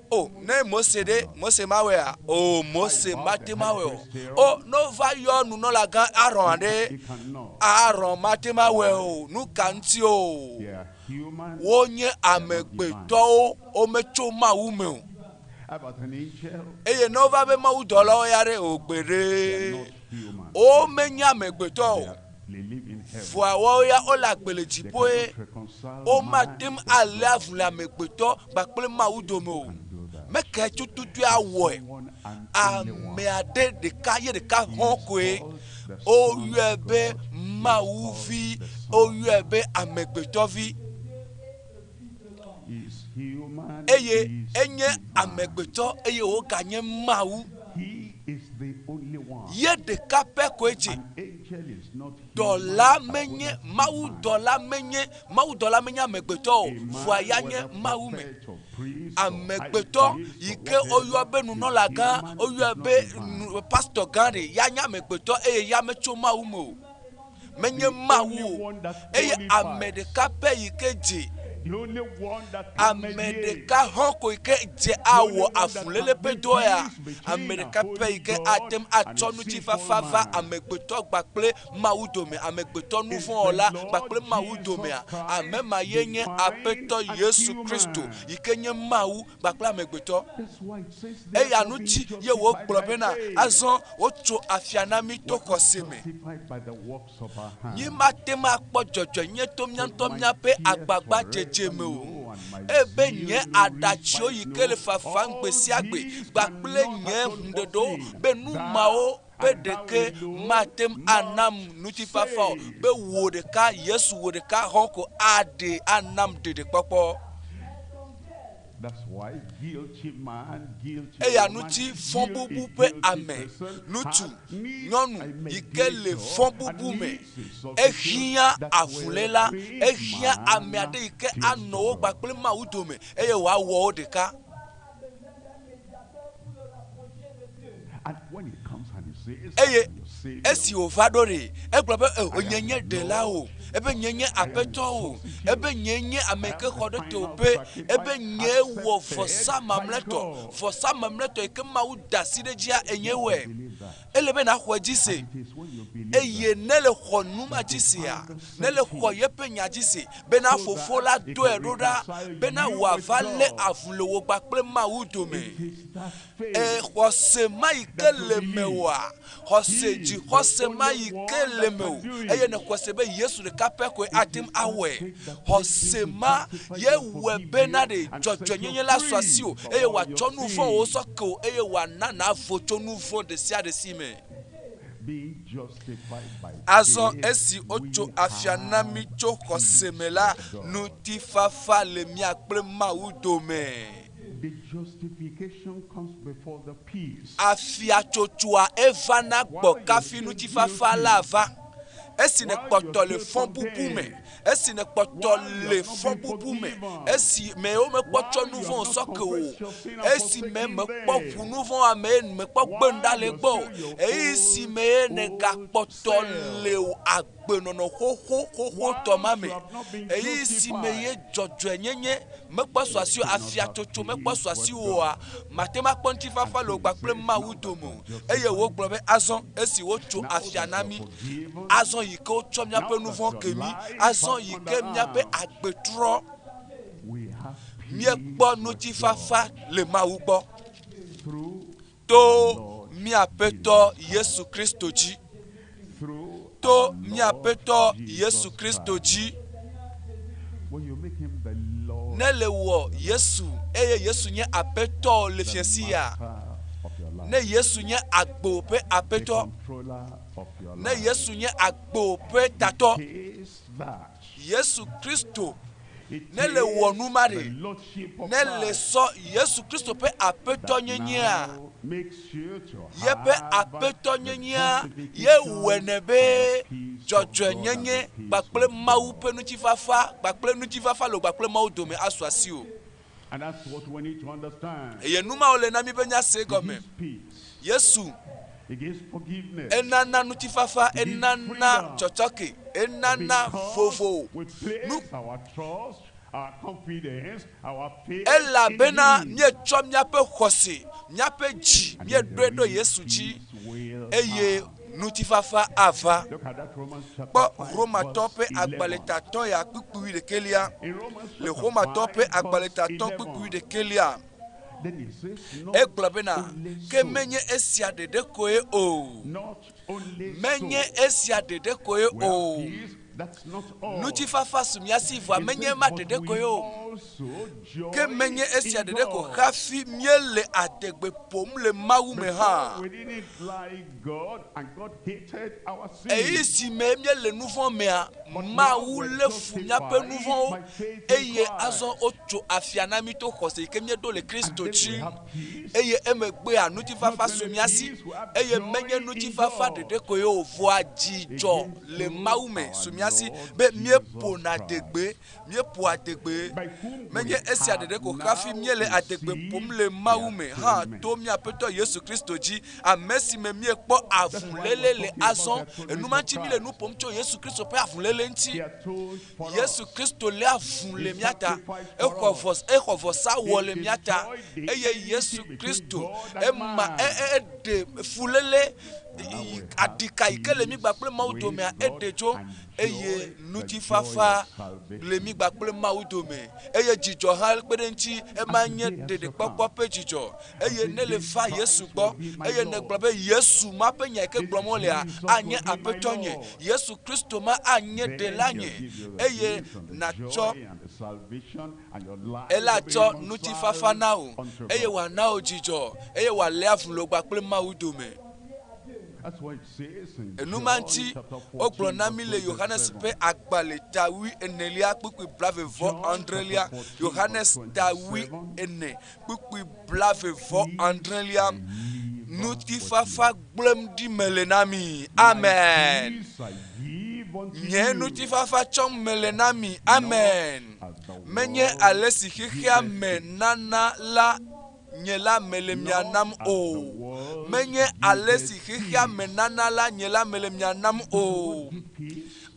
O, ne Mose ɖe, Mose mawɔea? O, Mose mate ŋu awɔe o. O, ne wova yɔ nunɔlagã Aron ɖe, Aron mate ŋu awɔe o. Nu ka ŋuti o? Wonye amegbetɔwo, wometso Mawu me o. Eye ne wova be mawudɔlawo ya ɖe, o gbeɖe, womenye amegbetɔ o. Vɔa woawo ya wole agbe le dziƒoe. Womate ŋu alé avu le amegbetɔ kpakple Mawu dome o. Mekae tututue awɔe? Ame aɖe ɖeka ye ɖeka hɔ̃ koe. Woyɔe be Mawuvi, woyɔe be amegbetɔvi. Eye enye amegbetɔ eye wòganye Mawu. Ye ɖeka pɛ koe dze. Dɔla menye, mawudɔla menye, mawudɔla menye amegbetɔ o, vɔa ya nye Mawu me. Amegbetɔ yi ke woyɔ be nunɔlagã, woyɔe be pastɔ gã ɖe, ya nye amegbetɔ eye ya metso Mawu me o. Menye Mawu o. Eye ame ɖeka pɛ yi ke dze, ame ɖeka hɔ̃ ko yi ke dze awɔ avuléle ƒe dɔ ya, ame ɖeka pɛ yi ke ate ŋu atsɔ ŋutifafa va amegbetɔ kpakple Mawu dome, amegbetɔ nuvɔ̃wɔla kpakple Mawu domea, ame ma ye nye Aƒetɔ Yesu Kristo yi ke nye Mawu kpakple amegbetɔ. Eya ŋuti ye wògblɔ bena, Azɔ wotso afia na mí to xɔse me. Mímate ŋu akpɔ dzɔdzɔenyenye to mía ŋutɔ míaƒe agbagbadzedze me o. Ebe nye aɖatsiwo yi ke le fafam gbe sia gbe kpakple nye hũɖeɖewo be nu mawo ƒe ɖeke mate ŋu anam ŋutifafa o, be wò ɖeka, Yesu, wò ɖeka hɔ̃ ko aɖee anam ɖeɖekpɔkpɔ. Eya ŋuti fɔbubu ƒe ame, ŋutsu, nyɔnu yi ke le fɔbubu me, ehiã avuléla, ehiã ame aɖe yi ke anɔ wo kpakple Mawu dome eye wòawɔ wo ɖeka. Eye esi wòva ɖo ɖe, egblɔ be, O, nye nye ɖela o, ebe nye nye aƒetɔ o, ebe nye nye ame ke xɔ ɖe tewòƒe, ebe nye wɔ vɔsa mamlɛtɔ, vɔsa mamlɛtɔ yi ke Mawu da asi ɖe edzia, enye wɔe. Ele be nàxɔe dzi se. Eye ne le xɔ nu ma dzi sea, ne le xɔ yeƒe nya dzi se, bena Fofo la dɔe ɖo ɖa, bena wòava lé avu le wò kpakple Mawu dome. E, xɔse ma yi ke le mewòa, xɔse dzixɔse ma yi ke le mewò, eye nèxɔe se be Yesu ɖeka pɛ koe ate ŋu awɔe. Xɔse ma ye wɔe bena ɖe dzɔdzɔenyenye la su asiwò, eye wòatsɔ nu vɔ̃wo sɔ ke wò, eye wòana nàvo tso nu vɔ̃ ɖe sia ɖe si me. Azɔ esi wotso afia na mí tso xɔse me la, ŋutifafa le mía kple Mawu dome. The justification comes before the peace. Afiatsotsoa evana gbɔ kafi ŋutifafa la va. Esi nèkpɔtɔ le fɔbubu me, esi nèkpɔtɔ le fɔbubu me, esi me womekpɔ tsɔ nu vɔ̃ sɔ ke o, esi me mekpɔ ʋu nu vɔ̃ ame mekpɔ gbe nu ɖa le gbɔ o, ɣeyiɣi si me nègakpɔtɔ le wò agbenɔnɔ xoxoxoxotɔ ma me, ɣeyiɣi si me ye dzɔdzɔenyenye mekpɔ su asiwò, afiatsotso mekpɔ su asiwò oa, mate ŋu akpɔ ŋutifafa le wò kpakple Mawu dome o. Eye wogblɔ be, Azɔ esi wotso afia na mí, azɔ yi ke wotsɔ míaƒe nu vɔ̃ ke mí, azɔ yi ke míaƒe agbe trɔ, míekpɔ ŋutifafa le Mawu gbɔ to mía Aƒetɔ Yesu Kristo dzi. To mía Aƒetɔ Yesu Kristo dzi. Ne le wɔ Yesu eye Yesu nye Aƒetɔ le fiasi ya, ne Yesu nye agbo ƒe Aƒetɔ, ne Yesu nye agbo ƒe tatɔ, Yesu Kristo ne le wɔ nu ma ɖe, ne le sɔ Yesu Kristo ƒe aƒetɔnyenyea, yeƒe aƒetɔnyenyea ye wɔnɛ be dzɔdzɔenyenye kpakple Mawu ƒe ŋutifafa kpakple ŋutifafa le wò kpakple Mawu dome asu asiwò. Eye nu mawo le na mí be míase egɔme. Yesu enana ŋutifafa, enana tsɔtsɔke, enana vovo. Nu elabena míetsɔ míaƒe xɔse, míaƒe dzi, míeɖoe ɖo Yesu dzi eye ŋutifafa ava. Kpɔ Romatɔ ƒe agbalẽtatɔ ya kpukpui wuiɖekɛlia. Le Romatɔ ƒe agbalẽtatɔ kpukpui wuiɖekɛlia, egblɔ bena, Ke menye esia ɖeɖe koe o. Menye esia ɖeɖe koe o. Ŋutifafa su mía si vɔa menye ema ɖeɖe koe o. Ke menye esia ɖeɖe ko hafi míele adegbe ƒom le Mawu me hã. Ɣeyiɣi si me míele nu vɔ̃ mea, Mawu lé fu míaƒe nu vɔ̃wo eye azɔ wotso afia na mí to xɔse yi ke míeɖo le Kristo dzi. Eye emegbea, ŋutifafa su mía si. Eye menye ŋutifafa ɖeɖe koe o, vɔa dzidzɔ le Mawu me su mía si be míeƒona adegbe, míeƒoa adegbe. Menye esia ɖeɖe ko hafi míele adegbe ƒom le Mawu me hã to mía Aƒetɔ Yesu Kristo dzi, ame si me míekpɔ avuléle le azɔ. Enuma ŋuti míele nu ƒom tso Yesu Kristo ƒe avuléle ŋuti. Yesu Kristo lé avu le mía ta, exɔ vɔ, exɔ vɔsa wɔ le mía ta, eye Yesu Kristo ema e, e, eɖe fuléle aɖika yi ke le mí kpakple Mawu domea, eɖe tso eye ŋutifafa le mí kpakple Mawu dome eye dzidzɔ hã kpe ɖe eŋuti. Ema nye ɖeɖekpɔkpɔ ƒe dzidzɔ. Eye ne le va Yesu gbɔ eye nègblɔ be Yesu ma ƒe nya yi ke gblɔm wolea anye Aƒetɔ nye, Yesu Kristo ma anye Ɖela nye, eye nàtsɔ ela tsɔ ŋutifafa na wò eye wòana wò dzidzɔ eye wòalé avu le wò kpakple Mawu dome. Enu ma ŋuti wogblɔ na mí le Yohanes ƒe agbalẽ ta wui enelia kpukpui blave vɔ adrelia, Yohanes ta wui ene kpukpui blave vɔ adrelia, Ŋutifafa gblẽm ɖi mele na mi. Amen. Nye ŋutifafa tsɔm mele na mi. Amen. Menye ale si xexea me nana la nye la mele mia nam o. Menye ale si xexea me nana la nye la mele mia nam o.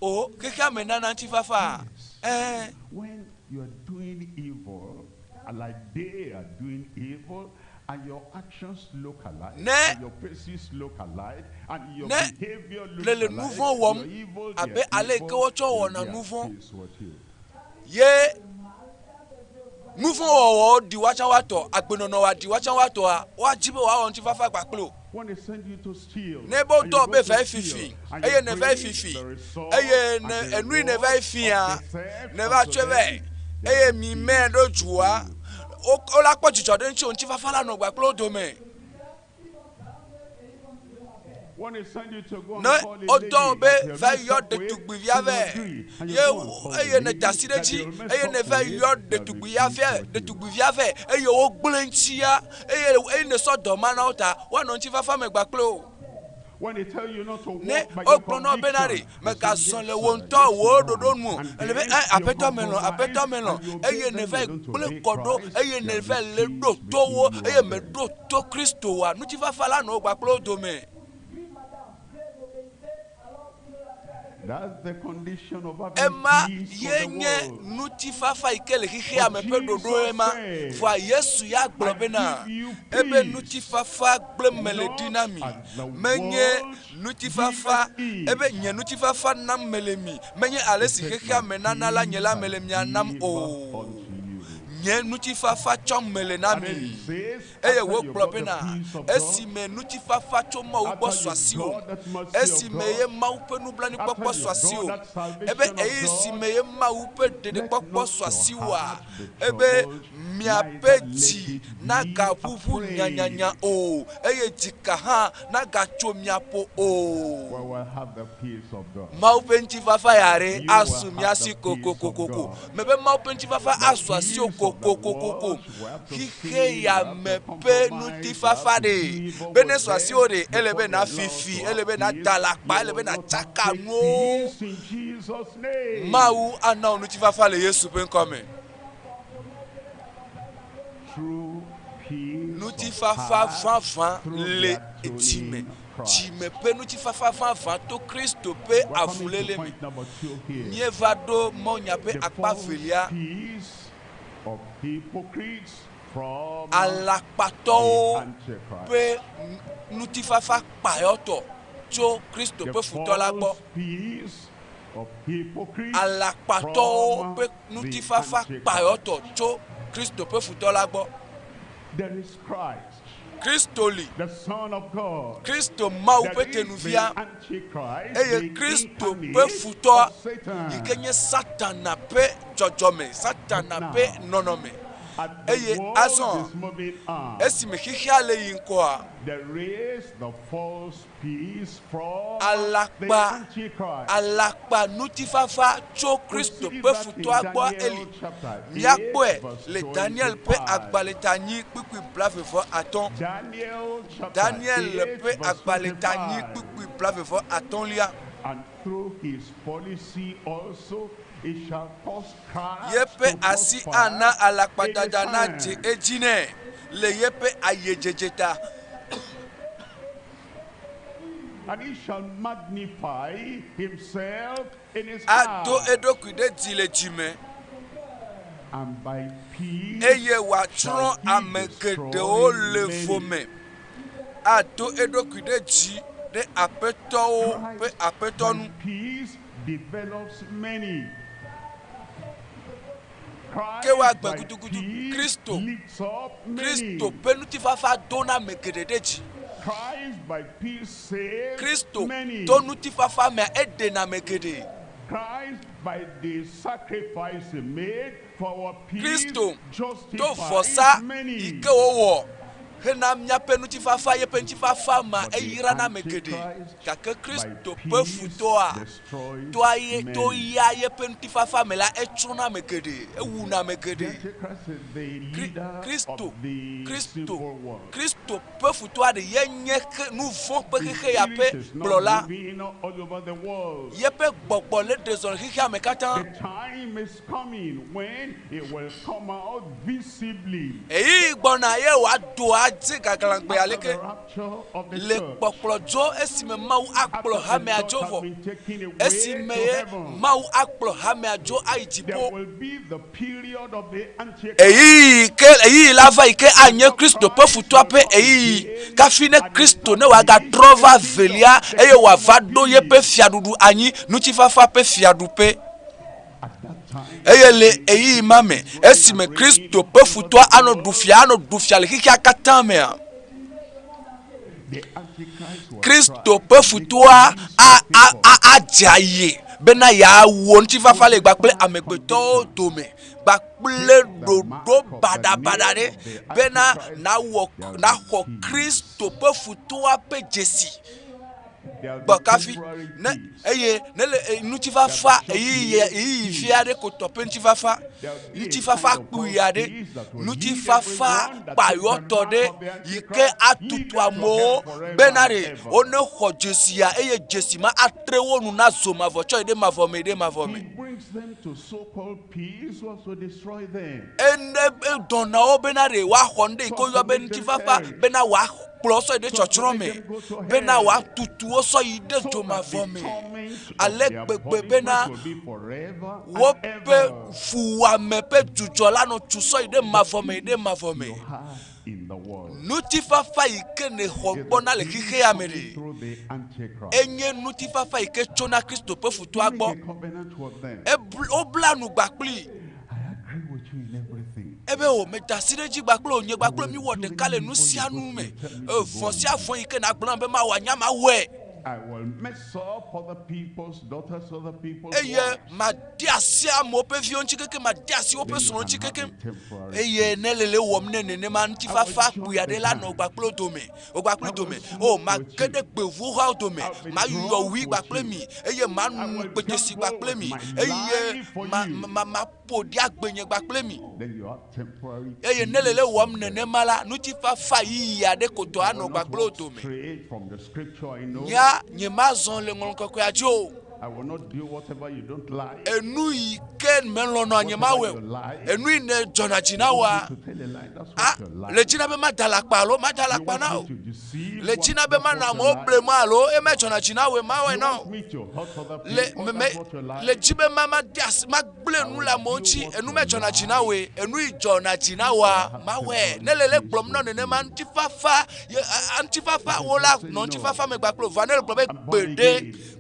O, xexea me nana ŋutifafa? Ɛ̃. When you are doing evil, like they are doing evil, and your actions look alike, Ne and your faces look alike, and your ne behavior looks le le nu alike, vɔ̃ wɔm your evil, abe their ale yi ke evil, wotsɔ they'll wɔna be nu at vɔ̃ peace with you. ye nu vɔ̃ wɔwɔwo ɖi woatsã woatɔ, agbenɔnɔ wòaɖi woatsã woatɔa, woadi be woawɔ ŋutifafa kpakple wò. When they send you to steal, Ne be and you wodɔ go be to va yi steal, fifi and eye you nèva yi bring fifi the result eye and ne the enu yi nèva yi reward fia, of the theft nèva unto tsɔe vɛ them, eye mi mɛ ɖo dua, wo wola kpɔ dzidzɔ ɖe ŋuti o, ŋutifafa la nɔ kpakple wo dome. Ne wodɔ wò be va yɔ ɖetugbivia vɛ ye eye nèda asi ɖe edzi eye nèva yɔ ɖetugbui ya vɛ ɖetugbivia vɛ eye wogblẽ ŋutia eye eye nèsɔ dɔ ma na wo ta woanɔ ŋutifafa me gba kple wò. Ne wogblɔ na wò bena ɖe mègazɔ le wò ŋutɔ wò ɖoɖo nu o, ele be ɛ aƒetɔ melɔ̃ aƒetɔ melɔ̃ eye nèva yi gblẽ kɔ ɖo eye nèva le ɖo to wo eye mèɖo to Kristo oa, ŋutifafa la nɔ wò kpakple wo dome. Ema ye nye ŋutifafa yi ke le xexea me ƒe ɖoɖo ema. Vɔa Yesu ya gblɔ bena, ebe ŋutifafa gblẽ mele ɖi na mi. Menye ŋutifafa, ebe nye ŋutifafa nam mele mi. Menye ale si xexea me nana la nye la mele mia nam o. Nye ŋutifafa tsɔm mele na mi. Eye wògblɔ bena, Esime ŋutifafa tso Mawu gbɔ su asiwò, esime ye Mawu ƒe nublanuikpɔkpɔ su asiwò, ebe ɣeyiɣi si me ye Mawu ƒe ɖeɖekpɔkpɔ su asiwòa, ebe miaƒe dzi nagaʋuʋu nyanyanya o, eye dzika hã nagatso mia ƒo o. Mawu ƒe ŋutifafa ya ɖe asu mía si kokokokoko. Mebe Mawu ƒe ŋutifafa asu asiwò kokokokoko. Xixe ya me ƒe ŋutifafa ɖe, be ne su asiwò ɖe, ele be nàfi fi, ele be nàda alakpa, ele be nàtsaka nuwo. Mawu ana wò ŋutifafa le Yesu ƒe ŋkɔ me. Ŋutifafa vavã le dzime, dzime ƒe ŋutifafa vavã to Kristo ƒe avuléle me. Míeva ɖo mɔnya ƒe akpa velia. Alakpatɔwo ƒe ŋutifafa kpayɔtɔ tso Kristo ƒe futɔ la gbɔ. Alakpatɔwo ƒe ŋutifafa kpayɔtɔ tso Kristo ƒe futɔ la gbɔ. Kristo li, Kristo Mawu ƒe Tenuvia, eye Kristo ƒe futɔ yi ke nye Satana ƒe dzɔdzɔme, Satana ƒe nɔnɔme. Eye azɔ esime xexea le yi ŋkɔa, Alakpa, alakpa ŋutifafa tso Kristo ƒe futɔa gbɔ eli. Míakpɔe le Daniel ƒe agbalẽtanyi kpukpui blaeve-vɔ-atɔ̃. Daniel ƒe agbalẽtanyi kpukpui blaeve-vɔ-atɔ̃lia. Yeƒe asi ana alakpadada nadze edzi nɛ le yeƒe ayedzedze ta. Ado eɖokui ɖe dzi le dzi me, eye wòatsrɔ̃ ame geɖewo le vo me. Ado eɖokui ɖe dzi ɖe aƒetɔwo ƒe aƒetɔ nu. Ke woagbe gudugudu Kristo. Kristo ƒe ŋutifafa dona ame geɖe ɖe dzi. Kristo to ŋutifafa mea, eɖena ame geɖe. Kristo to vɔsa yi ke wòwɔ hena míaƒe ŋutifafa, yeƒe ŋutifafa mea, eyrana ame geɖe. Gake Kristo ƒe futɔa, toa ye, to ya yeƒe ŋutifafa me la, etsrɔ̃na ame geɖe, ewuna ame geɖe. Kri, Kristo, Kristo, Kristo ƒe futɔa ɖe ye nye xe, nu vɔ̃ ƒe xexe ya ƒe kplɔla. Yeƒe gbɔgbɔ le ɖe zɔ le xexea me katã. Ɣeyiɣi gbɔna ye wòado adze gaglãgbe aleke le kpɔkplɔ dzo esime Mawu akplɔ hamea dzo vɔ. Esime ye Mawu akplɔ hamea dzo ayi dziƒo. Ɣeyiɣi ke ɣeyiɣi la va yi ke anye Kristo ƒe futɔa ƒe ɣeyiɣi. Kafi ne Kristo ne wòagatrɔ va velia eye wòava ɖo yeƒe fiaɖuɖu anyi, ŋutifafa ƒe fiaɖuƒe. Eye le ɣeyiɣi ma me, esime Kristo ƒe futɔa anɔ ɖu fia, anɔ ɖu fia le xexea katã mea, Kristo ƒe futɔa adze aye bena yeawɔ ŋutifafa le kpakple amegbetɔwo dome kpakple ɖoɖo baɖabaɖa ɖe bena nawɔ naxɔ Kristo ƒe futɔa ƒe dzesi. Gbɔ kafi ne eye ne le e, ŋutifafa ɣeyiɣi ɣeyiɣi vi aɖe ko tɔ ƒe ŋutifafa ŋutifafa kpui aɖe ŋutifafa kpayɔtɔ ɖe yi ke atutu amewo bena ɖe wone xɔ dzesia eye dzesi ma atre wo nu na zo mavɔ tsɔ yi ɖe mavɔ me yi ɖe mavɔ me. Ene edɔna wo bena ɖe woaxɔ nu ɖe yi ke woyɔ be ŋutifafa bena woakplɔ wo sɔ yi ɖe tsɔtsrɔ̃ me bena woatutu wo sɔ yi ɖe dzomavɔ me ale gbegbe bena woƒe fuwɔame ƒe dzudzɔ la nɔ tu sɔ yi ɖe mavɔ me yi ɖe mavɔ me. Ŋutifafa yi ke nèxɔ gbɔna le xexea me ɖe, enye ŋutifafa yi ke tsona Kristo ƒe futɔa gbɔ. Wobla nu gba kplii. Ebe o, meda asi ɖe edzi gba kple wò, nye gba kple mi wɔ ɖeka le nu sia nu me. Vɔ̃ sia vɔ̃ yi ke nàgblɔ nam be mawɔ, nya mawɔe. I will mess up other people's daughters, other people's Eye wives. made asi amewo ƒe viwo ŋuti kekeŋ, made asi woƒe srɔ̃wo ŋuti kekeŋ. Eye ne le le wɔm ne nenema, ŋutifafa kpui aɖe la nɔ gba kple wo dome, wo gba kple dome. O, mage ɖe gbevuhawo dome, mayɔ wui gba kple mi, eye manu kpetesi gba kple mi, eye ma, ma, ma, ƒo ɖi agbenye gba kple mi. Eye ne le le wɔm nenema la, ŋutifafa ɣeyiɣi aɖe ko tɔ anɔ gba kple wo dome. Nya nyemazɔ le Ŋɔŋlɔ Kɔkɔea dzi o. Enu yi ke melɔ̃nɔa nyemawɔe o. Enu yi ne dzɔna dzi na woa, a le dzi na be mada alakpa alo mada alakpa na o. Le dzi na be mana amewo ble mɔ alo eme dzɔna dzi na woe mawɔe na o. Le me me le dzi be ma ma de asi ma gblẽ nu le amewo ŋuti, enu medzɔna dzi na wòe, enu yi dzɔna dzi na wòa, mawɔe. Ne le le gblɔm na nenema, ŋutifafa, ye, ŋutifafa, wo la nɔ ŋutifafa me kpakple wò. Vɔa ne le gblɔ be gbeɖe,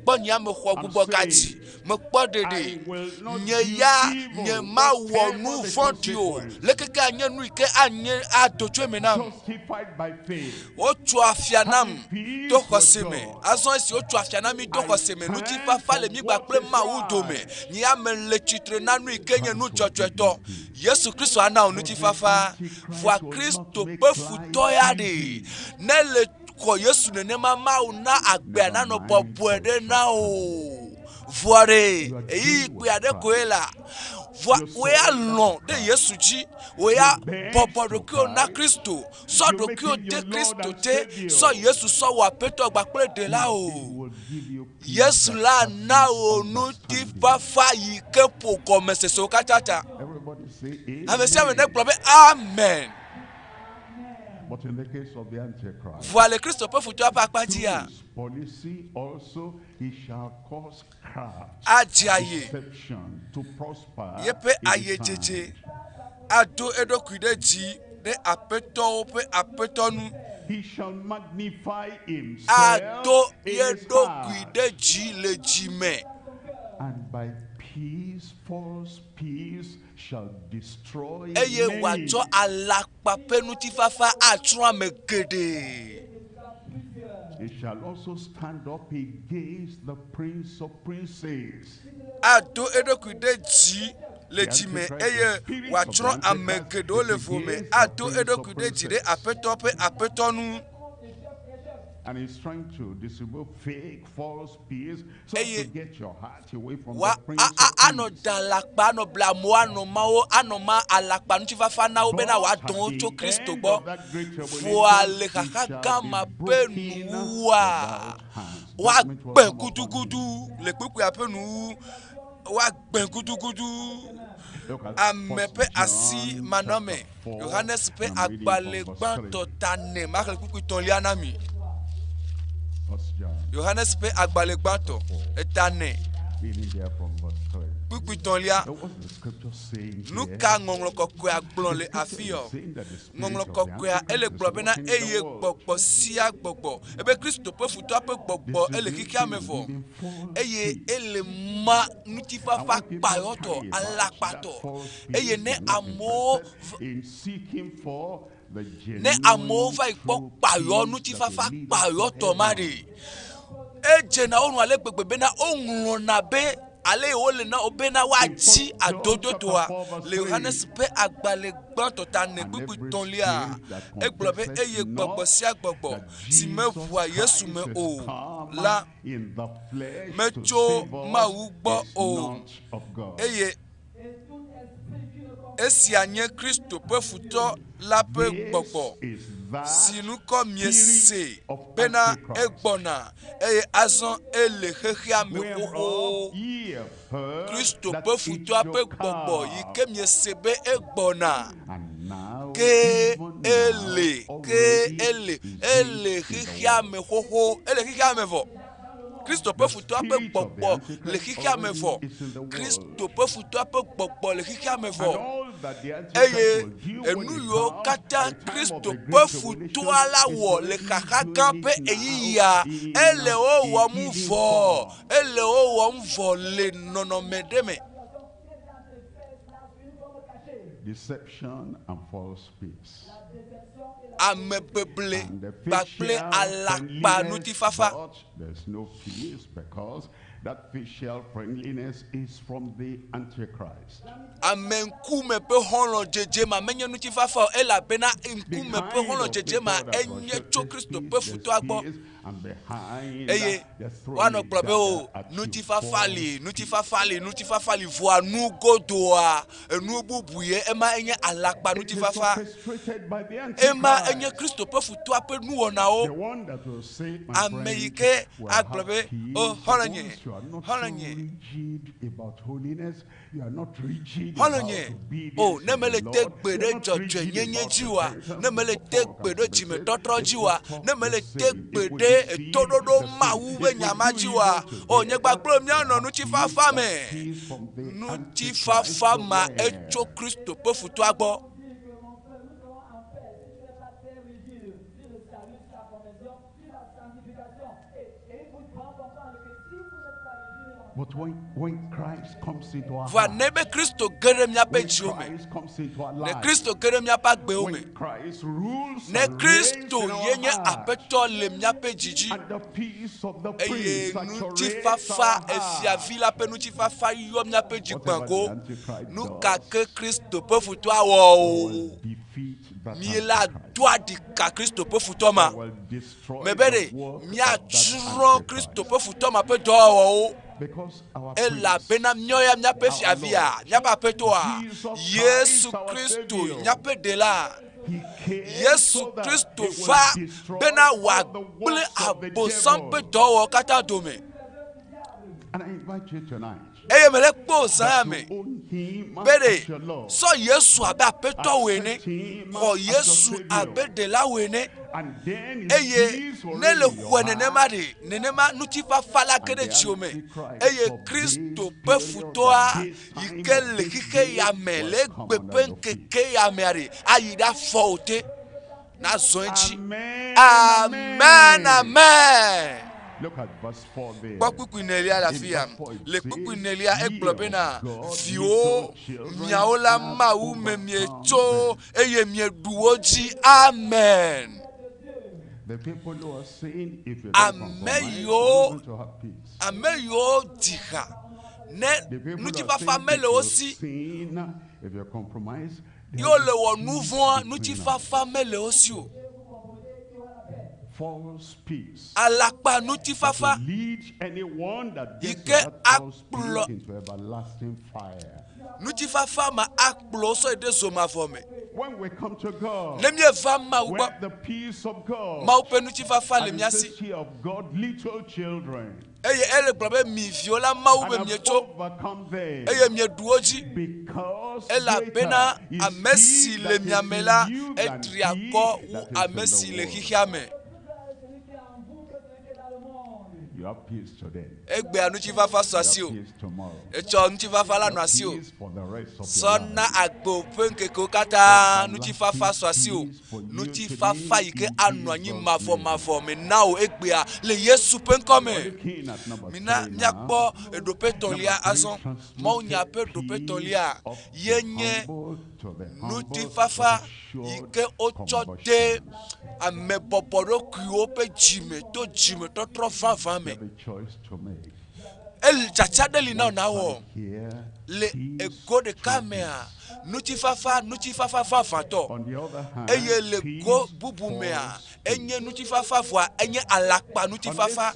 kpɔ nye ame xɔ gbugbɔ gadzi, mekpɔ ɖeɖe, nye ya nye mawɔ nu vɔ̃ɖi o, leke ke anye nu yi ke anye ado tso eme nam. Wotso afia nam to xɔse me. Azɔ esi wotso afia na mí to xɔse me, ŋutifafa le mí kpakple Mawu dome. Nye ya mele tsitre na nu yi ke nye nu dzɔdzɔetɔ. Yesu Kristo ana wò ŋutifafa. Vɔa Kristo ƒe futɔ ya ɖe, ne le xɔ Yesu nenema, Mawu na agbea nanɔ bɔbɔe ɖe na wò. Vɔa ɖe, ɣeyiɣi kpui aɖe koe la. Vɔa wò ya lɔ̃ ɖe Yesu dzi. Wò ya bɔbɔ ɖokuiwò na Kristo. Sɔ ɖokuiwò de Kristo te. Sɔ Yesu sɔ wò Aƒetɔ kpakple Ɖela o. Yesu la na wò ŋutifafa yi ke ƒo gɔmesesewo katã ta. Ame sia ame negblɔ be amen. Vɔa le Kristo ƒe futɔa ƒe akpa dzia, adze aye yeƒe ayedzedze ado eɖokui ɖe dzi ɖe aƒetɔwo ƒe aƒetɔ nu. Ado ye ɖokui ɖe dzi le dzi me. Eye wòatsɔ alakpa ƒe ŋutifafa atsrɔ̃ ame geɖe. Ado eɖokui ɖe dzi le dzi me eye wòatsrɔ̃ ame geɖewo le vo me. Ado eɖokui ɖe dzi ɖe Aƒetɔ ƒe Aƒetɔ nu. Eye wa a a anɔ da alakpa anɔ ble amewo anɔ ma wo anɔ ma alakpa ŋutifafa na wo bena wòadɔ wo tso Kristo gbɔ. Vɔa le xaxa gã ma ƒe nuwuwua, woagbẽ gudugudu le kpukpuia ƒe nuwuwu. Woagbẽ gudugudu ame ƒe asi manɔme. Yohanes ƒe agbalẽ gbãtɔ ta ne maxlẽ kpukpui tɔ̃lia na mi. Yohanes ƒe agbalẽ gbãtɔ eta ne kpukpui tɔ̃lia. Nu ka ŋɔŋlɔ kɔkɔea gblɔ le afi yɔ? Ŋɔŋlɔ kɔkɔea ele gblɔ bena eye gbɔgbɔ sia gbɔgbɔ ebe Kristo ƒe futɔa ƒe gbɔgbɔ ele xexea me vɔ eye ele ma ŋutifafa kpayɔtɔ alakpatɔ eye ne amewo ne amewo va yi kpɔ kpayɔ ŋutifafa kpayɔtɔ ma ɖe edzena wo nu ale gbegbe bena woŋlɔna be. Ale yi wole na wo bena woatsi adodotoa le Yohanes ƒe agbalẽ gbãtɔ ta ne kpukpui tɔ̃lia, egblɔ be eye gbɔgbɔ sia gbɔgbɔ si meʋua Yesu me o la metso Mawu gbɔ o eye esia nye Kristo ƒe futɔ la ƒe gbɔgbɔ si ŋkɔ miese bena egbɔna eye azɔ ele xexea me xoxo. Kristo ƒe futɔa ƒe gbɔgbɔ yi ke miese be egbɔna ke ele ke ele ele xexea me xoxo ele xexea me vɔ. Kristo ƒe futɔa ƒe gbɔgbɔ le xexea me vɔ. Kristo ƒe futɔa ƒe gbɔgbɔ le xexea me vɔ. Eye enu yiwo katã Kristo ƒe futɔa la wɔ le xaxa gã ƒe ɣeyiɣia, ele wo wɔm vɔ. Ele wo wɔm vɔ le nɔnɔme ɖe me. Deception and false peace. Amebeble kpakple alakpa ŋutifafa. But there's no peace because that facial friendliness is from the Antichrist. Ame ŋkume ƒe xɔlɔ̃dzedze ma menye ŋutifafa o elabena ŋkume ƒe xɔlɔ̃dzedze ma enye tso Kristo ƒe futɔa gbɔ. Eye woanɔ gblɔ be o ŋutifafa li, ŋutifafa li, ŋutifafa li vɔa nu godoa enu bubu ye ema enye alakpa ŋutifafa. Ema enye Kristo ƒe futɔa ƒe nuwɔnawo. Ame yi ke agblɔ be o xɔlɔ̃nye, xɔlɔ̃nye, Xɔlɔ̃nye, o ne mele te gbe ɖe dzɔdzɔenyenye dzi oa, ne mele te gbe ɖe dzimetɔtrɔ dzi oa, ne mele te gbe ɖe etoɖoɖo Mawu ƒe nya ma dzi oa, o nye kpakple míanɔ ŋutifafa me. Ŋutifafa ma etso Kristo ƒe futɔa gbɔ. Vɔa ne be Kristo ge ɖe míaƒe dziwo me, ne Kristo ge ɖe míaƒe agbewo me, ne Kristo ye nye Aƒetɔ le míaƒe dzi dzi, eye ŋutifafa, efiavi la ƒe ŋutifafa yɔ míaƒe dzi gbãgo, nu ka ke Kristo ƒe futɔa wɔ o, míela doa ɖika Kristo ƒe futɔ ma. Mebe ɖe míatsrɔ̃ Kristo ƒe futɔ ma ƒe dɔwɔwɔwo elabena míawo ya míaƒe fiavia, míaƒe aƒetɔa, Yesu Kristo, míaƒe ɖela. Yesu Kristo va bena wòagblẽ abosam ƒe dɔwɔwɔwo katã dome. Eye mele kpe wò zã ya me be ɖe sɔ Yesu abe Aƒetɔ wò ene, xɔ Yesu abe Ɖela wò ene, eye ne le xɔe nenema ɖe, nenema ŋutifafa la ge ɖe dziwò me, eye Kristo ƒe futɔa yi ke le xexe ya me le egbe ƒe ŋkeke ya mea ɖe, ayi ɖe afɔ wò te. Nazɔ edzi. Amen, amen. Kpɔ kpukpui nelia le afi ya. Le kpukpui nelia egblɔ bena, Viwo, miawo la Mawu me mietso eye mieɖu wo dzi. Amen. Ame yiwo ame yiwo dzi ha ne ŋutifafa mele wo si ye wole wɔ nu vɔ̃a, ŋutifafa mele wo si o. Alakpa ŋutifafa yi ke akplɔ ŋutifafa ma akplɔ wo sɔ yi ɖe zomavɔ me. Ne míeva Mawu gbɔ, Mawu ƒe ŋutifafa le mía si. Eye ele gblɔ be, Mi viwo la Mawu be mietso, eye mieɖu wo dzi, elabena ame si le mia me la, etri akɔ wu ame si le xexea me. Egbea ŋutifafa su asiwò. Etsɔ ŋutifafa la nɔ asiwò. Sɔ na agbe ƒe ŋkekewo katã ŋutifafa su asiwò. Ŋutifafa yi ke anɔ anyi mavɔmavɔ me na wò egbea le Yesu ƒe ŋkɔ me. Mina míakpɔ eɖoƒe etɔ̃lia azɔ. Mawunya ƒe ɖoƒe etɔ̃lia ye nye ŋutifafa yi ke wotsɔ de ame bɔbɔɖokuiwo ƒe dzime to dzimetɔtrɔ vavã me. Eli tsatsa ɖe li na wò nawɔ. Here, Le ego ɖeka mea, ŋutifafa ŋutifafa vavãtɔ. on the other hand, Eye le go peace bubu mea, false enye ŋutifafa vɔa enye alakpa ŋutifafa.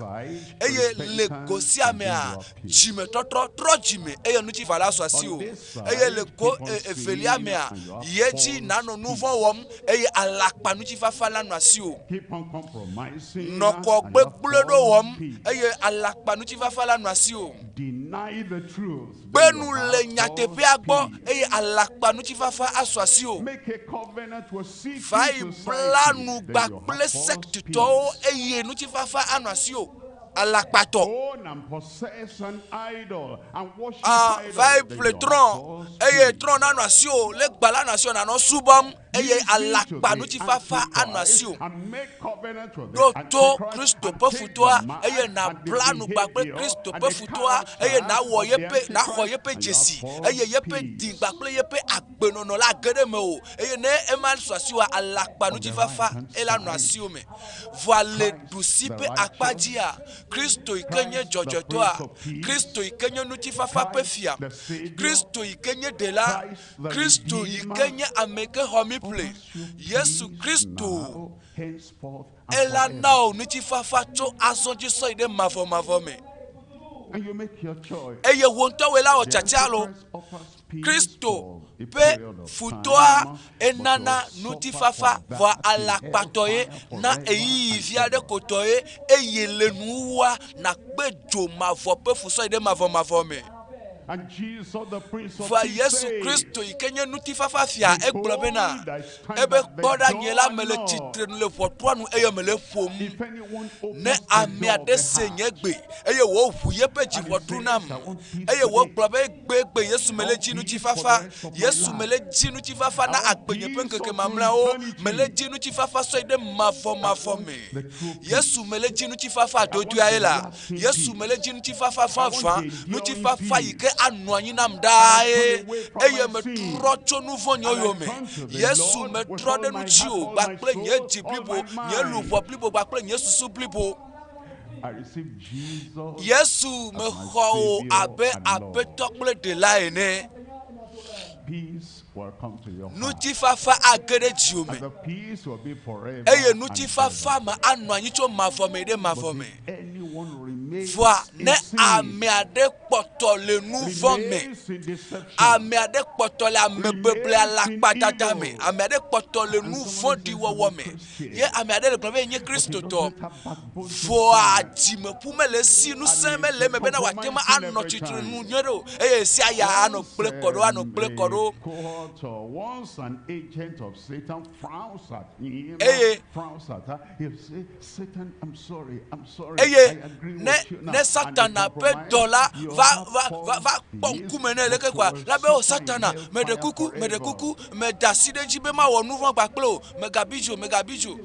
Eye le go sia mea, dzimetɔtrɔ trɔ dzime eye ŋutifafa la su asiwò. Eye le go e- evelia mea, yi edzi nanɔ nu vɔ̃ wɔm eye alakpa ŋutifafa la nɔ asiwò. Keep on compromising. Nɔ kɔ and you have gbegblẽ ɖo false wɔm peace. eye alakpa ŋutifafa la nɔ asiwò. Deny the truth. Gbe then you nu have le false nyateƒea gbɔ peace. eye alakpa ŋutifafa asu asiwò. Make a covenant with secret Va yi bla society. nu Then you gba have kple false sektitɔwo peace. eye ŋutifafa anɔ asiwò. Alakpatɔ. Own and possess an idol and worship Ah, idol. va yi Then ƒle you have trɔ̃ false eye peace. trɔ̃ nanɔ asiwò le gba la nɔ asiwò nanɔ subɔm eye Listen to alakpa the ŋutifafa anɔ Antichrist asiwò. and make covenant with the Ɖo to Antichrist Kristo and ƒe take the futoa mark eye and the nabla nu gba kple behavior Kristo and ƒe the futoa eye character nawɔ of the yeƒe naxɔ Antichrist yeƒe and you have dzesi false eye yeƒe peace. digba kple yeƒe agbenɔnɔ la ge ɖe mewò eye ne ema su asiwòa alakpa On the ŋutifafa right-hand ela nɔ side, asiwò me. Vɔa le Christ ɖusi the ƒe akpa righteous, dzia, Kristo yi ke nye Christ the Prince dzɔdzɔetɔa, of Peace, Kristo yi ke nye ŋutifafa ƒe Christ fia, the Savior, Kristo yi ke nye ɖela, Christ the Kristo yi ke Redeemer nye ame yi ke xɔ mí ƒle, offers you Yesu peace Kristo now, henceforth, and ela forever. na wò ŋutifafa tso azɔ dzi sɔ yi ɖe mavɔmavɔ me. And you make your choice. Eye wò ŋutɔ wòe la wɔ The tsatsa lo. Antichrist offers peace Kristo for a ƒe period of futoa time, but enana you'll suffer ŋutifafa for vɔa that in alakpatɔ ye hellfire na forever ɣeyiɣi and vi aɖe ever. ko tɔ ye eye le nuwuwua nakpe dzo mavɔ ƒe fusɔ yi ɖe mavɔmavɔ me. And Jesus, the Prince of Vɔa Peace, Yesu says, Kristo yi ke nye ŋutifafa fia egblɔ bena Behold, I stand ebe at the kpɔ ɖa nye door la and mele knock. tsitre nu le ʋɔtrua nu eye mele ƒom. If anyone Ne opens the ame door of aɖe the se heart nye gbe eye wòʋu yeƒe and he dziʋɔtru nam says, I want peace eye today, wògblɔ be gbegbe Yesu I mele want dzi peace for the ŋutifafa, rest of my Yesu life. mele dzi ŋutifafa na I want agbenye ƒe peace ŋkeke unto mamlɛawo, mele eternity. dzi ŋutifafa sɔ yi ɖe I mavɔmavɔ want me. the true Yesu peace. mele dzi ŋutifafa I want adodoea ye the la. lasting Yesu peace. mele dzi ŋutifafa I want vavã, the enduring ŋutifafa yi peace. ke anɔ anyi nam And ɖaa I turn ye away from eye my sin. metrɔ tso nu vɔ̃ nyewo And I yome. turn to the Yesu Lord with metrɔ all ɖe my heart, ŋutiwò all my kpakple nye soul, dzi all blibo, my nye mind. luʋɔ blibo kpakple nye susu blibo. I receive Jesus Yesu as my mexɔ wò Savior abe and Lord. aƒetɔ kple ɖela ene. Peace will come to your heart. Ŋutifafa age ɖe dziwò me And the peace will be forever eye and ever. ŋutifafa me anɔ anyi tso mavɔ me ɖe mavɔ But me. if anyone remains Vɔa in ne sin, ame aɖe kpɔtɔ le nu vɔ̃ me, remains in deception, ame aɖe kpɔtɔ le amebeble remains in alakpadada me, evil, ame aɖe kpɔtɔ le and nu someone vɔ̃ɖi says, I'm wɔwɔ a me, Christian, ye ame aɖe le gblɔm be yenye but he Kristotɔ, doesn't have backbone to vɔa stand. dzimeƒu mele esi, And ŋusẽ he's mele eme bena wòate ŋu compromising anɔ every tsitre nu time. nyuie ɖe o eye sia ya anɔ Once gblẽ kɔ ɖo, anɔ gblẽ kɔ a ɖo. cohort or once an agent of Satan frowns at him, Eye frowns at her, he'll say, Satan, I'm sorry, I'm sorry, eye I agree ne with you now. ne And they satana ƒe compromise. dɔla You va have va va false va kpɔ peace, ŋkume nɛ leke but you koa will la be o suffer in satana meɖe hellfire kuku meɖe forever. kuku meda asi ɖe edzi be mawɔ nu vɔ̃ kpakple o megabi dzo megabi dzo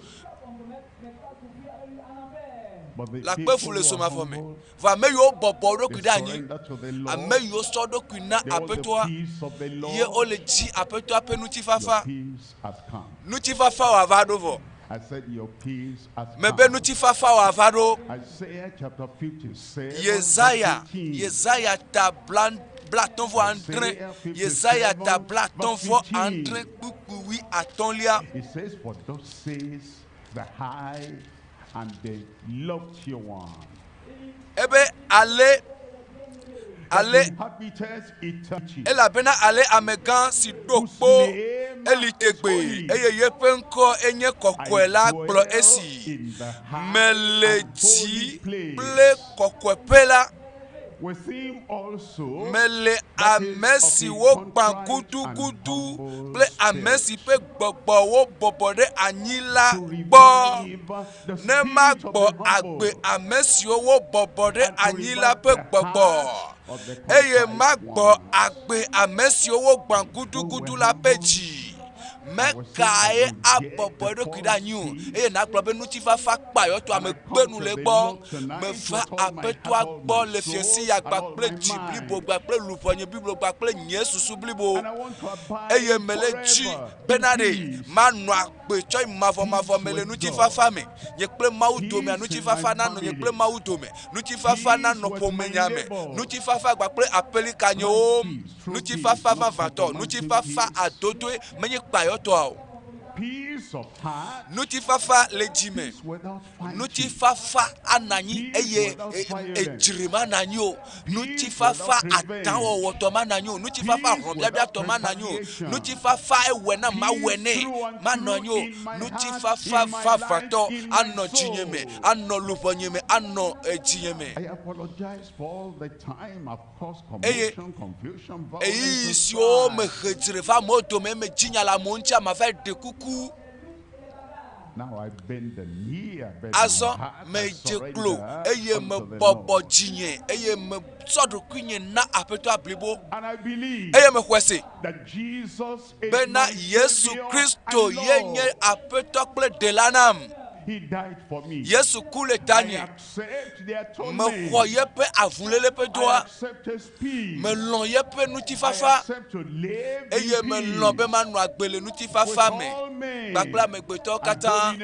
But the le akpe people fu le who are somavɔ me humble, vɔ ame yiwo bɔbɔ wo ɖokui they ɖe anyi surrender to the ame Lord. yiwo sɔ ɖokui na They want the aƒetɔa peace of the ye Lord. wole dzi aƒetɔa ƒe Your ŋutifafa peace has come. ŋutifafa wòava ɖo vɔ I said, Your peace has mebe come. ŋutifafa wòava ɖo Isaiah chapter 57, verse Yesaya 18. Yesaya ta bla blatɔ̃ vɔ adre Isaiah Yesaya ta 57, blatɔ̃ verse vɔ 15. adre kpukpui wi atɔ̃lia It says, For thus says the high and the lofty one, ebe ale that ale inhabiteth eternity, elabena ale amegã si ɖo whose kpo name eli is tegbe holy. eye yeƒe ŋkɔ enye I kɔkɔe la gblɔ dwell esi in the high mele and dzi holy place. kple kɔkɔeƒe la With him also mele that is ame of a siwo gbã contrite and gudugudu humble kple ame spirit, si ƒe gbɔgbɔwo bɔbɔ ɖe anyi la to gbɔ revive the ne spirit of magbɔ the agbe humble ame siwo wobɔbɔ ɖe and to anyi la revive ƒe the gbɔgbɔ heart of the eye contrite magbɔ ones. agbe ame siwo wogbã When gudugudu we're la ƒe humble dzi and we say, I mekae reject abɔbɔ the eɖokui ɖe false anyi o peace, eye nàgblɔ be ŋutifafa kpayɔtɔ and I ame come gbe nu to le the gbɔ Lord tonight meva with all my heart, aƒetɔa all gbɔ my le fiasi soul, ya and all kpakple my dzi blibo mind. kpakple luʋɔnye blibo kpakple nye susu blibo And I want to eye abide mele dzi forever in bena ɖe peace. manɔ agbe tsɔ yi mavɔmavɔ me le ŋutifafa me. Nye kple Mawu domea, ŋutifafa nanɔ nye kple Mawu dome. Ŋutifafa nanɔ ƒomenya me. Ŋutifafa kpakple aƒelikanyewo. Ŋutifafa vavãtɔ, ŋutifafa adodoe menye kpayɔtɔa o. Ŋutifafa le dzi me. Ŋutifafa anɔ anyi eye edzre manɔ anyi o. Ŋutifafa adãwɔwɔtɔ manɔ anyi o. Ŋutifafa hlɔ̃biabiatɔ manɔ anyi o. Ŋutifafa ewɔe na mawɔe nɛ manɔ anyi o. Ŋutifafa vavãtɔ anɔ dzinye me, anɔ luʋɔnye me, anɔ edzinye me. Eye ɣeyiɣi siwo mehe dzre va amewo dome medzi nya le amewo ŋutia, mava ɖe kuku. Azɔ medze klo eye mebɔbɔ dzinye eye mesɔ ɖokuinye na Aƒetɔa blibo. Eye mexɔe se bena Yesu Kristo ye nye Aƒetɔ kple Ɖela nam. Yesu ku le tanye. Mexɔ yeƒe avuléle ƒe dɔa. Melɔ̃ yeƒe ŋutifafa eye melɔ̃ be manɔ agbe le ŋutifafa me kpakple amegbetɔwo katã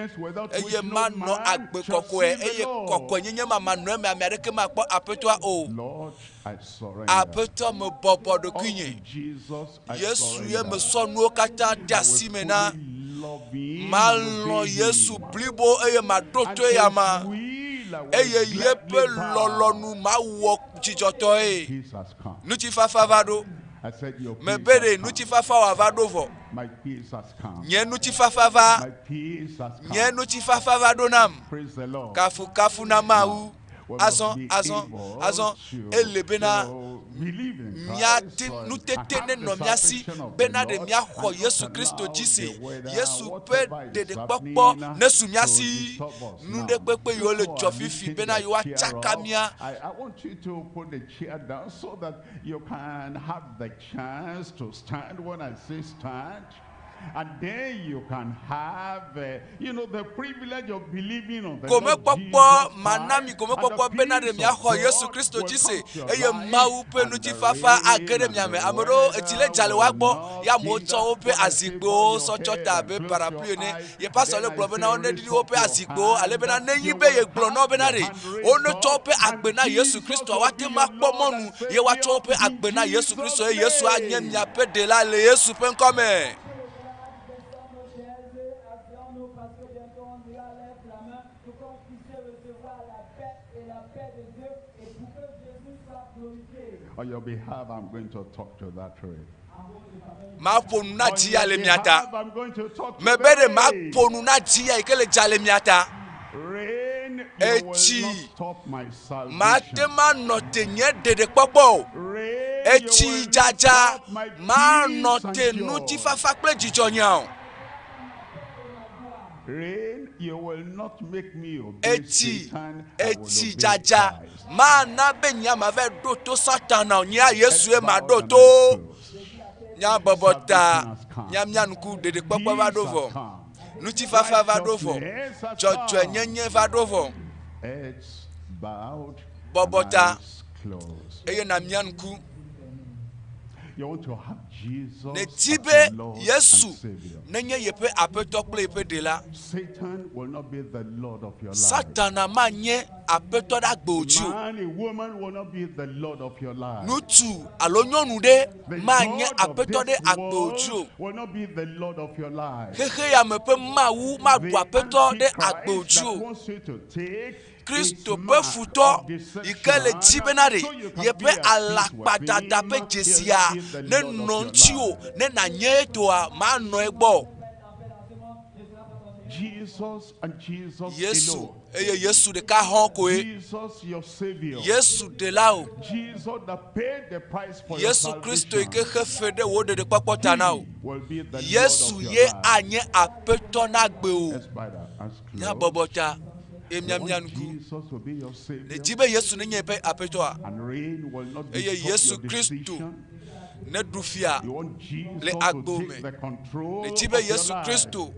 eye manɔ agbe kɔkɔe eye kɔkɔenyenye ma manɔ eme ame aɖeke makpɔ Aƒetɔa o. Aƒetɔ mebɔbɔ ɖokuinye. Yesu ye mesɔ nuwo katã de asi me na. Malɔ̃ Yesu blibo eye maɖo to eyama eye yeƒe lɔlɔ̃nu mawɔ dzidzɔtɔe. Ŋutifafa va ɖo. Mebe ɖe ŋutifafa wòava ɖo vɔ. Nye ŋutifafa va. Nye ŋutifafa va ɖo nam. Kafukafu na Mawu. Azɔ, azɔ, azɔ, ele bena míate nutete nenɔ mía si bena ɖe míaxɔ Yesu Kristo dzi se. Yesu ƒe ɖeɖekpɔkpɔ nesu mía si. Nu ɖe kpekpe yiwo le dzɔ fifi bena yewoatsaka mía. I, I want you to put the chair down so that you can have the chance to stand when I say stand. And then you can have, you know, the privilege of believing on the Lord Gomekpɔkpɔ Jesus mana mi Christ, and the gomekpɔkpɔ bena ɖe peace miaxɔ of Yesu God Kristo will dzi se come to your eye life, Mawu ƒe and the ŋutifafa age ɖe rain mia and me. the Ame ɖewo etsi le weather dza le woa will gbɔ not ye amewo hinder. tsɔ woƒe When I say bow azikpuiwo your sɔ tsɔ head ta and abe close your parapluie ene. eyes, Ye pastor then le I gblɔ say bena wone raise ɖiɖi up woƒe your azikpuiwo ale hand, bena nenyi you be will yegblɔ na wo have bena your ɖe hand raised wonetsɔ up, woƒe and agbe na Yesu Jesus Kristoa will woate be ŋu your akpɔ Lord mɔnu and ye woatsɔ Savior woƒe in agbe na Yesu Jesus' Kristo eye Yesu anye name. miaƒe ɖela le Yesu ƒe ŋkɔme. On your behalf, I'm going to talk to that rain. Maƒo nu na On dzi ya your le mia ta. behalf, I'm going to talk to Mebe the ɖe rain. maƒo nu na dzi ya yi ke le dza le mia ta. Rain, you will Etsi not stop my mate salvation. manɔ te nye ɖeɖekpɔkpɔ o. Rain, you Etsi will not dzadza stop my manɔ peace te and joy. ŋutifafa kple dzidzɔ nya o. Rain, you will not make me obey Etsi, Satan. I will etsi obey dzadza Christ. mana be nya mava ɖo to Satana o. Nyea Yesue Heads maɖo bowed and to. eyes closed. Nya bɔbɔ ta, Salvation has come. nya mia ŋku ɖeɖekpɔkpɔ va Peace ɖo has vɔ. come. Ŋutifafa va ɖo vɔ. Righteousness has Dzɔdzɔenyenye va ɖo vɔ. Heads bowed Bɔbɔ and ta eyes closed. eye na mia ŋku. You want to have Jesus Nedi as be your Lord and Yesu Savior. nenye yeƒe aƒetɔ kple yeƒe ɖela. Satan will not be the Lord of your life. Satana manye aƒetɔ ɖe agbe dzi o. Man, a woman will not be the Lord of your life. Ŋutsu alo nyɔnu ɖe The manye God of aƒetɔ ɖe this agbe dzi o. world will not be the Lord of your life. Xexe ya me ƒe Mawu maɖu The aƒetɔ ɖe agbe Antichrist dzi that o. wants you to take Kristo his ƒe mark futɔ of yi ke le dzi bena ɖe so you can yeƒe be at peace with alakpadada him, ƒe he'll dzesia not be the ne Lord nɔ of your ŋutiwò life. ne nànye etoa manɔ egbɔ o. Jesus and Jesus Yesu alone. eye Yesu ɖeka hɔ̃ koe. Jesus your Savior. Yesu ɖela o. Jesus that paid the price for your Yesu Kristo yi salvation. ke xe fe ɖe wò ɖeɖekpɔkpɔ ta na wò. Will be the Lord Yesu of your ye life. anye aƒetɔ na agbe o. Let's bow down and Nya close. bɔbɔ ta eye You miamia want ŋku. Jesus to be your Savior. Nedi be Yesu nenye yeƒe aƒetɔa And rain will not eye disturb Yesu your Kristo decision. neɖu fia You want Jesus le to agbo take me. the control Nedi be of your Yesu life. Kristo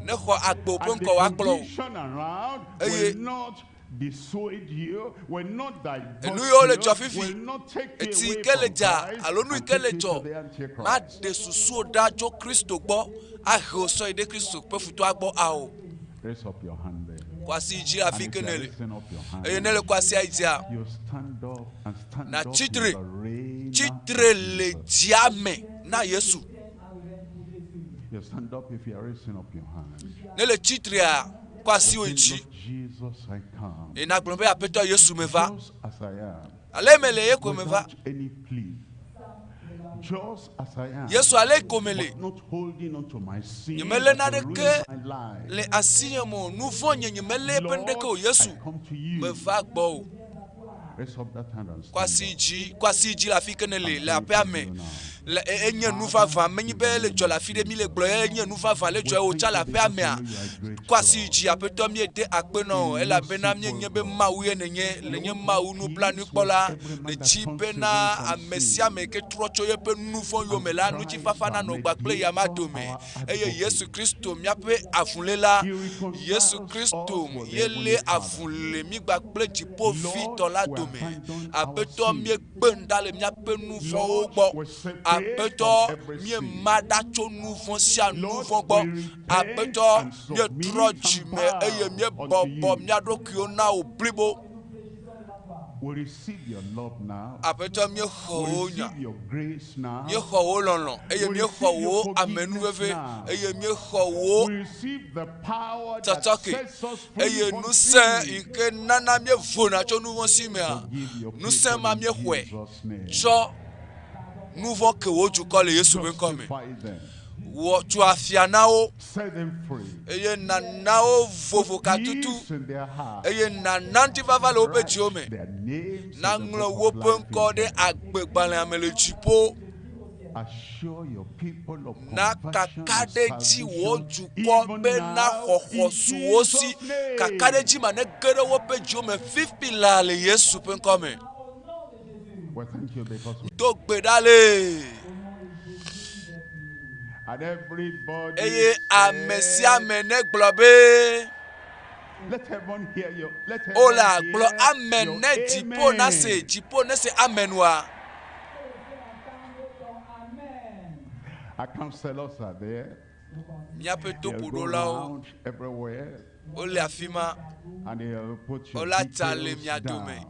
nexɔ agbo ƒe And the ŋkɔ wòakplɔ wò. condition around Eye will not dissuade you, will not divert Enu yiwo le you, dzɔ fifi will not take you etsi yi away ke le from dza Christ alo nu yi and ke le take you dzɔ to the Antichrist. maɖe susuwo ɖa tso kristo gbɔ ahe wò sɔ yi ɖe kristo ƒe futɔa gbɔ ao Raise up your hand there. kɔ asi yi dzi le afi And ke if you ne are le raising up your hand, eye ne le kɔ asia yi dzia you stand up and stand na up in tsitre the reign tsitre le dzia me na yesu You stand up if you are raising up your hand. ne le tsitrea kɔ asiwo You yi say, dzi Lord Jesus, I come. eye nagblɔ be aƒetɔ yesu me va Just as I am. ale me le ye ko me va Without any plea. Just as I am. Yesu ale ko me le But not holding on to my sin. nyemele that will naneke ruin my life. le asinye me o nu vɔ̃ nye nyemele eƒe nuɖeke o yesu meva gbɔ o Raise up that hand and kɔ asi dzi kɔ asi dzi le afi ke ne le le aƒea me le e- enye nu vavã menyi be le dzɔ le afi ɖe mi le gblɔ ye enye nu vavã le dzɔ ye wòtsa le aƒea mea kɔ asi dzi aƒetɔ miede akpe nɔ o elabena mienye be mawu ye nenye le nye mawu nublanuikpɔla le dzi bena ame sia ame ke trɔ tso yeƒe nu vɔ̃ yome la ŋutifafa nanɔ gba kple yama dome eye yesu kristo míaƒe avuléla yesu kristo ye lé avu le mígba kple dziƒovitɔ la dome aƒetɔ míegbe nu ɖa le míaƒe nu vɔ̃wo gbɔ aƒetɔ míema ɖa tso nu vɔ̃ sia nu vɔ̃ gbɔ aƒetɔ míetrɔ dzime eye míebɔbɔ mía ɖokuiwo na wò blibo We receive your love now. aƒetɔ míexɔ We wò nya receive your grace now. míexɔ wò lɔlɔ̃ eye We míexɔ receive your wò amenuveve forgiveness now. eye míexɔ wò We receive the power that tsɔtsɔke sets us free eye from ŋusẽ sin. yi ke nana míevona tso nu vɔ̃ si mea ŋusẽ ma míexɔe tsɔ nu vɔ̃ ke wò dukɔ le yesu ƒe ŋkɔ me Justify them. wɔ tso afia na wo Set them free. eye nana wo vovo katutu Peace in their heart. eye nana ŋutifafa le woƒe dziwo me Their names in na the ŋlɔ book of woƒe life ŋkɔ in ɖe heaven. agbegbalẽa me le dziƒo Assure your people of na conversion and kakaɖedzi wò salvation dukɔ even bena now xɔxɔ in su wo si Jesus' name. kakaɖedzi ma ne ge ɖe woƒe dziwo me fifi laa le yesu ƒe ŋkɔ me We thank you because we do gbe ɖa le and everybody eye ame sia said, ame ne gblɔ be Let heaven hear you. Let heaven o la gblɔ hear amen your ne dziƒo nase amen. dziƒo nese amen wa Our counselors are there. míaƒe They'll go toƒoɖolawo round everywhere wole afi ma and they'll put your wola tsa le details mia dome down.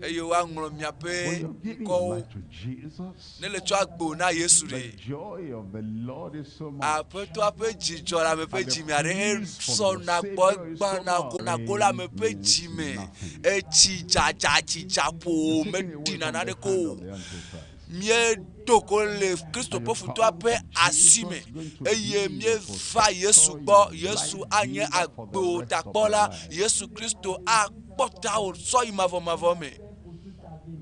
eye woaŋlɔ When miaƒe you're giving your ŋkɔwo life to Jesus, ne le tsɔ agbo na yesu the ɖe joy of the Lord is so much. aƒetɔa ƒe dzidzɔ le ame ƒe And the dzime aɖe peace from your esɔna gbɔ Savior is so egbãna much. gona le ame ƒe Rain means dzime nothing. etsi dzadza dzidza ƒo You're taken away meɖina from the naneke hand o of the Antichrist. míedo go le kristo And ƒe you futɔa come ƒe to asi me Jesus going to eye be your míeva yesu protector, gbɔ your yesu life anye giver for the agbewo rest of your takpɔla life. yesu kristo akpɔ tawò sɔ yi mavɔmavɔ me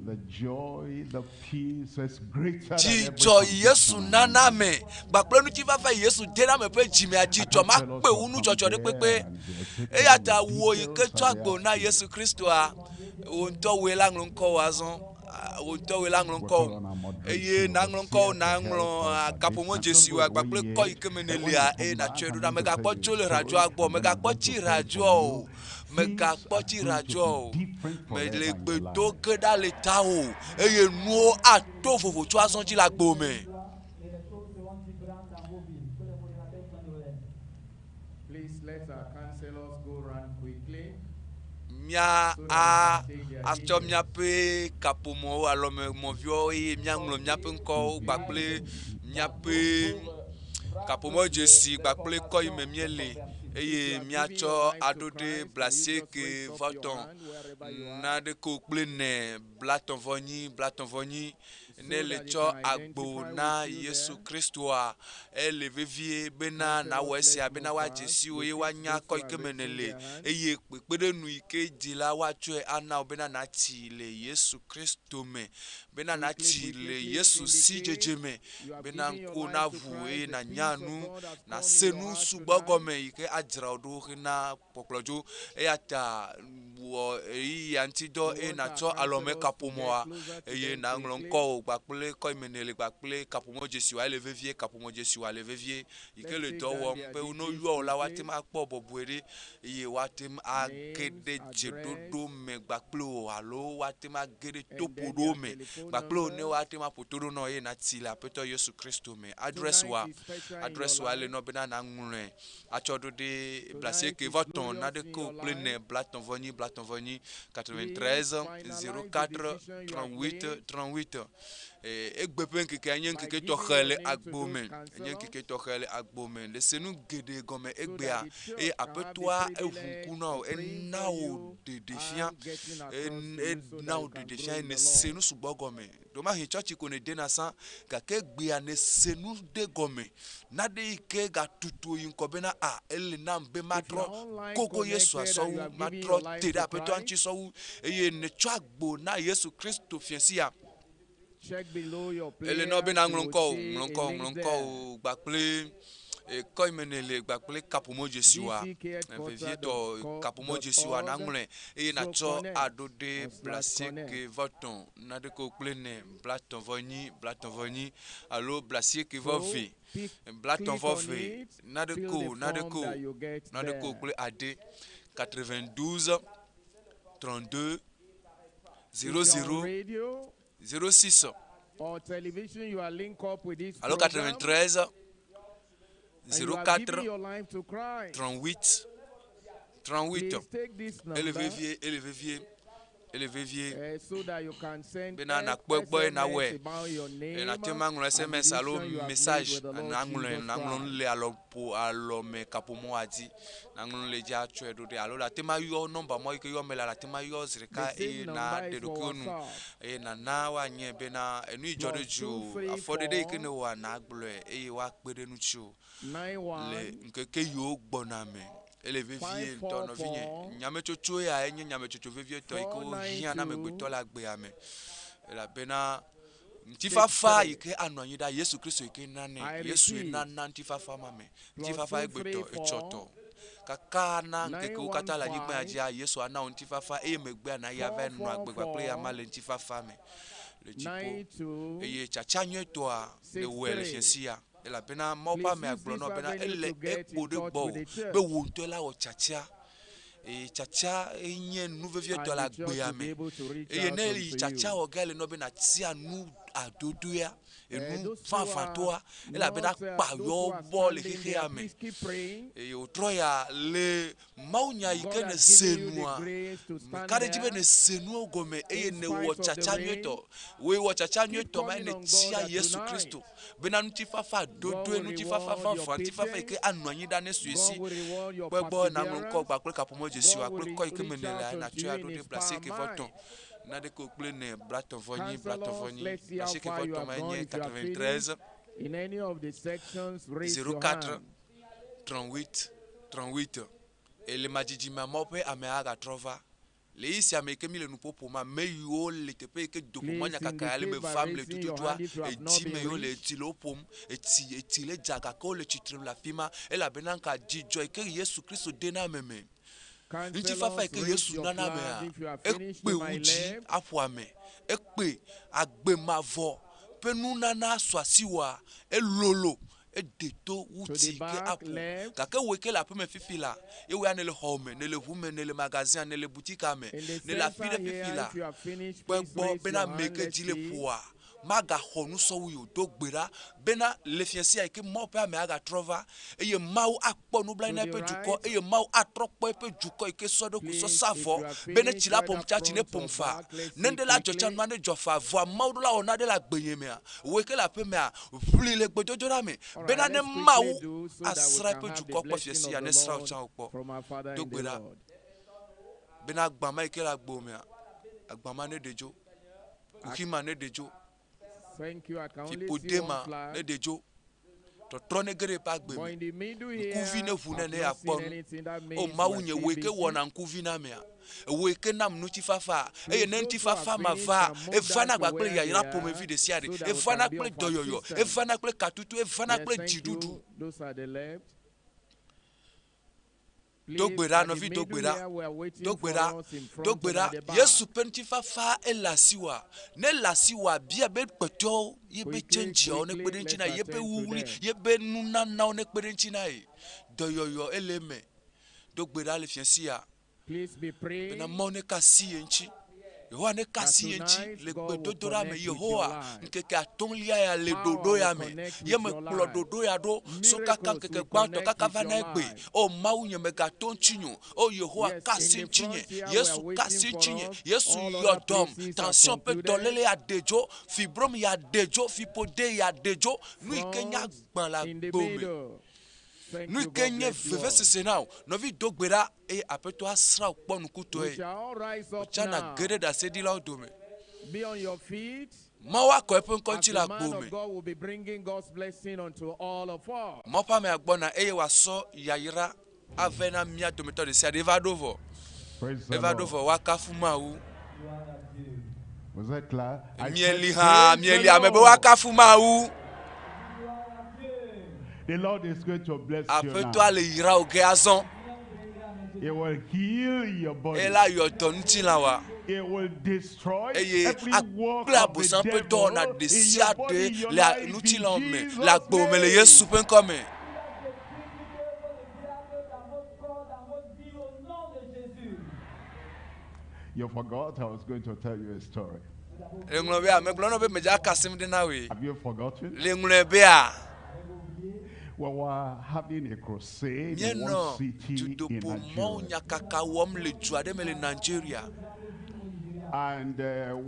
The joy, the peace is greater than every dzidzɔ yesu condition. nana me gbakple ŋutifafa yi yesu de ɖe ame ƒe dzimea Our dzidzɔ ma counselors kpe will wu come nudzɔdzɔ ɖe there kpekpe and they'll take eya all ta your wò yi ke details tsɔ and they agbo ask na you. yesu kristoa wò ŋutɔ wòe la ŋlɔ ŋkɔwò azɔ Ah, wò ŋutɔ wòe la ŋlɔ We ŋkɔwò call on our eye moderating naŋlɔ ŋkɔwò overseer to naŋlɔ help us at this kaƒomɔ time. Don't dzesiwo go away agbakple kɔ yi yet. ke me And when nelia you eye come back, natsɔe I'm ɖo ɖa going to megakpɔ tell you tso a le story radioa gbɔ and then I'm megakpɔ going tsi to pray radioa for o you. Things megakpɔ are tsi going to radioa o be different mele forever in gbe your do life. ge ɖa le tawò eye nuwo ato vovo tso azɔ dzi le agbo me Please let our counselors go round quickly. mía So a that we can take their atsɔ details. míaƒe kaƒomɔwo alɔmemɔviwo eye míaŋlɔ míaƒe ŋkɔwo kpakple míaƒe kaƒomɔ dzesi kpakple kɔ yi me míele eye If you are giving míatsɔ your life to aɖo ɖe Christ, can you just blasieke raise up vɔ your tɔ̃ hand wherever you are naɖeke kple ne blatɔ̃vɔnyi blatɔ̃vɔnyi ne so le that they tsɔ can agbo identify na with you yesu there? kristoa ele vevie bena nawɔ Counselors, esia let's bena move woadze fast. si wo We ye pick woanya those kɔ who yi are ke me raising nele their hand. eye kpekpeɖeŋu yi ke dzi la woatsɔe ana wo bena natsi le yesu kristo me bena Quickly, natsi quickly, le please yesu si indicate dzedze me you have bena given your ŋkuwo life to naʋu Christ. eye The nanya peace of nu God has come in nase your nu heart sugbɔ tonight. gɔme yi ke adzra wò ɖo hena kpɔkplɔdzo eya ta wɔ ɣeyiɣia ŋuti dɔ We eye want our natsɔ alɔme counselors to get kaƒomɔa closer to eye them naŋlɔ quickly. ŋkɔwò gbakple kɔ yi me ne le gbakple kaƒomɔ dzesiwoa ele vevie, kaƒomɔ dzesiwoa le vevie yi ke Let's le take dɔ down wɔm their be ne details woyɔ wo la quickly. woate ŋu akpɔ bɔbɔe ɖe eye woate ŋu age Names, ɖe address, dzeɖoɖo me gbakple wo alo woate ŋu age ɖe and toƒo then ɖewo their me telephone gbakple wo ne numbers. woate ŋu aƒo to ɖo nɔ eye natsi le Aƒetɔ Yesu Kristo me. Address Tonight wa is special in your address wa ele life. nɔ bena naŋlɔe atsɔ ɖo ɖe Tonight blasieke is vɔ tɔ̃ glorious in naɖeke your kple ne life. blatɔ̃ vɔ nyi blatɔ̃ vɔ nyi Please 93 finalize the 04 decision you have 38 made 38. Egbe ƒe ŋkekea nye by ŋkeke giving tɔxɛ your le name to agbo those me. Enye counselors ŋkeke tɔxɛ le agbo me. Le se nu geɖe gɔme so that egbea the church eye can have the aƒetɔa eʋu privilege ŋku na wò to pray ena for wò you ɖeɖefia and getting across to you so ena that wò you can grow ɖeɖefia in ne the se Lord. nu sugbɔ gɔme. Ɖewomahi tsɔtsi ko ne dena sã gake egbea ne se nu ɖe gɔme naɖe yi ke gatutu yi ŋkɔ bena a ele nam be If you matrɔ are online gogo Yesua connected and you sɔwu have given matrɔ your life te ɖe to Aƒetɔa ŋuti Christ, sɔwu eye netsɔ agbo na Yesu Kristo fiasia. check below your Ele nɔ player. bena You ŋlɔ will ŋkɔ o, see ŋlɔ a ŋkɔ o, link ŋlɔ ŋkɔ there. o gbakple kɔ yi me ne le gbakple kaƒomɔ dzesiwoa vevietɔ kaƒomɔ dzesiwoa dckheadquarter.org naŋlɔe eye stroke natsɔ connect aɖo ɖe or slash blasieke connect. vɔ tɔ̃ naɖeke kple ne blatɔ̃ vɔ nyi blatɔ̃ vɔ nyi alo blasieke vɔ So ve pick, blatɔ̃ click vɔ on ve it, naɖeke fill o the form naɖeke o that you get naɖeke o there. kple ade 92 32 If you are on 00 radio 06 or television, you are linked up with this alo program 93 and you have given 04 your life to Christ. 38 38. Please take this Ele number vevie, ele vevie, ele vevie. so that you can send Bena nakpɔ egbɔ ye nawɔe. SMS about your Eye name nate ŋu aŋlɔ and SMS alo decision you have made message with the Lord naŋlɔe Jesus naŋlɔ nu Christ. le alɔƒo alɔme kaƒomɔa dzi. Naŋlɔ nu le dzi atsɔe ɖo ɖe alo ate ŋu ayɔ nɔmba mɔ yi ke yɔ me le ate ŋu ayɔ zi The ɖeka same eye number naɖe is for ɖokuiwo nu WhatsApp. eye nana woanye bena enu yi dzɔ ɖe Plus dzi two o three afɔɖeɖe yi ke four ne wɔa nagblɔe eye woakpe ɖe ŋuti o nine le one ŋkeke yiwo gbɔna me. Ele vevie five ŋutɔ four nɔvinye. four Nyametsotso ya enye nyametsotso vevietɔ yi ke four nine wohiã na two amegbetɔ le agbea me elabena six ŋutifafa yi three. ke anɔ anyi ɖa Yesu Kristo yi ke nanɛ. I Yesu ye repeat, nana ŋutifafa ma me. plus Ŋutifafa two egbetɔ three etsɔ four tɔ. Kaka na nine ŋkekewo one katã le anyigba ya five dzia Yesu ana wò ŋutifafa eye megbea na ya four va nɔ four agbe kpakple ya ma four le ŋutifafa me le dziƒo. nine two Eye tsatsa nyuietɔa ne six wɔe le three. fiasia elabena Mawu ƒe Please amea use gblɔ this nɔ bena avenue ele to get ekpo in ɖe touch gbɔwò with the be church. wò ŋutɔe la wɔ tsatsa. Eye tsatsa enye nu vevietɔ And le the church agbea will be me. able to reach Eye out ne yi unto tsatsa you. wɔ ge le nɔ be natia nu adodoea enu Those who are vavãtɔa elabena not, kpa those who yɔ are bɔ le standing xexea there, me. please keep praying. Eye wòtrɔ ya le mawunya yi God ke ne has se given you the nua grace to stand meka ɖe dzi be there ne se nuwo gɔme eye in ne wɔ spite of the tsatsa rain. nyuietɔ. Woe wɔ tsatsa Keep nyuietɔ ma calling ne on God tia that Yesu tonight Kristo bena ŋutifafa God dodoe will ŋutifafa reward your vavã ŋutifafa yi ke patience. anɔ anyi ɖa ne sue God si. will reward your Kpɔ egbɔ naŋlɔ ŋkɔ perseverance. kpakple kaƒomɔ dzesiwoa God will kple kɔ yi ke me reach ne le out unto natsɔe you aɖo in ɖe his power blasieke vɔ might. tɔ̃ naɖeke kple ne blatɔ̃ vɔ nyi blatɔ̃ vɔ Counselors, nyi let's see how blasieke far vɔ you tɔ̃ have ma gone. nye If you are 93 finished in any of the sections, raise your 04 hand. 38 38. Ele madzidzime amewo ƒe amea agatrɔ va. Le yi sia me yi ke mi le nuƒoƒo ma, ame yiwo le teƒe yi ke doƒomɔ Please nyakaka ya le me indicate by vam le raising your tututua, hand if you have not etsi me been yiwo le reached. etsi le wo ƒom, etsi etsi le dza gake wole tsitre le afi ma elabena nka dzidzɔ yi ke Yesu Kristo de na ame me. Ŋutifafa yi Counselors, ke raise Yesu your nana flag amea, if you are finished ekpe to wu my dzi left. aƒo ame, ekpe agbemavɔ ƒe nunana su asiwòa, elolo ede to wu To tsi the ke back, aƒo. left. Gake wòe ke le aƒeme fifi la, ye wòya ne le xɔ me, ne le ʋu me, ne le magazin, ne le butika me, In the ne le afi center ɖe fifi here, la, if you are finished, kpɔ please egbɔ raise bena your ame yi hand. ke Let's dzi le see. ƒoa, magaxɔ nusɔwu yi o do gbe ɖa bena le fia sia yi ke Mawu ƒe ame agatrɔ va eye Mawu akpɔ nublanui na To the eƒe dukɔ right. eye Mawu atrɔ kpɔ eƒe dukɔ yi ke sɔ ɖokui sɔ Please, sa if vɔ you are bene finished, tsi la right ƒom up tsa tsi ne front ƒom or fa. back, let's Ne see ŋɖe la dzɔ tsa quickly. nua ne dzɔ fa vɔa Mawu ɖo la wɔ naɖe le agbenye mea, wòe ke le aƒe mea, ʋli le gbedodoɖa me All right, bena ne let's quickly Mawu do so that we asra can eƒe have the dukɔ kpɔ fia blessing sia of ne the sra wò Lord tsã wò kpɔ. from our Father Do in gbe the ɖa Lord. bena agbã ma yi ke le agbo mea, agbã ma ne ɖe dzo, kuxi ma ne ɖe dzo, Thank you. I can only see fiƒode one ma ne flag. ɖe dzo, tɔtrɔ ne ge ɖe eƒe agbe But me. in the middle Ŋkuvi here, ne ʋu ne I've ne not yeakpɔ seen nu. anything that O means we Mawu are nye still wòe ke busy. wɔna ŋkuvi na amea. Wòe ke nam ŋutifafa eye Please, ne those who are ŋutifafa ma finished va, can move evana down to kpakple where they yayra are ƒomevi ɖe sia so ɖe, that we evana can be kple of dɔyɔyɔ, assistance. evana kple katutu, evana Yes, kple thank dziɖuɖu. you. Those are the left. Do gbe ɖa, nɔvi, do gbe ɖa. Do gbe ɖa, do gbe ɖa. Yesu ƒe ŋutifafa ele asiwòa? Ne ele asiwòa, bia be kpɔtɔewo yebe tsendziawo nekpe ɖe eŋuti na ye, yebe wuwli, yebe nunanawo nekpe ɖe eŋuti na ye. Dɔyɔyɔ ele eme. Do gbe ɖa le fiasia. Bena Mawu neka asi ye ŋuti. Yehowa neka asi ye ŋuti le gbedodoɖa me. Yehowa, ŋkeke atɔ̃lia ya le ɖoɖo ya me. Ye mekplɔ ɖoɖo ya ɖo so kaka ŋkeke gbãtɔ kaka va na egbe. O Mawu nye, mègato ŋutinye o. O Yehowa, ka asi ŋutinye. Yesu, ka asi ŋutinye. Yesu, yɔ dɔm. Tension ƒe dɔléle ya ɖe dzo. Fibrom ya ɖe dzo. Fiƒode ya ɖe dzo. Nu yi ke nye agba le agbo me. Nu yi ke nye vevesese na wò. Nɔvi, do gbe ɖa eye Aƒetɔ asrã wò kpɔ nukutɔe. Wò tsã nàge ɖe ɖaseɖilawo dome. Mawu akɔ eƒe ŋkɔ ŋuti le agbo me. Mawu ƒe amea gbɔna eye wòasɔ yayra avɛ na mía dometɔ ɖesiaɖe. Eva ɖo vɔ. Eva ɖo vɔ. Woakafu Mawu. Mieli hã, mieli ame be woakafu Mawu. Aƒetɔa le yra wò ge azɔ. Ela yɔ dɔ ŋutilã wa. Eye akple abosam ƒe dɔwɔna ɖesiaɖe le ŋutilã me, le agbe me le Yesu ƒe ŋkɔ me. You forgot I was going to tell you a story. Le ŋlɔ bea, megblɔ na wò be medze aka asem ɖe na wòe. Have you forgotten? Le ŋlɔe bea. We were having a crusade in one Míenɔ city in dutoƒo Nigeria. mɔnyakaka wɔm le du aɖe me le Nigeria. And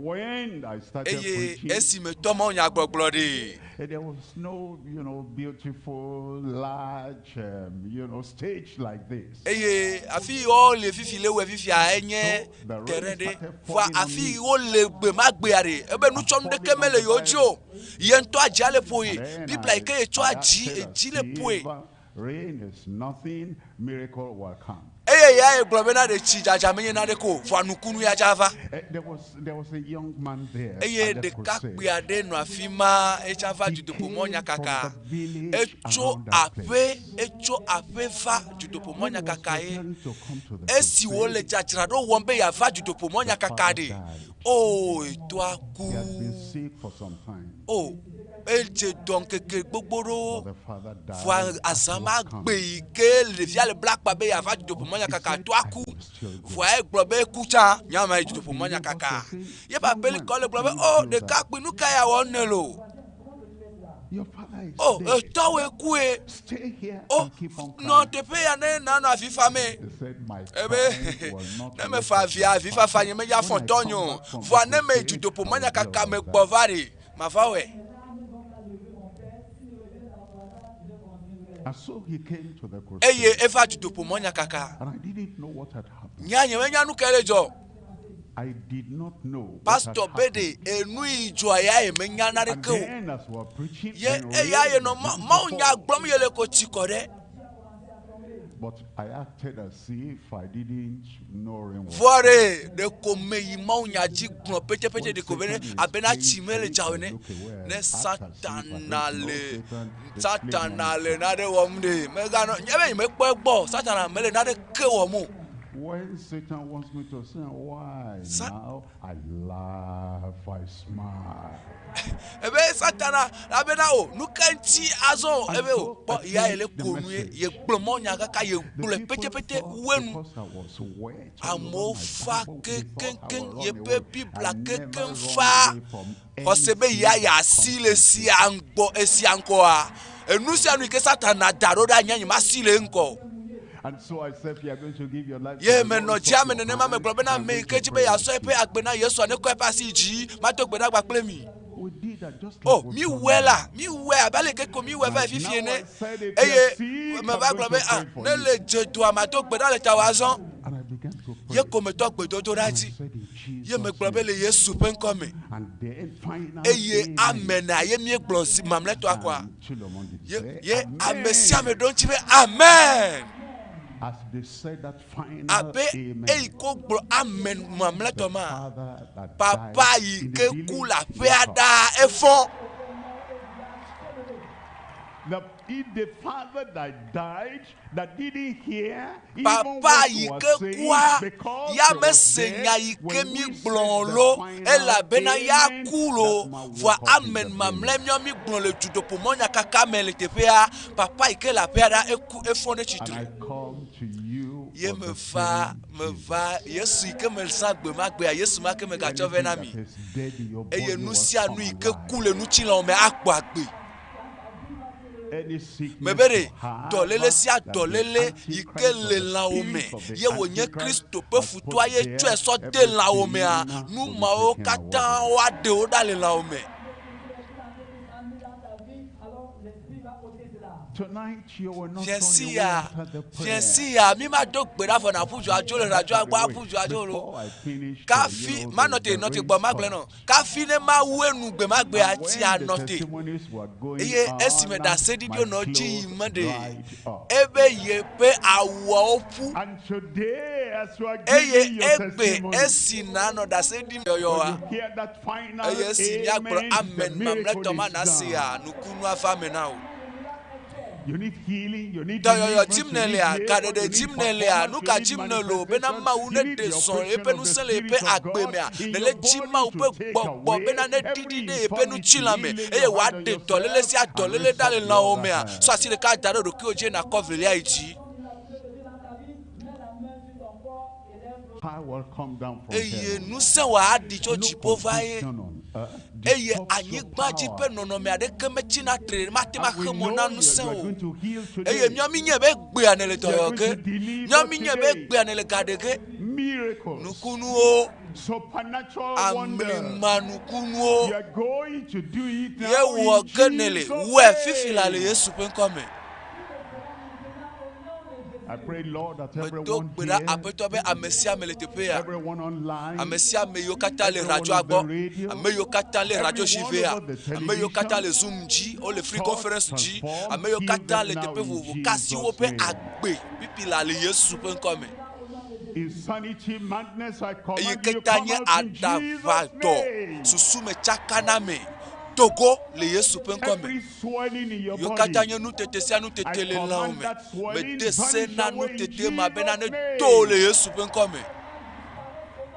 when I started Eye preaching, esi metɔ mawunyagbɔgblɔ ɖee, there was no, you know, beautiful, large, you know, stage like this. Eye afi yi wole fifi le wɔe fifia enye terrain ɖe. Vɔa afi yi wole gbe ma gbea ɖe, ebe nutsɔnu ɖeke mele yewo dzi o. Ye ŋutɔ adzia le ƒoe. Biblia yi ke yetsɔ adzi, edzi le ƒoe. Rain is nothing, miracle will come. Eye ya ye gblɔ bena ɖe tsi dzadza menye naneke o, vɔa nukunu ya dza va. There was, there was a young man there Eye at the crusade. ɖekakpui aɖe nɔ afi ma, etsa va He dutoƒo came mɔ nyakaka. from the village Etso around that aƒe, place. etso aƒe va dutoƒo mɔ When he was nyakaka ye. preparing to come to the Esi wòle crusade, dzadzraɖo wɔm be yeava dutoƒo mɔ the nyakaka father ɖe, died. oo, etɔa ku. He had been sick for some time. O, edze dɔ ŋkeke gbogbo ɖewo, vɔa azã ma gbe yi ke ɖevia le bla akpa be yeava dutoƒo mɔ nyakaka toa ku. Vɔa egblɔ be eku tsã, nya ma yi dutoƒo mɔ nyakaka. Yeƒe aƒelikɔ le gblɔ be, O, ɖekakpui, nu ka ya wɔm nèle o? O, etɔwòe kue. O, nɔ teƒe ya ne nanɔ avi famee. Ebe, ne mefa avia, avifafa nye medza fɔ tɔnye o. Vɔa ne meyi dutoƒo mɔ nyakaka me gbɔ va ɖe, mava wɔe. Eye eva dutoƒo mɔ nyakaka. Nyea nyemenya nu kae le dzɔ o. Pastor be ɖe enu yi dzɔa ya ye menya naneke o. Ye eya ye nɔ mawunya gblɔm ye le ko tsi kɔ ɖe. But I acted as if I didn't know rain was Vɔa ɖe, ɖeko meyi mawunya dzi gblɔ petepete ɖeko be ne abena tsi mele dza o ene. Ne Satana le Satana le nane wɔm ɖe, meganɔ nye be nyemekpɔ egbɔ o. Satana mele naneke wɔm o. When Satan wants me to say why Sa now, I laugh, I smile. Ebe Satana la bena o, nu ka ŋuti azɔ o? Ebe o, kpɔ ya ye le ko nu ye, ye gblɔ mawunya kaka ye gblɔe petepete wu enu. Amewo fa kekeŋkeŋ, yeƒe Biblia kekeŋ fa. Xɔse be ya yeasi le sia ŋgbɔ, esia ŋkɔa, enu sia nu yi ke Satana da ɖo ɖe anyi, nyemasi le eŋkɔ o. Ye menɔ dzia me nenema, megblɔ bena, ame yi ke dzi be yeasɔ eƒe agbe na Yesua, nekɔ eƒe asi yi dzi, mado gbe ɖa gba kple mi. O, míwɔe la, míwɔe abe ale ke ko míwɔe va yi fifi ene. Eye meva gblɔ be, ah, ne le dze doa, mado gbe ɖa le tawò azɔ. Ye ko metɔ gbedodoɖa dzi. Ye megblɔ be le Yesu ƒe ŋkɔ me. Eye amena ye míegblɔ zi mamlɛtɔa koa? Ye, ye ame sia ame ɖo ŋuti be amen. Abe eyi ko gblɔ amen mamlɛtɔ ma, papa yi ke ku le aƒea ɖaa efɔ. if the father that died, that didn't hear even Papa what yi was ke saying, kua because ya he was mese dead, nya yi ke when mi we gblɔ said the lo final elabena ya amen, ku lo that man woke vɔa up in amen the mamlɛ miɔ mi gblɔ le dutoƒomɔnyakaka me le teƒea papa yi ke le aƒea ɖa eku efɔ ɖe And tsitre. I come to you Ye with the meva same meva Yesu yi ke mezã gbe ma gbea Yesu ma ke megatsɔ vɛ na mi. Anything that is dead in your Eye body nu will sia come nu yi ke alive. ku le ŋutilãwo me akpɔ agbe. Any sickness Mebe ɖe you have, dɔléle sia that the dɔléle yi ke Antichrist or le the lãwo me spirit of the ye wònye Antichrist Kristo ƒe has futɔa put ye there, tsɔe sɔ de lãwo mea, everything nu will be mawo taken katã away. woaɖe wo ɖa le lãwo me. Tonight you will not Fiẽ turn away sia, after the fiẽ prayer. sia, mi ma do gbe ɖa vɔ na ƒu dzo adzo le radioa gbɔ aƒu dzo adzo lo. Before I finish, you Kafi know, manɔ te the nɔ te rain gbɔ magblẽ nɔ. stopped. Kafi ne mawu enu gbe ma gbea And tsi when the anɔ te. testimonies were going Eye esime on, ɖaseɖiɖiwo my nɔ dzi clothes yim ɖe, dried up. ebe yeƒe awuawo ƒu. And today, as you are Eye giving your egbe testimony, esi nanɔ ɖase ɖim yɔyɔa. when you hear that final Eye esi míagblɔ amen, the amen miracle mamlɛtɔ ma is nasea, done. nukunu ava me na wò. You need healing, you need Dɔyɔyɔ deliverance, dzim you nèlea, need labor, gaɖeɖe you need dzim nèlea, performance, nu you ka need dzim nèle o bena manifestation, Mawu you ne need ɖe the zɔ operation eƒe of the ŋusẽ le Spirit yeƒe of agbe God mea, in nèle your dzi body Mawu to ƒe take gbɔgbɔ away bena ne every ɖiɖi ɖe yeƒe ŋutilã me infirmity, lay eye your hand on wòaɖe dɔléle yourself sia and dɔléle raise ɖa le up the lãwo other mea, hand. sɔ asi ɖeka da ɖe ɖokuiwò dzi nàkɔ velia yi dzi. Power will come down from Eye heaven. ŋusẽ wòaɖi tso No dziƒo va ye. condition on earth Eye disturbs your anyigba dzi ƒe power. nɔnɔme aɖeke metsina tre mate ŋu And we axe mɔ know na you, ŋusẽ you are o. going to heal Eye today. míawo míenyae be egbea nèle You are dɔyɔ going ge. to deliver Míawo míenyae be today. egbea nèle ga ɖe ge. Miracles. Nukunuwo, Supernatural wonders. amlimanukunuwo You are going to do it ye now wɔ in ge nèle. Jesus' Wɔe fifi la le name. Yesu ƒe ŋkɔ me. I pray, Lord, that Medo everyone gbe ɖa here, Aƒetɔ be ame sia ame le teƒe ya. everyone online, Ame sia ame yiwo katã le everyone radioa on the gbɔ, radio, ame yiwo katã le radio everyone JVA, over the ame yiwo katã le television, Zoom dzi, wole free touch, conference dzi, transform, ame yiwo heal katã them le now teƒe in vovovo, kasi Jesus' woƒe name. agbe pipi la le Yesu ƒe ŋkɔ me. Insanity, madness, I Eyi command ke you, ta come nye out in Jesus' aɖaʋadɔ, name. susume tsakaname, togo le Yesu ƒe ŋkɔ me. Every swelling in your Yiwo katã body, nye nutete sia I nutete le lãwo command me. that swelling Mede se vanish na away in nutete ma bena Jesus' ne to le name. Yesu ƒe ŋkɔ me.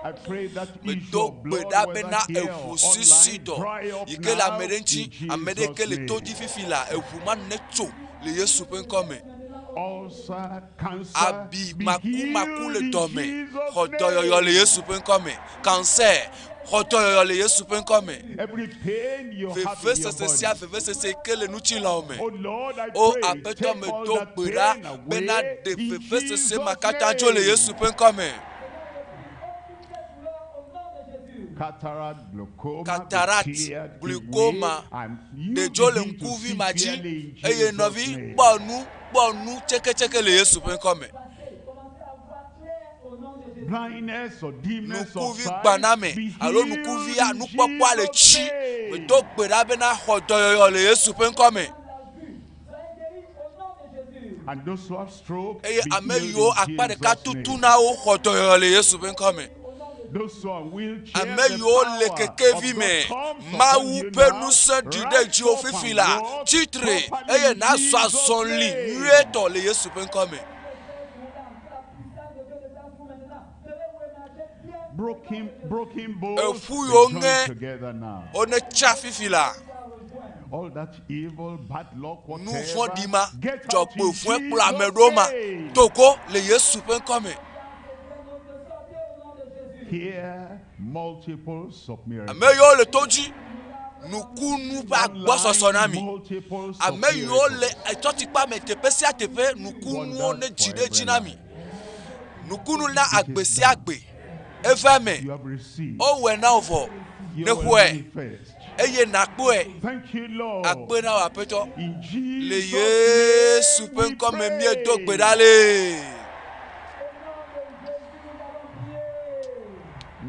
I pray that issue Medo of gbe blood, ɖa whether bena here eʋu or sisi online, dɔ dry up yi ke le ame now ɖe ŋuti, in ame ɖe Jesus' ke le to name. dzi fifi la, eʋu ma ne tso le Yesu ƒe ŋkɔ me. Ulcer, cancer, Abi be makumaku healed le in dɔme, Jesus' xɔ dɔyɔyɔ le name. Yesu ƒe ŋkɔ me. Cancer, xɔ dɔyɔyɔ le Yesu ƒe ŋkɔ me. Every pain you have in your Vevesese sia body. vevesese yi ke le ŋutilãwo me. Oh Lord, I O pray, Aƒetɔ take all medo that gbe ɖa pain bena away ɖe in vevesese ma Jesus' katã tso le name. Yesu ƒe ŋkɔ me. Cataract, glaucoma, be Cataract, cleared away, glaucoma, and you ɖe dzo le begin to ŋkuvi see ma dzi clearly in eye Jesus' nɔvi name. kpɔ nu kpɔ nu tseketseke le Yesu ƒe ŋkɔ me. Blindness or dimness of Ŋkuvi sight, gbaname be alo healed ŋkuvia in nukpɔkpɔa le Jesus' tsi. name. Medo gbe ɖa bena xɔ dɔyɔyɔ le Yesu ƒe ŋkɔ me. And those who have stroke, Eye be ame healed yiwo in akpa ɖeka Jesus' tutu name. na wo xɔ dɔyɔyɔ le Yesu ƒe ŋkɔ me. Those who are on wheelchair, Ame the yiwo le power kekevi of me, God comes upon Mawu you ƒe now. ŋusẽ ɖi ɖe Rise dziwò up fifi and la, walk tsitre properly eye in nàzɔ Jesus' azɔli name. nyuietɔ le Yesu ƒe ŋkɔ me. Broken, broken bones, Eƒu be yiwo joined ŋe together now. wone tsa fifi la. All that evil, bad luck, Nu whatever, vɔ̃ɖi ma, get out in dzɔgbevɔ̃e kplɔ ame Jesus' ɖo ma, name. togo le Yesu ƒe ŋkɔ me. Here, multiples of miracles. Ame yiwo le to dzi, nukunu ƒe agbɔsɔsɔ na mi. Multiples of Ame yiwo le miracles. etsɔtikpa me teƒe sia teƒe, nukunuwo ne dzi ɖe dzi na mi. Nukunu na agbe sia agbe. Eva me, You have received. wowɔe na wò vɔ, You ne will xɔe manifest. eye nàkpɔe. Thank you, Lord. Akpe na wò Aƒetɔ. In Le Jesus' Yesu name ƒe we ŋkɔ me míedo gbe pray. ɖa le.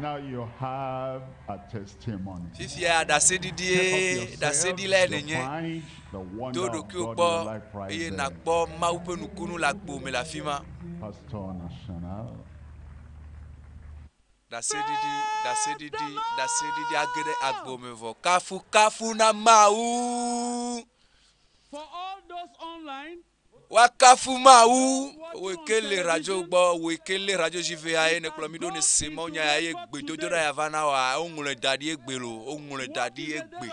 Now you have a testimony. Fifia Check up ɖaseɖiɖie yourself, ɖaseɖilae you'll nènye. find the wonder Do of ɖokuiwò God in kpɔ your life right eye there. nàkpɔ Mawu ƒe nukunu le agbo me le afi ma. Pastor National. Ɖaseɖiɖi, ɖaseɖiɖi, ɖaseɖiɖi age ɖe agbo me vɔ. Kafukafu na Mawu. For all those Those online, Woakafu Mawu, wòe ke le radio gbɔ, wòe ke le radio dzi vea ye nèkplɔ mí ɖo ne se Mawu nya ya ye gbedodoɖa ya va na wòa, woŋlɔe da ɖi egbe loo, woŋlɔe da ɖi egbe.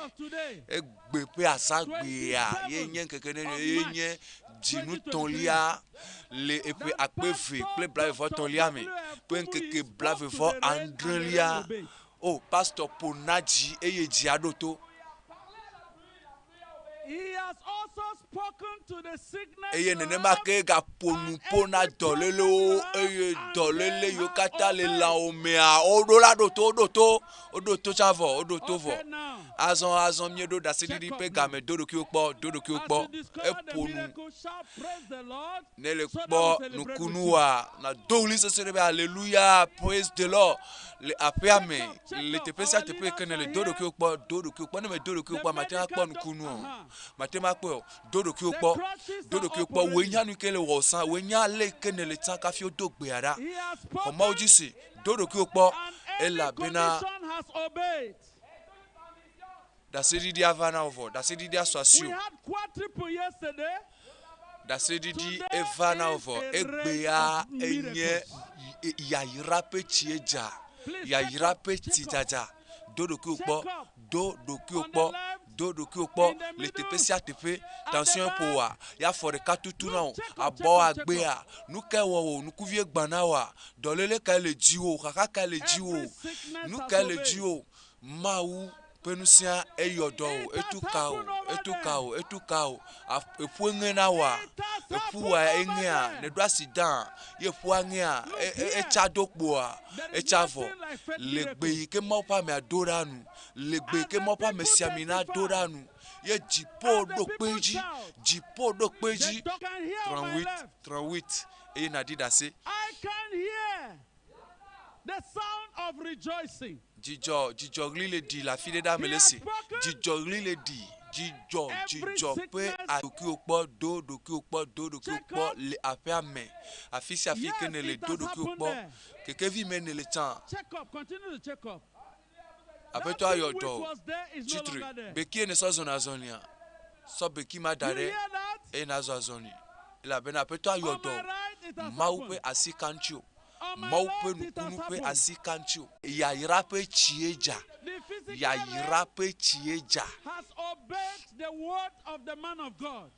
Egbe ƒe azãgbea ye nye ŋkeke ne ye nye dzinu tɔ̃lia le eƒe 2023lia me ƒe ŋkeke 26lia. O, pastor ƒo na dzi eye dzia ɖo to. Eye nenema ke gaƒo nu ƒo na dɔlélewo eye dɔléle yiwo katã le lãwo mea, woɖo la ɖo to, woɖo to, woɖo to tsã vɔ, woɖo to vɔ. Azɔ, azɔ míeɖo ɖaseɖiɖi ƒe game, do ɖokuiwò kpɔ, do ɖokuiwò kpɔ. Eƒo nu. Ne le kpɔ nukunua, nàdo ɣli sesẽ ɖe be Aleluya, praise the Lord le aƒea me, le teƒe sia teƒe ke nèle. Do ɖokuiwò kpɔ, do ɖokuiwò kpɔ. Ne mèdo ɖokuiwò kpɔa, màte ŋu akpɔ nukunu o. Màte ŋu akpɔe o. Do ɖokuiwò kpɔ, do ɖokuiwò kpɔ. Wòe nya nu yi ke le wɔwò sã, wòe nya ale yi ke nèle tsã kafi wodo gbea ɖa. Xɔ Mawu dzi se. Do ɖokuiwò kpɔ elabena ɖaseɖiɖia va na wò vɔ. Ɖaseɖiɖia su asiwò. Ɖaseɖiɖi eva na wò vɔ. Egbea enye yayra ƒe tsie dza. Yayra ƒe tsi dzadza. Do ɖokuiwò kpɔ. Do ɖokuiwò kpɔ. Do ɖokuiwò kpɔ le teƒe sia teƒe. Tension ƒo wòa, ye afɔ ɖeka tutu na wò. Abɔ agbea. Nu kae wɔ wò? Ŋkuvie gbã na wòa? Dɔléle kae le dziwò? Xaxa kae le dziwò? Nu kae le dziwò? Mawu ƒe ŋusẽa eyɔ dɔ wò, etu ka wò, etu ka wò, etu ka wò. Eƒu eŋe na wòa? Eƒu wòa eŋea? Nèɖo asi dã ye eƒua ŋea? Etsa do kpoa? Etsa vɔ. Le gbe yi ke Mawu ƒe amea do ɖa nu, le gbe yi ke Mawu ƒe amesiamina do ɖa nu, ye dziƒo ɖo kpe edzi, dziƒo ɖo kpe edzi. 38, 38 eye nàɖi ɖase. I can hear the sound of rejoicing. Dzidzɔ, dzidzɔɣli le ɖi le afi ɖe ɖaa mele esi. Dzidzɔɣli le ɖi, dzidzɔ, dzidzɔ ƒe ɖokuiwò kpɔ, do ɖokuiwò kpɔ, do ɖokuiwò kpɔ le aƒea me. Afi sia afi ke nèle, do ɖokuiwò kpɔ. Kekevi me nèle tsã. Aƒetɔ ayɔ dɔ wò. Tsi tre. Bekie nèsɔ zɔna azɔlia? Sɔ beki ma da ɖe eye nàzɔ azɔli. Elabena Aƒetɔ ayɔ dɔ wò. Mawu ƒe asi ka ŋutiwò. Mawu ƒe nukunu ƒe asi ka ŋutiwò. Yayra ƒe tsie dza. Yayra ƒe tsie dza. Has obeyed the word of the man of God.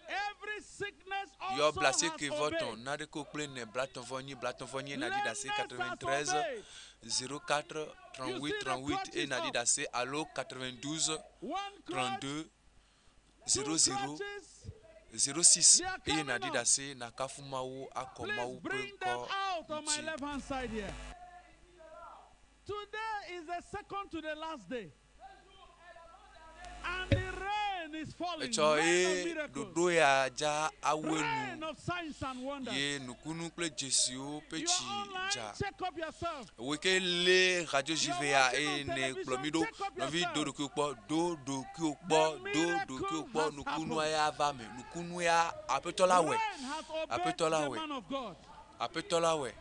Every sickness Yɔ also has 93 obeyed. naɖekewo kple ene 39 39 nàɖi ɖase 93 04 38 38 eye nàɖi ɖase alo 92 32 00 06 eye nàɖi ɖase nàkafu Mawu akɔ Please Mawu ƒe bring ŋkɔ them out on my ŋuti. left hand side here. Today is the second to the last day. And the rain is falling. Etsɔ Rain of ye miracles. ɖoɖo ya dza awu enu Rain of signs and wonders. ye nukunu kple dzesiwo ƒe tsi dza. Check up yourself. Wòe ke lé radio JV ya eye ne kplɔ mí ɖo. Nɔvi, do ɖokuiwò kpɔ, do ɖokuiwò kpɔ, do ɖokuiwò kpɔ. Nukunua ya va eme. Nukunu ya, Aƒetɔ la wɔe. Rain has obeyed Aƒetɔ la the wɔe. man of God. Aƒetɔ la wɔe.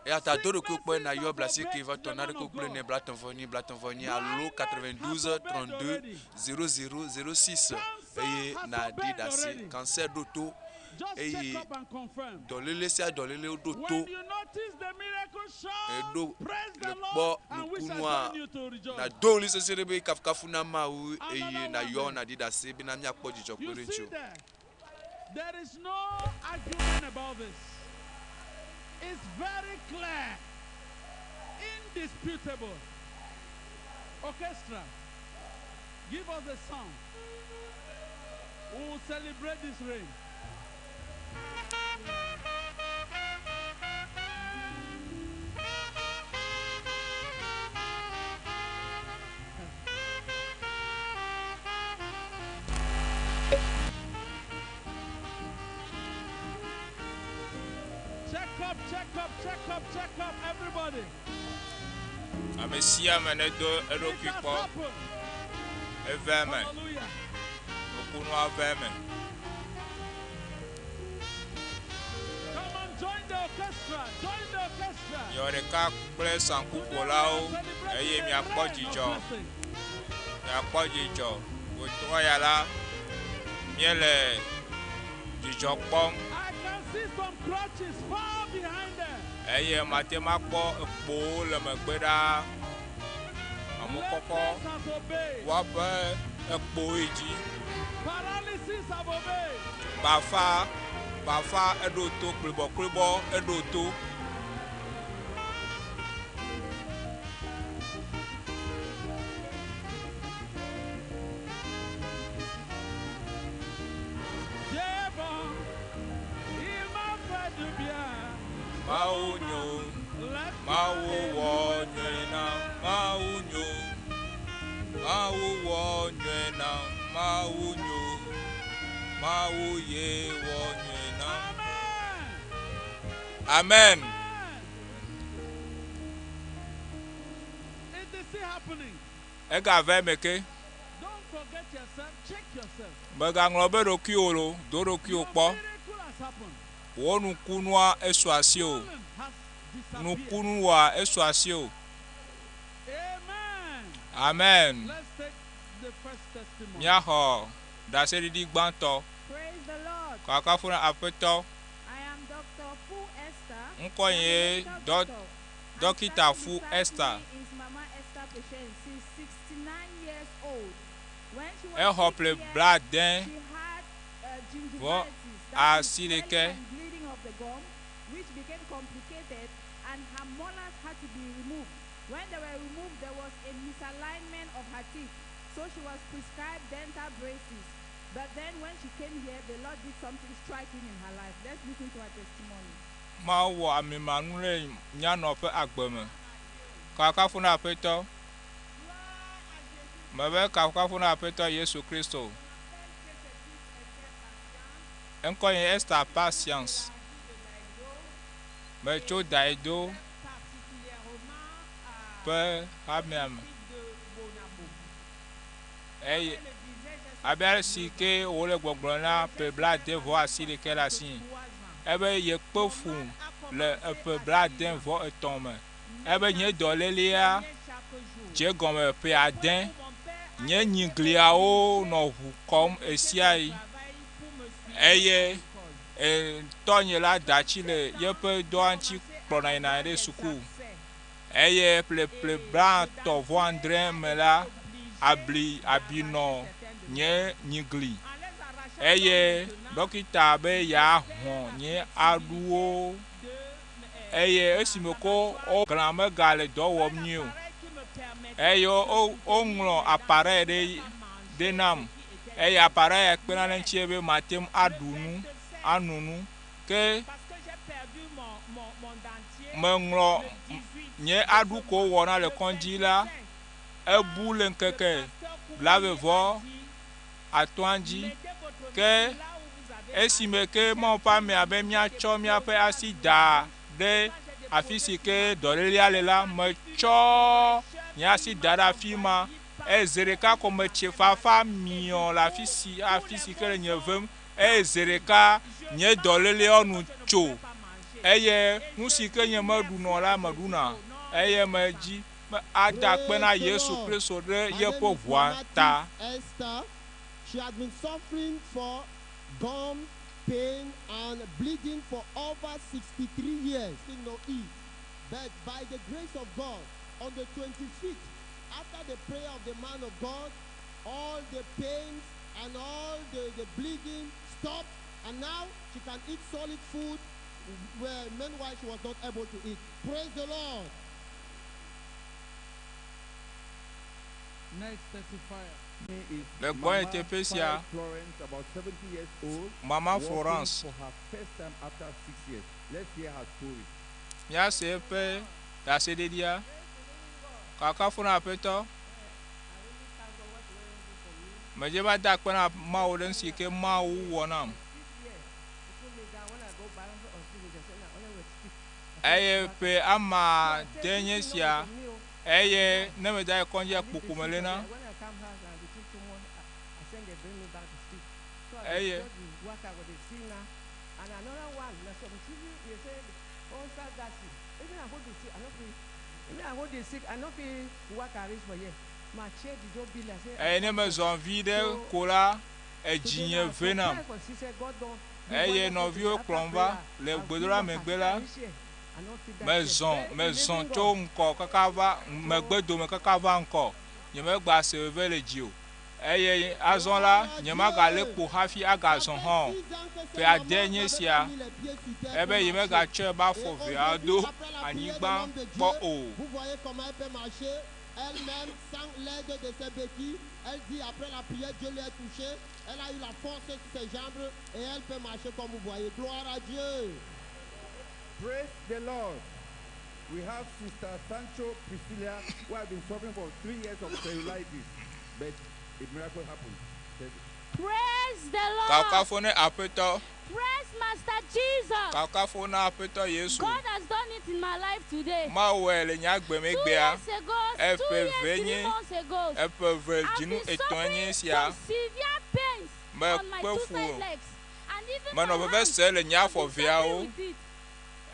Eya ta do ɖokuiwò kpɔ eye nàyɔ 89 naɖekewo kple ene 34 34 alo 92 32 00 06 eye nàɖi ɖase. Cancer ɖo to Just eye check up and confirm. dɔléle sia dɔléle ɖo to. When you notice the miracle shout, Eɖo praise le the kpɔ Lord, and we shall nukunua join you to rejoice. nàdo ɣli sesẽ ɖe be kafukafu na Mawu eye nàyɔ nàɖi ɖase bena míakpɔ dzidzɔ kpe You ɖe see ŋutiwò. there, there is no argument about this. It's very clear, indisputable. Orchestra, give us a song. We will celebrate this rain. Check up, check up, check up, check up, everybody. Ame sia ame nedo eɖokui kpɔ. Eve eme. Nukunua ve eme. Come and join the orchestra. Join the orchestra. Miwɔ ɖeka kple saŋkuƒolawo eye miakpɔ dzidzɔ. Miakpɔ dzidzɔ. Wòtrɔ ya la, Míele dzidzɔ kpɔm. I can see some crutches far behind them. Eye mate ŋu akpɔ ekpowo le megbe ɖaa. Amewo kɔkɔ woaƒe ekpowo yi dzi. Paralysis have obeyed. Bafa, bafa eɖo to kplibɔkplibɔ eɖo to. Dieu bon, il m'a fait du bien. Mawu nyo, Mawu wɔ nyui nam, Mawu nyo, Mawu wɔ nyui nam, Mawu nyo, Mawu ye wɔ nyui nam. Amen. It is still happening. Egava eme ke. Don't forget yourself. Check yourself. Mègaŋlɔ be ɖokuiwò lo, do ɖokuiwò kpɔ. Miracle has happened. Wò nukunua esu asiwò. Nukunua esu asiwò. Amen. Let's take the first testimony. Míaxɔ ɖaseɖiɖi gbãtɔ. Praise the Lord. Kakafu na Aƒetɔ. I am Dr. Fu Esther. Ŋkɔ nye I'm a medical dɔ doctor. dɔkita Fu Esther. Is Mama Esther patient since 69 years old. When she was Exɔ six ƒle years, blaade she had vɔ gingivitis, that is asi swelling ɖekɛ. and bleeding of the gum, which became complicated, and her molars had to be removed. When they were removed, there was a misalignment of her teeth, so she was prescribed dental braces. But then when she came here, the Lord did something striking in her life. Let's listen to her testimony. Mawu wɔ amimanu le nyanɔ ƒe agbe me. Kakafu na Aƒetɔ. Mebe kafukafu na Aƒetɔ Yesu Kristo. Ŋkɔ nye Esther Patience. Metso Daido ƒe hamea me. Eye abe ale si ke wole gbɔgblɔ na ƒe blaade vɔ asi ɖekɛ le asi. Ebe yekpe fu le eƒe blaade vɔ etɔ̃ me. Ebe nye dɔlélia dze gɔme ƒe ade. Nye nyigliawo nɔ ʋu kɔm ɣesiaɣi eye e, tɔnye la da tsi le yeƒe dɔa ŋuti kplɔna yina ɖe suku eye ƒleƒle blaetɔ̃ vɔ adre me la abli abi nɔ nye nyigli eye dɔkita be yeahɔ̃ nye aɖuwo eye esime ko wo glã megale dɔ wɔm nyuie o eye woŋlɔ appareil ɖe ɖe nam eye appareil ya kpena ɖe ŋutie be mate ŋu aɖu nu ano nu ke meŋlɔ nye aɖu ko wɔna le kɔdzi la ebu le ŋkeke blaeve vɔ atɔ̃a dzi ke esime ke Mawu ƒe amea be míatsɔ míaƒe asi da ɖe afi si ke dɔlélia le la metsɔ nye asi da ɖe afi ma eye zi ɖeka ko metsi fafa miɔ le afi si afi si ke le nye vem eye zi ɖeka nye dɔléleawo nu tso eye nu si ke nye meɖunɔ la meɖuna eye medzi be ada akpe na Yesu Kristo ɖe yeƒe ʋua ta. Esther, she has been suffering for gum pain and bleeding for over 63 years. Still no ease. But by the grace of God, on the 25th, after the prayer of the man of God, all the pains and all the, the bleeding stopped, and now she can eat solid food where meanwhile she was not able to eat. Praise the Lord. Next testifier. Le gbɔnye teƒe sia, Florence, about 70 years old, Mama walking Florence. for her first time after 6 years. Let's hear her story. míase eƒe ɖaseɖiɖia. Kakafu na Aƒetɔ. Medze be ada akpe na Mawu ɖe nu si ke Mawu wɔ nam. Eye ƒe ama de nye sia eye ne meda yi kɔdzia kpokpo me lena. Eye And another one, na some TV, they say, oh, start that thing. Even I hold the sick, I no fit. Even I hold the sick, I no fit work arrange for here. My chair did not be like say. eye ne mezɔ vi ɖe ko la Edzinye ve nam. Eye nɔviwo kplɔm va le gbedoɖa megbe la, mezɔ mezɔ tso ŋkɔ kaka va megbe dome kaka va ŋkɔ. Nyemegba se veve le dzi o. Eye azɔ la, nyemagalé kpo hafi agazɔ hã o. Ƒe ade nye sia ebe yemegatsɔe be afɔ vea do anyigba kpɔ o. Vous voyez comment elle peut marcher elle-même sans l'aide de ses béquilles. Elle dit après la prière, Dieu lui a touché. Elle a eu la force sur ses jambes et elle peut marcher comme vous voyez. Gloire à Dieu. Praise the Lord. We have Sister Sancho Priscilla, who has been suffering for 3 years of cellulitis, but a miracle happened. Praise the Lord. Kakafo ne Aƒetɔ. Praise Master Jesus. Kakafo na Aƒetɔ Yesu. God has done it in my life today. Mawu wɔe le nye agbe me Two gbea. years ago, 2 Eƒe years, ve 3 nye months ago, eƒe ve I've dzinu been etɔ̃ nye suffering sia. from severe pains on my Mekpe two fu. side legs. And even my Menɔ veve hands, se le nye I've afɔ been veawo. suffering with it.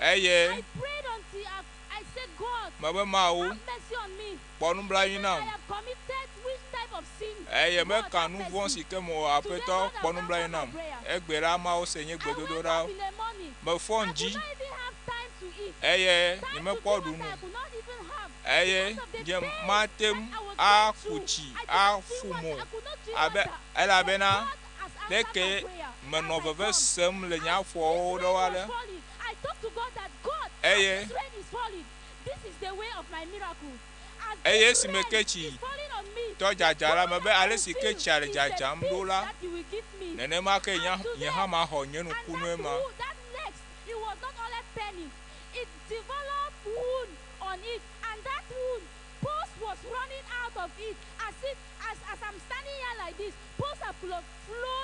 Eye I prayed until I said, God, mebe Mawu have mercy on me. kpɔ nublanui Even nam. I have committed which type of sin? Eye God, meka have nu vɔ̃ mercy. si ke mewɔ Today, Aƒetɔ God kpɔ has answered nublanui my nam. prayer. Egbe la Mawu se nye I woke gbedodoɖawo. up in the morning. Mefɔ I ŋdzi could not even have time to eat. eye Time to nyemekpɔ drink ɖu water, nu. I could not even have. Eye Because of the nye pain mate that ŋu I was going aku through. tsi I could not drink afu water. mo I could not drink abe water. elabena But God has answered my leke prayer. menɔ As I veve come, sem le nye as afɔwo this ɖe rain wa was ɖe. falling, I talked to God that God, Eye as this rain is falling, this is the way of my miracle. As eye this esime rain ke tsi is falling on me, tɔ the dzadza la power mebe that I ale will si ke feel tsia le is the dzadzam ɖo peace la, that you will give me. nenema ke nye And nye today, hã maxɔ nye and nukunue that ma. wound, that legs, it was not only paining, it developed wound on it, and that wound, pus was running out of it, as if as I'm standing here like this, pus have flow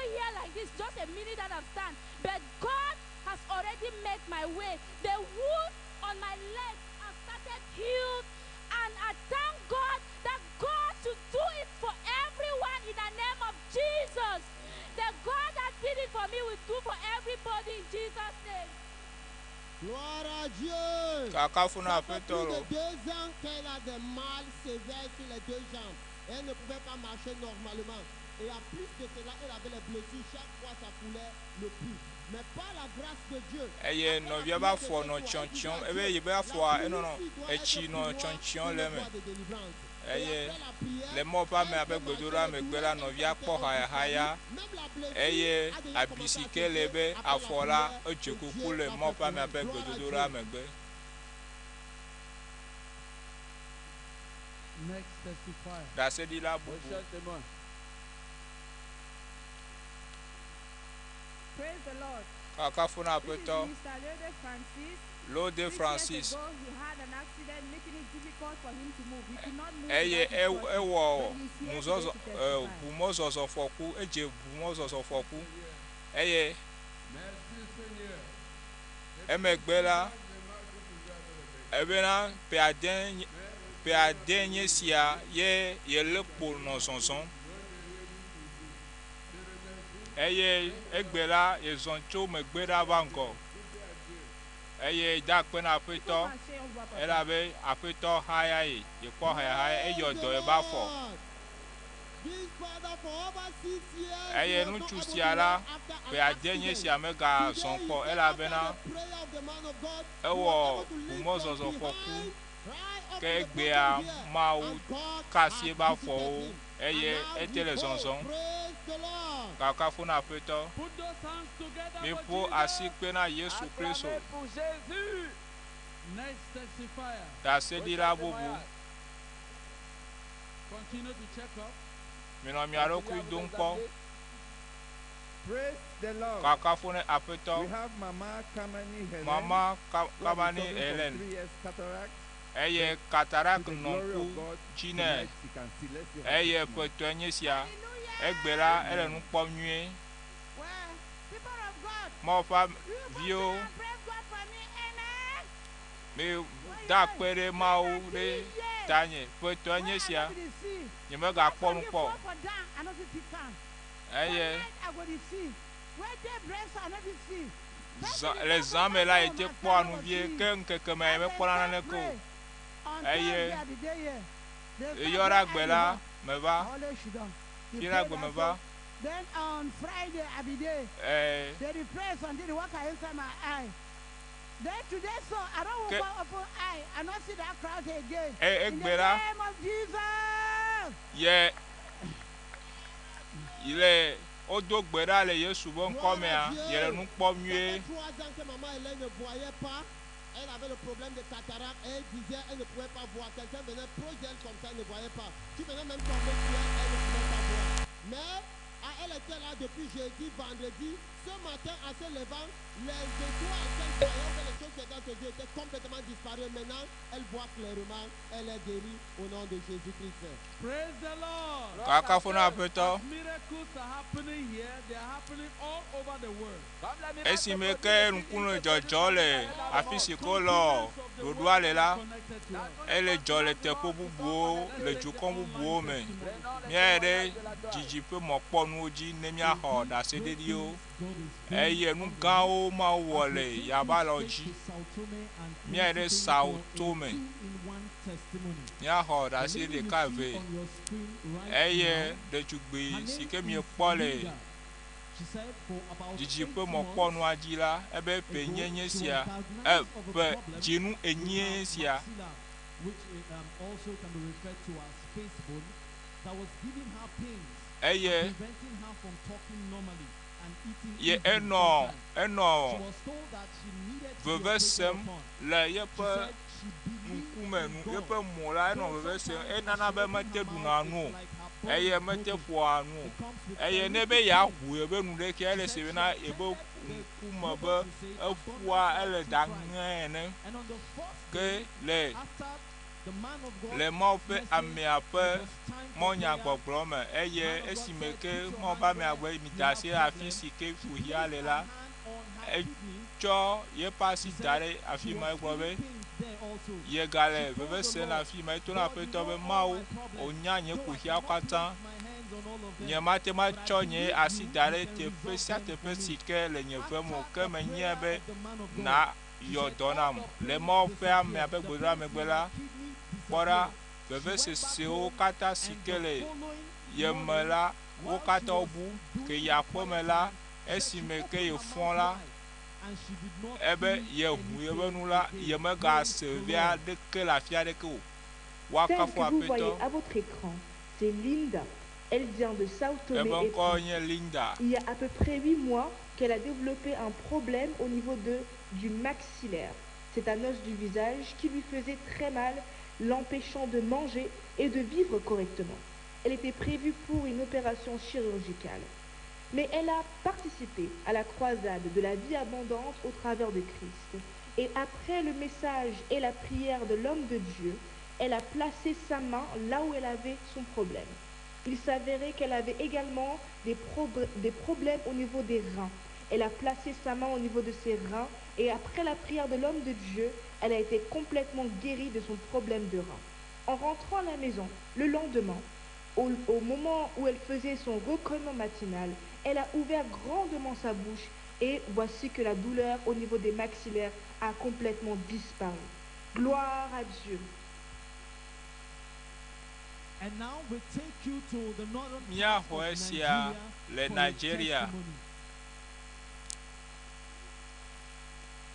here like this, just a minute that I've stand. But God has already made my way. The wound on my leg has started healed, and I thank God that God should do it for everyone in the name of Jesus. The God that did it for me will do for everybody in Jesus' name. Gloire à Dieu. Kakafo na Ça fait Aƒetɔ plus lo. de 2 ans qu'elle a des mal sévères sur les deux jambes. Elle ne pouvait pas marcher normalement. Et en plus de cela, elle avait les blessures. Chaque fois, ça coulait le pus. Mais par la grâce de Dieu, Eye nɔvia be afɔ nɔ tsyɔtsyɔm ebe yibe afɔa enɔnɔ etsi nɔ tsyɔtsyɔm le eme. Eye le Mawu ƒe amea ƒe gbedoɖa megbe la nɔvia kpɔ hayahaya eye abi si ke le ebe afɔ la edze kuku le Mawu ƒe amea ƒe gbedodoɖa megbe. Next testifier. Ɖaseɖila bubu. Prochain témoin. Praise the Lord. Kakafo na This is Aƒetɔ. Mr. Lode Francis. Lode 6 years Francis. ago, he had an accident making it difficult for him to move. He could not move Eye without his crutches. ewɔ But he's here today muzɔzɔ to ɛ testify. ʋumɔzɔzɔfɔku edze ʋumɔzɔzɔfɔku eye emegbe la ebena ƒe ade nye sia ye yelé kpo nɔ zɔzɔm eye egbe la yezɔ tso megbe ɖa va ŋgɔ eye da akpe na Aƒetɔ elabe Aƒetɔ haya ye yekpɔ hayahaya eyɔ dɔ ebe afɔ. This father for over 6 years, Eye he was not ŋutsu able to sia la walk after an ƒe ade nye accident. sia megazɔ Today, kpɔ he said elabena after the prayer of the man of God, he ewɔ was able to lift from ʋumɔzɔzɔfɔku behind, right up ke to the egbea bottom here, Mawu and God ka has asi ebe visited afɔwo him. eye And now ete he's le whole. zɔzɔm. Praise the Lord. Kakafo na Aƒetɔ. Put those hands together for Miƒo Jesus. asi kpe na Yesu Kristo. Acclamez pour Jésus. Next testifier. Ɖaseɖila Prochain bubu. témoignage. Continue to check up. Minɔ mia Continuez à ɖokui vous dom kpɔ. examiner. Praise the Lord. Kakafo ne Aƒetɔ. We have Mama Kamani Helen. Mama who has been Kamani suffering from Helen. 3 years cataract. Eye But katarak to the nɔ glory ŋku of God, dzi nɛ. tonight she can see. Let's see her Eye testimony. ƒetɔe nye sia. Egbe la ele nu kpɔm nyuie. Well, people of God, Mawu ƒe you go viwo and praise God for me. Amen. mi da akpe ɖe Mawu ɖe tanye. Ƒetɔe nye sia. Nyemegakpɔ nu kpɔ o. For down, I no fit pick am. Eye I go dey see. Where dey breast, I no fit see. zã le zã me la yete kpɔa nu vie ke ŋkeke me yemekpɔna naneke o. On Eye Thursday, I be there here. They eyɔ ɖe start agbe la praying, meva. Always she done. He Fi ɖe prayed agbe that meva. so. Then on Friday, I be there. Eh. They repress until the worker inside my eye. Then today, so I don't Ke- open open eye. I not see that crowd again. Eh, In the egbera. name of Jesus. Ye yi le wodo gbe ɖa le Yesu be ŋkɔmea, ye le nu kpɔm nyuie. 3 ans que maman Hélène ne voyait pas. Elle avait le problème de cataracte. Elle disait elle ne pouvait pas voir. Quelqu'un venait proche d'elle comme ça, elle ne voyait pas. Tu venais même tomber sur elle, elle ne pouvait pas voir. Mais ah, elle était là depuis jeudi, vendredi. Ce matin, en se levant, les étoiles qu'elle voyait, que les choses qui étaient dans ses yeux étaient complètement disparues. Maintenant, elle voit clairement. Elle est guérie au nom de Jésus-Christ. Praise the Lord. Kakafo na Aƒetɔ. Miracles are happening here. They are happening all over the world. Esime ke ŋkunu dzɔdzɔ le afi si ke wolɔ ɖoɖoa le la, ele dzɔ le teƒe bubuwo le dukɔ bubuwo me. Míayi ɖe dzidziƒe mɔkpɔnuwo dzi ne míaxɔ ɖaseɖiɖiwo eye nu gãwo Mawu wɔ le yabalɔ dzi. Míayi ɖe Sao Tome míaxɔ ɖase ɖeka eve eye ɖetugbi si ke miekpɔ le dzidziƒe mɔkpɔnua dzi la ebe ƒe nye nye sia e ƒe dzinu enyie sia Which also can be referred to as face bone, that was giving her pains eye and preventing her from talking normally and eating ye easily enɔ sometimes. enɔ She was told that she needed to be veve operated sem upon. le yeƒe ŋkume nu yeƒe mo la enɔ veve sem enana be mete ɖuna nu o eye mete ƒoa nu o eye ne be yeaʋu yebe nu ɖekea ele si bena yebe ŋkume be eƒua ele da ŋe ene And on the fourth ke day, le after the man of God le Mawu ƒe message, amea ƒe it was time for mɔnyagbɔgblɔ me eye esime ke Mawu ƒe amea gblɔ mi da asi ɖe afi si ke ƒohia le la etsɔ yeƒe asi da ɖe afi ma egblɔ be there also. yegale veve sem le afi ma eto na Aƒetɔ be Mawu wònya nye kuxiawo katã nye mate ŋu atsɔ nye asi da ɖe teƒe sia teƒe si ke le nye vem o ke menyae be na yɔ dɔ nam le Mawu ƒe amea ƒe gbedodoɖa megbe la kpɔ ɖa vevesesewo katã si ke le ye me la wo katã wobu ke yi aƒeme la esime ke yefɔ la And she did not ebe yeʋu yebe nu la yemegase veve aɖeke le afi aɖeke o Celle woakafu que vous voyez Aƒetɔ à votre écran, c'est Linda. Elle vient de Sao Tomé ebe et ŋkɔ nye Linda Il y a à peu près 8 mois qu'elle a développé un problème au niveau du maxillaire. C'est un os du visage qui lui faisait très mal, l'empêchant de manger et de vivre correctement. Elle était prévue pour une opération chirurgicale. Mais elle a participé à la croisade de la vie abondante au travers de Christ. Et après le message et la prière de l'homme de Dieu, elle a placé sa main là où elle avait son problème. Il s'avérait qu'elle avait également des problèmes au niveau des reins. Elle a placé sa main au niveau de ses reins et après la prière de l'homme de Dieu, elle a été complètement guérie de son problème de reins. En rentrant à la maison, le lendemain, au moment où elle faisait son recueillement matinal, elle a ouvert grandement sa bouche et voici que la douleur au niveau des maxillaires a complètement disparu. Gloire à Dieu. And now we take you to the northern part míaxɔ of esia Nigeria le for a Nigeria. testimony.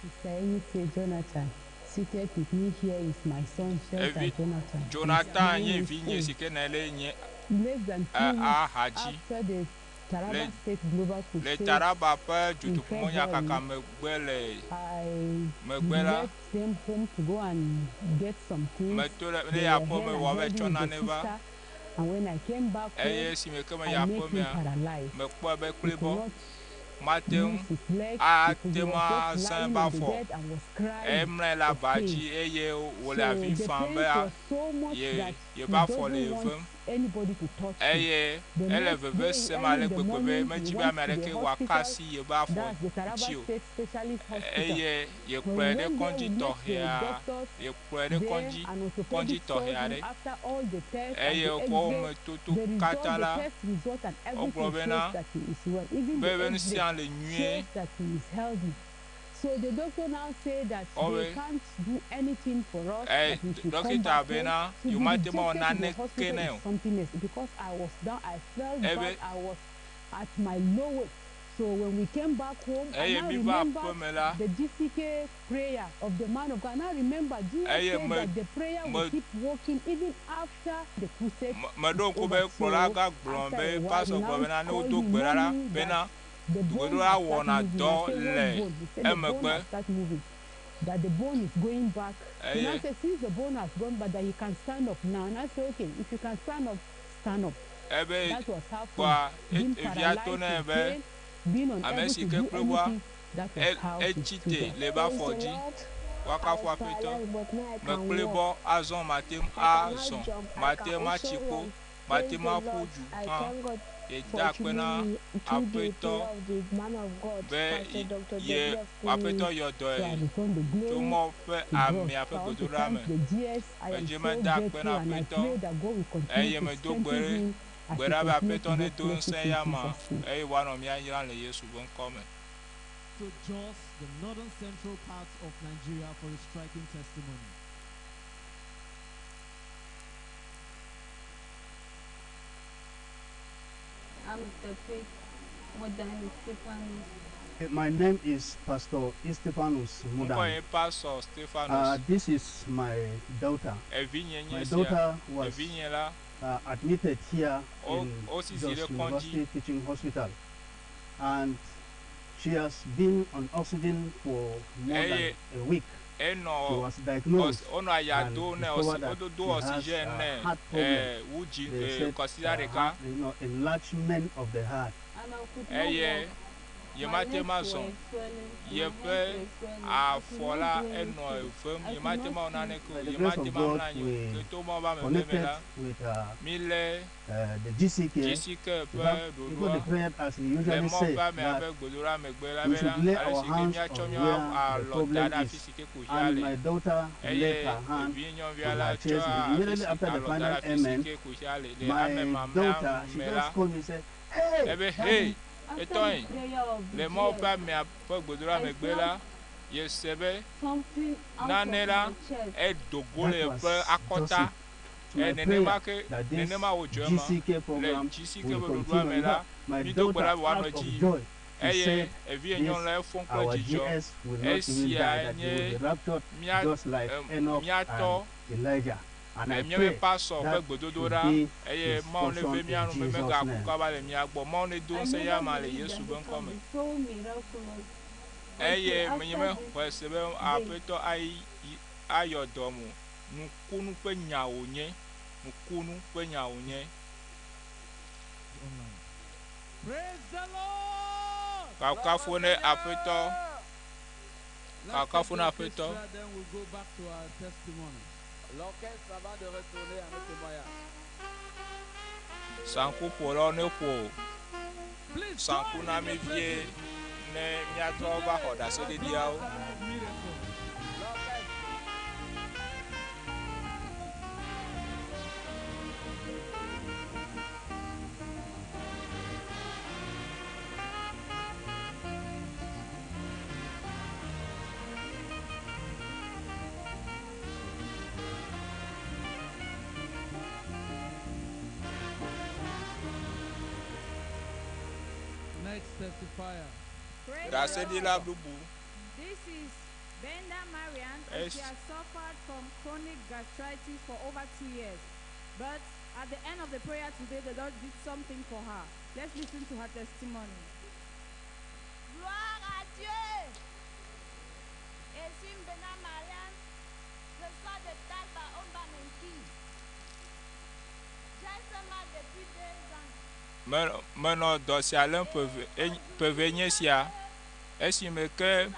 Sister Enite Jonathan. Seated with me here is my son Shelter Evi Jonathan. He's Jonathan 9 nye years vinye old. si ke nɔ le nye Less than 2 weeks aha dzi after the Taraba le State Global le Crusade Taraba ƒe in dzodoƒemɔnyakaka February, megbe le I megbe la left them home to go and get some things. meto le ne They yi were aƒeme hale and wòava healthy tsɔ with the nane va sister. And when I came back home, eye esime ke meyi I made him aƒemea paralyzed. mekpɔe be He kple could bɔ not mate ŋu use his leg. He ate could, he ŋu was just azã lying eƒe on the afɔ bed and was crying emlɔe le of aba pain. dzi eye wòle So avi the fam pain be was so much ye that he yeƒe afɔ le doesn't ye want vem anybody to touch him. eye The ele next veve day, sem early ale in the gbegbe be morning, he medzi be went ame to the aɖeke wòaka hospital. asi yeƒe afɔ That's the Taraba dzi o State Specialist Hospital. eye When yekplɔe we ɖe went there, kɔdzi we met the tɔxɛa doctors yekplɔe ɖe there, kɔdzi an kɔdzi orthopedic tɔxɛ surgeon. aɖe After all the tests and eye the wokɔ wo x-ray, me toto the result, katã the la test result and wogblɔ everything bena shows that he is well. Even be the be nu x-ray sia le nyuie shows that he is healthy. So the doctor now say that they Ɔbe can't do anything for us, ɛ that we should come dɔkita back home. bena To be yewomate ŋu awɔ rejected in the naneke hospital nɛ is o something else because I was down, I felt ebe bad, I was at my lowest. So when we came back home, I Eye now mi va remember aƒeme la, the GCK prayer of the man of God. And I remember Jesus Eye said me- that the prayer will me- keep working even after the crusade meɖo is ŋku be over. kplɔla So gã gblɔ after be a while, pastor he gblɔ now bena ne called wodo me, gbe ɖa la mommy, bena that the bone gbedoɖa has wɔna started moving. dɔ I said, le what bone? He said, the bone emegbe. has started moving. That the bone is going back. He now Eye said, since the bone has gone back, that he can stand up now. And I said, okay, if you can stand up, stand up. Ebe That was how from kpɔa being evia to paralyzed nɛ to be pain, being ame unable si to ke do kple woa anything, that was how he etsi stood te up. le ebe afɔ dzi. Woakafu Aƒetɔ. Mekple bɔ azɔ mate ŋu azɔ, mate ŋu atsi kpo, mate ŋu aƒu du hã. Yeda akpe na Aƒetɔ be ye Aƒetɔ yɔ dɔe tso mɔ ƒe amea ƒe gbedoɖa me. Medze meda akpe na Aƒetɔ eye medo gbe ɖe gbe ɖa be Aƒetɔ nedo ŋusẽ ya ma eye wòanɔ mía yram le Yesu ƒe ŋkɔ me. To Jos, the northern central part of Nigeria, for a striking testimony. I'm Mr. Modern Stephanus. My name is Pastor Estefanus Ŋkɔ Mudan. nye Pastor Stephanus. This is my daughter. Evinye nye My sia. daughter was Evinye la admitted here O- in osisi Jos ɖe kɔdzi. University Teaching Hospital, and she has been on oxygen for more Eye than a week. She enɔ was diagnosed wonɔ aya and do nɛ discovered that wododo she has oxygène a nɛ heart problem. ɛ wu dzi They ɛ said, kɔsida ɖeka heart, enlargement of the heart. And I could not eye walk. My yemate legs ma were zɔn swelling, my yeƒe hands were swelling. I could afɔ not la do enɔ anything. evem I could yemate not ma wɔ see. naneke o By the grace yemate of ma God, mlɔ anyi o we ke to mɔ ba megbe me connected la with mi le the GCK. GCK In ƒe fact, even ɖoɖoa declared as he le usually mɔ said ƒe amea that ƒe gbedoɖa megbe la we bena should lay ale our si ke hands míatsɔ on míawo where the alɔ da problem ɖe afi is. si ke kuxia And le my daughter laid eye her hand evi nyɔnuvia on la her tsɔ chest. And afi immediately si after the alɔ da final ɖe afi si amen, ke kuxia le le ame my mamlɛa daughter, she me la just called me and said, Hey, ebe Daddy, hei After etɔ the yi prayer of the le mɔ GS, ƒe amea ƒe gbedoɖa I megbe la felt yese be something out nane of la my chest. edo go le That was eƒe akɔta just it. To ɛ my nenema prayer ke that this nenema wòdzɔ ema GCK le program GCK will ƒe ɖoɖoa continue. me In la fact, my mi do gbe daughter, ɖa be wòanɔ out dzi of yim joy, she eye said, evie this nyɔnu la efɔ kple our dzidzɔ GS will not even die, esia that he will nye be raptured mía just like Enoch míatɔ and Elijah. And I míaƒe pray pastor ƒe that should gbedodoɖa be eye his Mawu ne portion ve mía in nu be Jesus' megaku name. kaba le mía gbɔ Mawu ne do I ŋusẽ ya never ma le believed Yesu that ƒe it ŋkɔ can me be so miraculous eye until menye after this mexɔe se be day. Aƒetɔ ayi ayɔ dɔ mo nukunu ƒe nya wònye nukunu ƒe nya wònye Online. Praise the Lord! Kafukafu ne Aƒetɔ Let's take kafukafu the na Aƒetɔ orchestra, then we'll go back to our testimonies. L'orchestre avant de retourner à nos témoignages. Sankuƒolawo ne ƒo Please sanku join na in mí the vie praising. ne míatrɔ va xɔ ɖaseɖiɖiawo. Miracle. L'orchestre. Next testifier. Praise the Ɖaseɖila Lord. bubu This is Benda Marian, and she Es- has suffered from chronic gastritis for over 2 years. But at the end of the prayer today, the Lord did something for her. Let's listen to her testimony. Gloire à Dieu. Je suis Mbena Marianne. Je sors de Talba Omba Menki. J'ai ce mal depuis 2 ans. Me- menɔ dɔ sia lém ƒe eve ƒe eve nye sia esime ke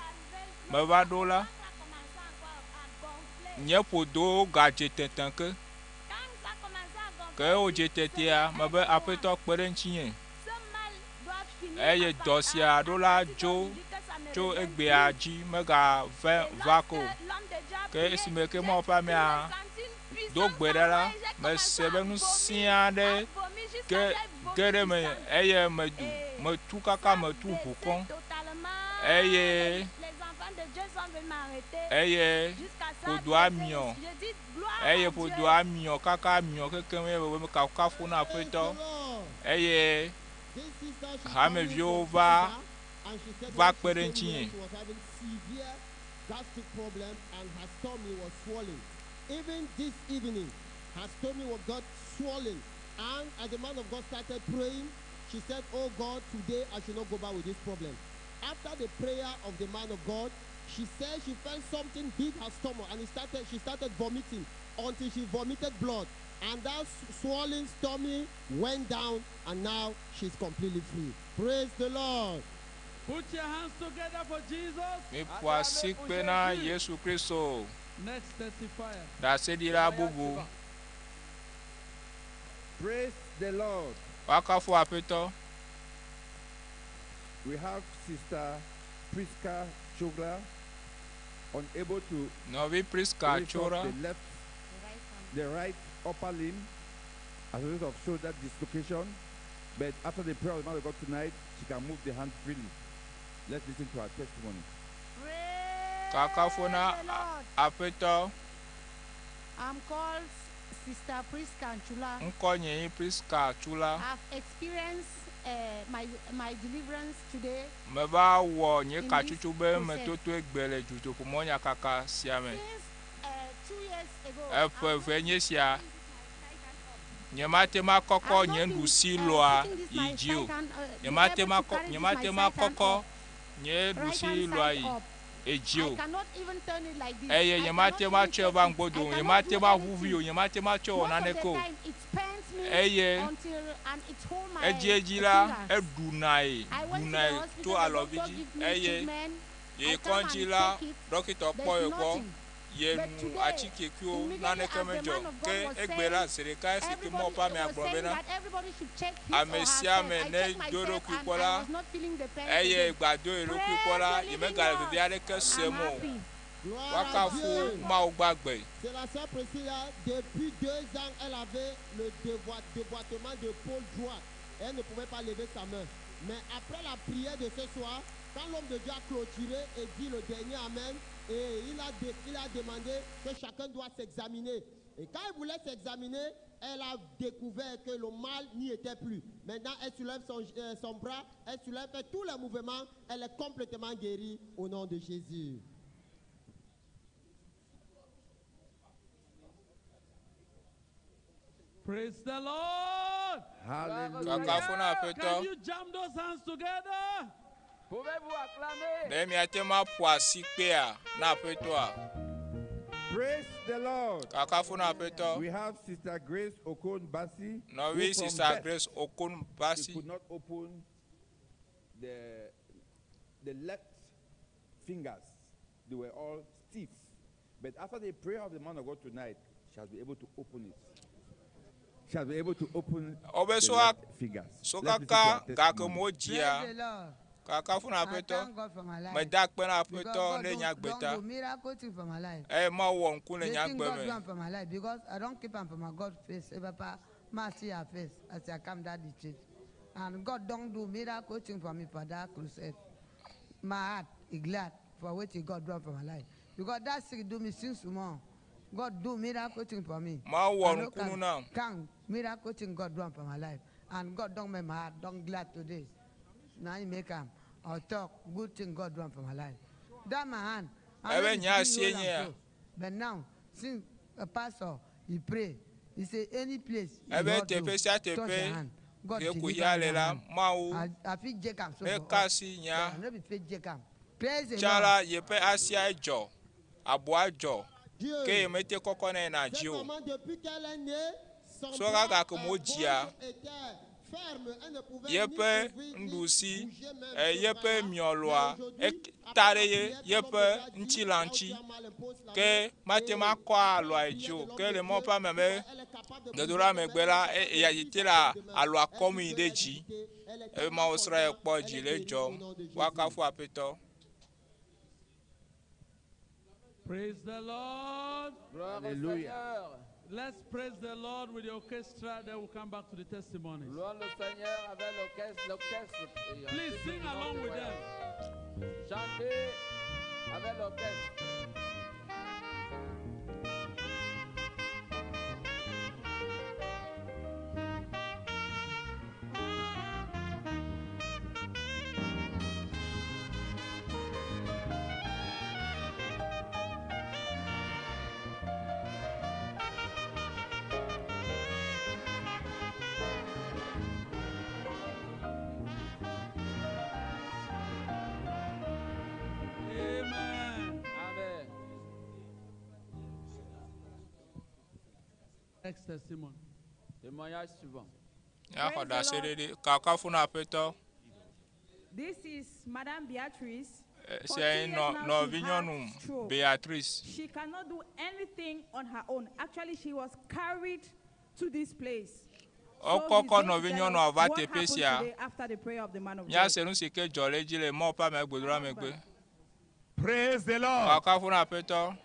meva ɖo la nye ƒodowo gadze tete ke ke wodze tetea mebe Aƒetɔ kpe ɖe ŋutinye eye dɔ sia ɖo la dzo tso egbea dzi megave va ko ke esime ke Mawu ƒe amea do gbe ɖa la mese be ŋusẽ aɖe ge ge ɖe me eye medu metu kaka metu ʋu kɔm eye Les enfants de Dieu sont venus m'arrêter. eye Jusqu'à ça, ƒodoa je miɔ je dis gloire à eye Dieu. ƒodoa miɔ kaka miɔ kekem eye mebe kafukafu na Aƒetɔ eye Hameviwo va And she said va when she kpe ɖe came ŋutinye. here, she was having severe gastric problem and her stomach was swollen. Even this evening, her stomach was got swollen. And as the man of God started praying, she said, Oh God, today I should not go back with this problem. After the prayer of the man of God, she said she felt something hit her stomach and it started, she started vomiting until she vomited blood. And that swollen stomach went down, and now she's completely free. Praise the Lord. Put your hands together for Jesus. Miƒo asikpe na Yesu Kristo. Next testifier. Ɖaseɖila bubu. Praise the Lord. Woakafu Aƒetɔ. We have Sister Priska Chogla unable to Nɔvi Priska raise up Tsora. the left, the right upper limb as a result of shoulder dislocation. But after the prayer of the man of God tonight, she can move the hand freely. Let's listen to her testimony. Kakafu na Aƒetɔ. I'm called Sister Priska Nchula. Ŋkɔ nye nye Priska Tsula. I've experienced my, my deliverance today. Meva wɔ nye In this katsutsu be process. metoto egbe le dutoƒomɔnyakaka sia me. Since 2 years ago, Eƒe eve nye sia. Nyemate ma kɔkɔ nye nuɖusi lɔa yi dzi o. Nyemate ma kɔ nyemate ma kɔkɔ nye right ɖusi hand lɔa side yi up. edzi I o. cannot even turn it like this. Eye I nyemate cannot ma even tsɔe take va it. ŋgbodo I o. cannot Nyemate do ma anything. ʋuʋui o. Nyemate ma tsɔe wɔ Most of naneke the o. time, it pains me Eye until and it hold my edziedzi la fingers. eɖunae I went to the ɖunae to hospital, the alɔvi doctor dzi give me eye treatment. ye I come kɔdzi and la take it. dɔkitɔ kpɔ There's ye gbɔ nothing. ye But nu today, atikekuiwo immediately naneke as the medzɔ man of ke God was egbe la saying, zi ɖeka esi ke mɔ everybody ƒe amea was gblɔ saying bena that everybody should check his or ame sia herself. ame I ne checked do myself eɖokui and kpɔ I la was not feeling the pain eye again. gbado eɖokui kpɔ la Praise the living yemegale God. veve aɖeke sem I'm o happy. Gloire à woakafu Dieu. Mawu gbagbe. C'est la sœur Priscilla. Depuis 2 ans, elle avait le déboîtement de pôle droit. Elle ne pouvait pas lever sa main. Mais après la prière de ce soir, quand l'homme de Dieu a clôturé et dit le dernier Amen, et il a demandé que chacun doit s'examiner. Et quand elle voulait s'examiner, elle a découvert que le mal n'y était plus. Maintenant, elle soulève son bras, elle soulève fait tous les mouvements, elle est complètement guérie au nom de Jésus. Praise the Lord. Hallelujah. Kakafu na Can Aƒetɔ. you jam those hands together? Pouvez-vous acclamer? Ɖe miate ma ƒo asikpea na Aƒetɔa? Praise the Lord. Kakafu na Aƒetɔ. We have Sister Grace Okon Basi. Nɔvi who from Sister birth, Grace Okon She Basi. could not open the left fingers. They were all stiff. But after the prayer of the man of God tonight, she has been able to open it. She has been able to open Wobe the so left fingers. so Let's listen to kaka her gake testimony. mo dzia. Praise the Lord. Kakafu na I Aƒetɔ. thank God for my life. Meda akpe na Because Aƒetɔ God ne nye don agbe ta. do miracle thing for my life. Eye Mawu wɔ ŋku le The nye thing agbe God do me. am for my life because I don keep am for my God face. Say, Papa, ma see your face as I come down the street. And God don do miracle thing for me for that crusade. My heart is glad for wetin God do am for my life. Because that sick do me since small. God do miracle thing for me. Mawu wɔ I no nukunu can nam. count miracle thing God do am for my life. And God don make my heart don glad today. Na him make am. I talk good thing God do am for my life. That my hand. I Ebe no dey nye fit asie hold am nye ya. so. But now, since a pastor, he pray. He say any place you Ebe hurt you, teƒe sia touch your teƒe hand. God ke deliver kuhia le that la, hand. Mawu I fit jake am so ne for up. kasi nya. But I no be fit jake am. Praise the Tsã la Lord. yeƒe asia dzɔ, aboa dzɔ ke yemete kɔkɔ ne yina Cette dzi o. maman, depuis qu'elle est née, son So bras kaka ke mo dzia, gauche était ferme. Elle ne pouvait ni yeƒe ouvrir, ni nuɖusi, bouger même eh, ce yeƒe bras-là. miɔlɔa Mais aujourd'hui, eta ɖe ye yeƒe ŋutilã ŋuti ke mate ma kɔ alɔa yi dzi o ke le mɔ ƒe ame be gedoɖa megbe la e- eya yi te le alɔa kɔm yi ɖe dzi eye Mawu srɔ̃ ye kpɔ dzi le dzɔm woakafu Aƒetɔ. Praise the Lord. Gloire au Hallelujah. Seigneur. Let's praise the Lord with the orchestra, then we'll come back to the testimonies. Louons le Seigneur avec l'orchestre. l'orchestre et Please ensuite sing nous along donnons with them. témoignage. Chantez avec l'orchestre. Thank Next testimony. Témoignage suivant. Míaxɔ ɖaseɖeɖe kakafu na aƒetɔ. This is Madame Beatrice. For Esia two ye years nɔ now, she nɔvinyɔnu had stroke. Beatrice. She cannot do anything on her own. Actually, she was carried to this place. So he's Wokɔkɔ going to tell nɔvinyɔnua us va what teƒe happened sia. today after the prayer of the man of God. Míase nu si ke dzɔ le edzi le Mawu ƒe amegbedoɖa megbe. Praise the Lord. Kakafu na aƒetɔ.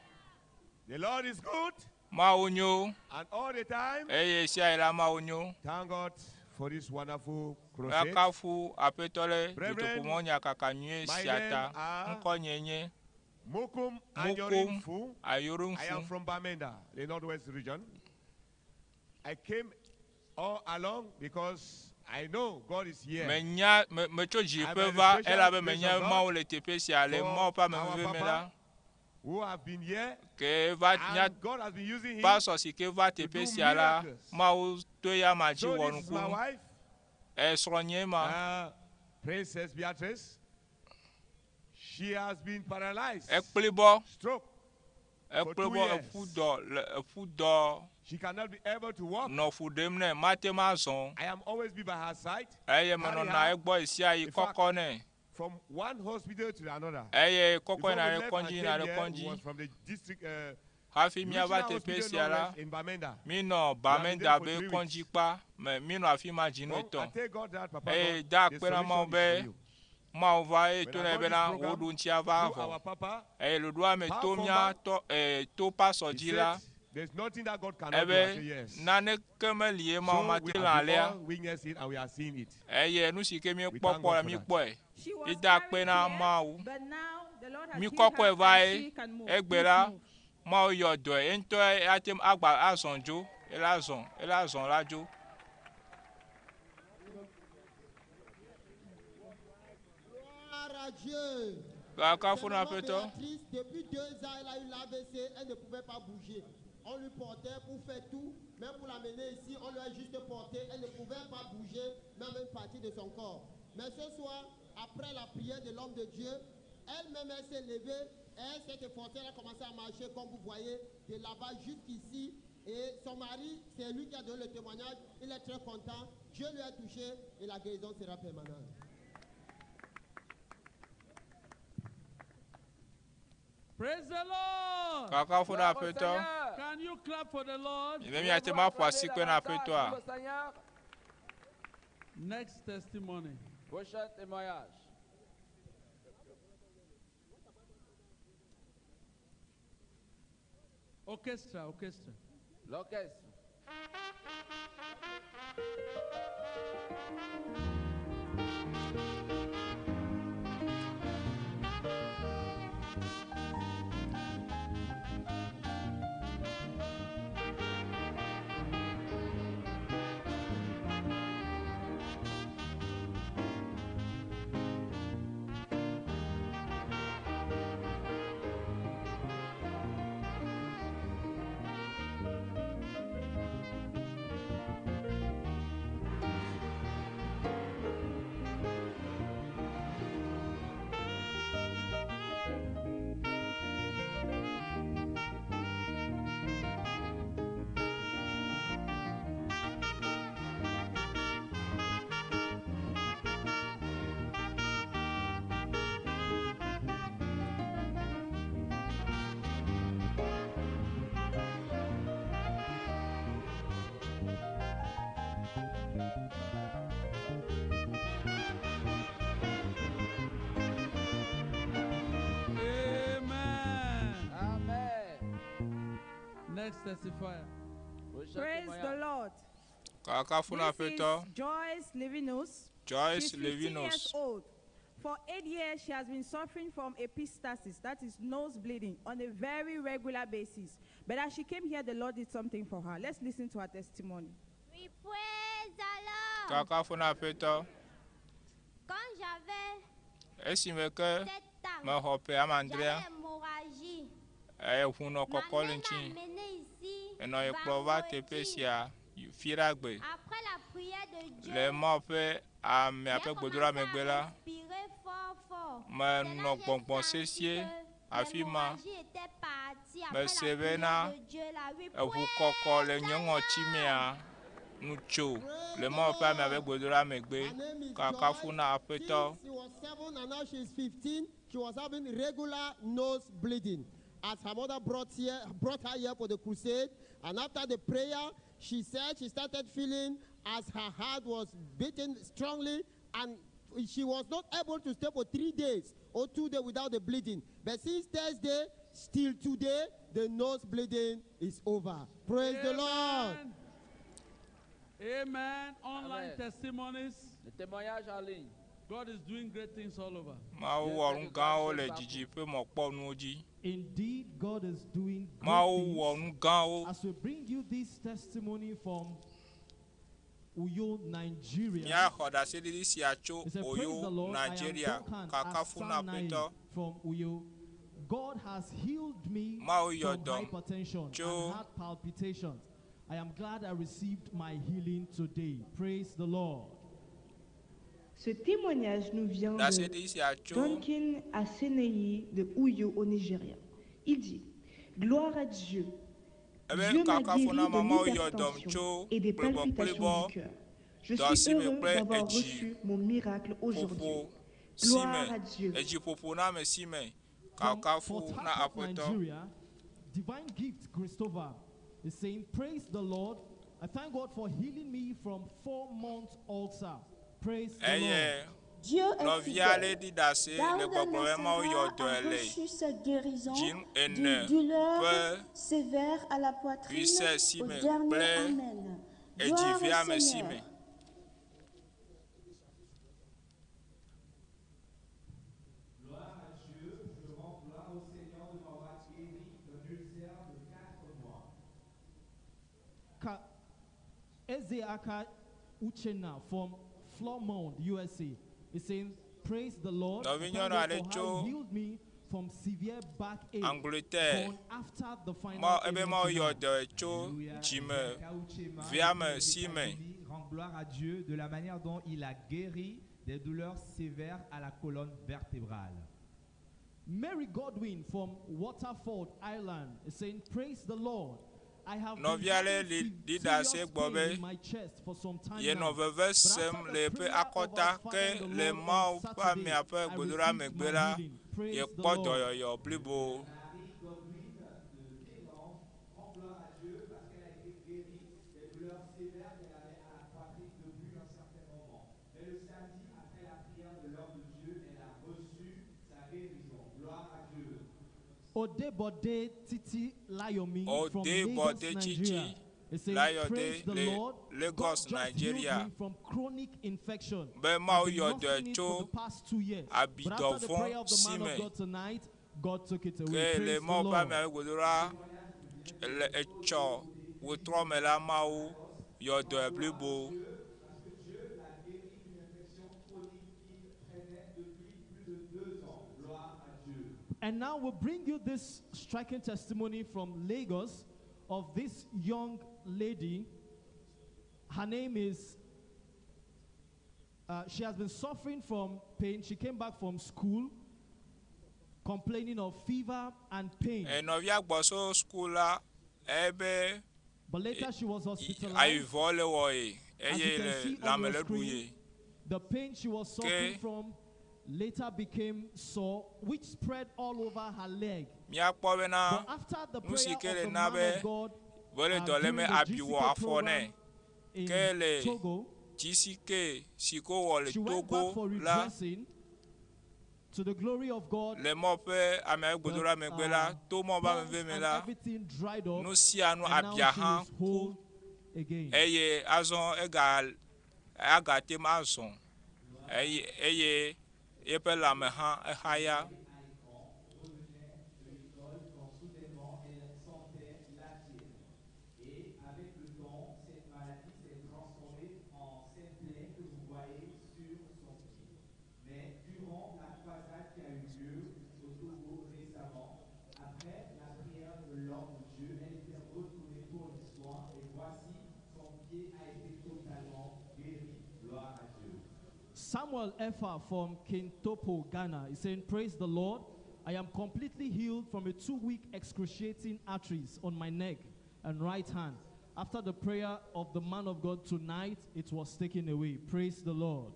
The Lord is good Mawu nyo and all the time. eye sia yi la Mawu nyo. Thank God for this wonderful crusade. Míakafu aƒetɔ le Brethren, dutoƒomɔnyakaka nyuie my sia name ta. are Ŋkɔnye nye Mokum Mokum Anyorimfu. I am Ayorumfu. from Bamenda, the Northwest region. I came all along because I know God is here. Menya me metso I'm dziƒe an va special elabe grace menye of God Mawu le teƒe sia le for Mawu ƒe our amenuveve me Papa la. who have been here Ke va nya and God has been using him. pastor si ke va to teƒe do sia la, miracles. Mawu to eya ma dzi So wɔ this is my nukunu. wife, Esrɔ̃nye ma. Princess Beatrice. She has been paralyzed. Ekplibɔ. Stroke. For two Ekplibɔ years. eƒu dɔ le eƒu dɔ She cannot be able to walk. nɔ fu ɖem nɛ mate ŋu azɔ. I am always be by her side. Eye carry menɔna her egbɔ ɣe sia ɣi In fact, kɔkɔ nɛ. from one hospital to another. Eye kɔkɔ Before yina we ɖe left kɔdzi and yina came ɖe here, we kɔdzi. was from the district, Hafi míava regional teƒe hospital sia la, Northwest in Bamenda. mínɔ We have been Bamenda there for be 3 weeks. kɔdzikpa me mínɔ afi ma dzinu Well, I etɔ̃. thank God that Papa Eye God, da the akpe na solution Mawu is for be you. Mawu va eye When to I nɛ got this bena program woɖo ŋutia va through vɔ. our Papa, Eye ɖoɖoa me to Paul mía Fomba, tɔ ee to pastor he dzi said, la, there's nothing that God cannot do. I say, ebe yes. naneke meli ye Mawu So mate we lã have alea. all witnessed it and we are seeing it. Eye nu si ke We míekpɔ thank kpɔ God la for that. míekpɔe. She was Mída akpe carried na here, Mawu. but now the Lord has Mi healed kɔkɔe her va and ye she can move. egbe Please la move. Mawu yɔ dɔe ye ŋutɔ ate ŋu agba azɔ dzo ela zɔ ela zɔ la dzo. Gloire à Dieu. Kakafu C'est na maman aƒetɔ. Béatrice, depuis 2 ans, elle a eu l'AVC, elle ne pouvait pas bouger. On lui portait pour faire tout, même pour l'amener ici, on lui a juste porté, elle ne pouvait pas bouger, même une partie de son corps. Mais ce soir, après la prière de l'homme de Dieu, elle-même, elle s'est levée, elle s'est efforcée, elle a commencé à marcher, comme vous voyez, de là-bas jusqu'ici. Et son mari, c'est lui qui a donné le témoignage, il est très content, Dieu lui a touché et la guérison sera permanente. Praise the Lord. Kakafu na aƒetɔ. Can you clap for the Lord? Mibe míate ŋu aƒo asikpe na aƒetɔa. Next testimony. Prochain témoignage. Orchestra, orchestra. L'orchestre. Amen. Amen. Next testifier. Praise the Lord. Kakafu na This is aƒetɔ. Joyce Levinus. Joyce She's 15 years Levinus. old. For 8 years, she has been suffering from epistaxis, that is nose bleeding, on a very regular basis. But as she came here, the Lord did something for her. Let's listen to her testimony. We praise the Lord. Kakafu na aƒetɔ. Quand j'avais Esime ke 7 ans, mexɔ ƒe j'avais amandrea, hémorragie. eʋu nɔ Ma kɔkɔ le mère m'a ŋuti. amené ici Enɔ ye kplɔ va teƒe vendredi. sia fiɖagbe. Après la prière de Dieu, Le Mawu ƒe amea j'ai ƒe gbedoɖa commencé megbe à la, respirer fort fort. menɔ gbɔgbɔ sesie afi ma. L'hémorragie était partie. ici après Mese la bena prière de Dieu là. Oui, eʋu kɔkɔ le nye ŋɔti mea nu tso le Mawu ƒe amea ƒe gbedoɖa megbe. Kakafu na Aƒetɔ. She was 7 and now she's 15. She was having regular nose bleeding. As her mother brought her here for the crusade, and after the prayer, she said she started feeling as her heart was beating strongly, and she was not able to stay for 3 days or 2 days without the bleeding. But since Thursday, still today, the nose bleeding is over. Praise the Lord. Amen. Online Amen. testimonies. Le témoignage en ligne. God is doing great things all over. Mawu wɔ nu gãwo le dzidzi ƒe mɔkpɔnuwo dzi. Indeed, God is doing great Mawu wɔ things. nu gãwo. As we bring you this testimony from Uyo, Nigeria. Míaxɔ ɖaseɖiɖi sia tso He said, Praise the Oyo, Lord, I am Nigeria. Duncan Kakafu na Asanai Aƒetɔ. from Uyo. God has healed me Mawu yɔ from dɔm hypertension tso and heart palpitations. I am glad I received my healing today. Praise the Lord. Ce témoignage nous vient de Ɖaseɖiɖi sia tso Duncan Aseneyi de Uyo au Nigeria. Il dit: Gloire à Dieu. ebe Dieu m'a kakafu guéri na de Mawu yɔ dɔm l'hypertension tso et des palpitations kplebɔkplebɔ du cœur. Je dɔ suis si me heureux kple d'avoir edzi reçu mon miracle aujourd'hui. ƒoƒo si Gloire à me Dieu. edziƒoƒo na ame si me From kakafu Port na Harcourt, Aƒetɔ. Nigeria, Divine Gift Christopher is saying, Praise the Lord. I thank God for healing me from 4 months ulcer. Praise the Eye Lord. Dieu est nɔvi aɖe fidèle. ɖi ɖase le Daouda gbɔgblɔ be Mawu yɔ Nassara a dɔe le reçu sa guérison dzinu d'une ene douleur ƒe sévère à la poitrine wuise si au me dernier kple Amen. Gloire au edziveame si Seigneur. me. Gloire à Dieu, je rends gloire au Seigneur de m'avoir guéri d'un ulcère de 4 mois. Ezeaka Uchena from Flormont, USA, is saying, Praise the Lord. I thank Nɔvinyɔnu God aɖe for how tso he healed me from severe backache Angleterre. born after the final Ma ebe amen Mawu yɔ tonight. dɔe tso dzime veame si me. Rend gloire à Dieu de la manière dont il a guéri des douleurs sévères à la colonne vertébrale. Mary Godwin from Waterford, Ireland, is saying, Praise the Lord. I have been Nɔvi aɖe having li ɖi ɖase serious gbɔ pain be in my chest for some time yenɔ now. veve But after sem the le eƒe prayer of akɔta our Father ke in the le Lord on Mawu ƒe Saturday, amea ƒe I gbedoɖa received megbe my la, healing. Praise the yekpɔ Lord. dɔyɔyɔ blibo. Rend gloire à Dieu parce qu'elle a été guérie des douleurs sévères qu'elle avait à la poitrine depuis un certain moment. Mais le samedi, après la prière de l'homme de Dieu, elle a reçu sa guérison. Gloire à Dieu. Odebode Titi Layomi from Lagos, Odebode Titi Nigeria, is saying, Layode Praise the le Lord. Lagos, God just healed Nigeria. me from chronic infection. Be I've Mawu been yɔ dɔe nursing it for tso the past 2 years. But after the abidɔvɔ̃ prayer of the si man of me. God tonight, God took it away. Ke le Praise the Mawu ƒe Lord. amea ƒe gbedoɖa le etsɔ wetrɔ me la Mawu yɔ dɔe blibo. And now we'll bring you this striking testimony from Lagos of this young lady. Her name is, she has been suffering from pain. She came back from school complaining of fever and pain. Nɔvia gbɔ so suku la ebe But later she was hospitalized. ayivɔ le wɔ ye As you eye can le see on lãme your le ɖu screen, ye. the pain she was suffering Ke from later became sore, which spread all over her leg. míakpɔ bena But after the nu si prayer ke of le the na man be of God be le dɔ lém during the abi wɔ GCK afɔ nɛ program in ke le Togo, GCK si ko wɔ le she went back Togo for la redressing. To the glory of God, le mɔ ƒe amea ƒe gbedoɖa megbe la to mɔ ƒe bones ameve me and la everything dried up, nu sia nu and now abia she hã is whole again. eye azɔ ega agate ŋu azɔ eye eye eƒe lãme hã ehaya. Quand soudainement elle sentait la fièvre. Et avec le temps, cette maladie s'est transformée en cette plaie que vous voyez sur son pied. Mais durant la croisade qui a eu lieu au Togo récemment, après la prière de l'homme de Dieu, elle était retournée pour les soins et voici son pied a été totalement guéri. Gloire à Dieu. Samuel Effa from Kintopo, Ghana, is saying, Praise the Lord. I am completely healed from a 2-week excruciating arteries on my neck and right hand. After the prayer of the man of God tonight, it was taken away. Praise the Lord.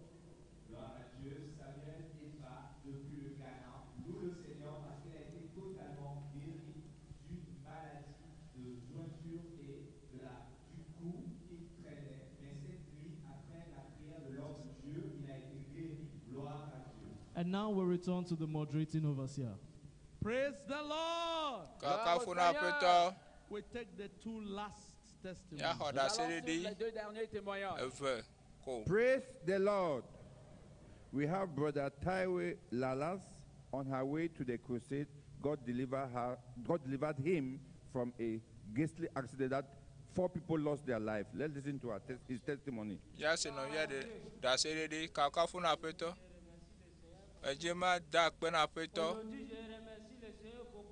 Gloire à Dieu, Samuel Eva depuis le Ghana loue le Seigneur parce qu'elle a été totalement guérie d'une maladie de jointure et du cou qui traînait. Mais cette nuit, après la prière de l'homme de Dieu, il a été guéri. Gloire à Dieu. And now we return to the moderating overseer. Praise the Lord. Kakafu na Aƒetɔ. We take the two last testimonies. Míaxɔ ɖaseɖiɖi Les deux derniers témoignages. eve ko. Praise the Lord. We have Brother Taiwe Lalas on her way to the crusade. God delivered her. God delivered him from a ghastly accident that four people lost their life. Let's listen to his testimony. Míase nɔvia ɖe ɖaseɖiɖi kakafu na Aƒetɔ. Edze ma da akpe na Aƒetɔ. Aujourd'hui, je remercie le Seigneur beaucoup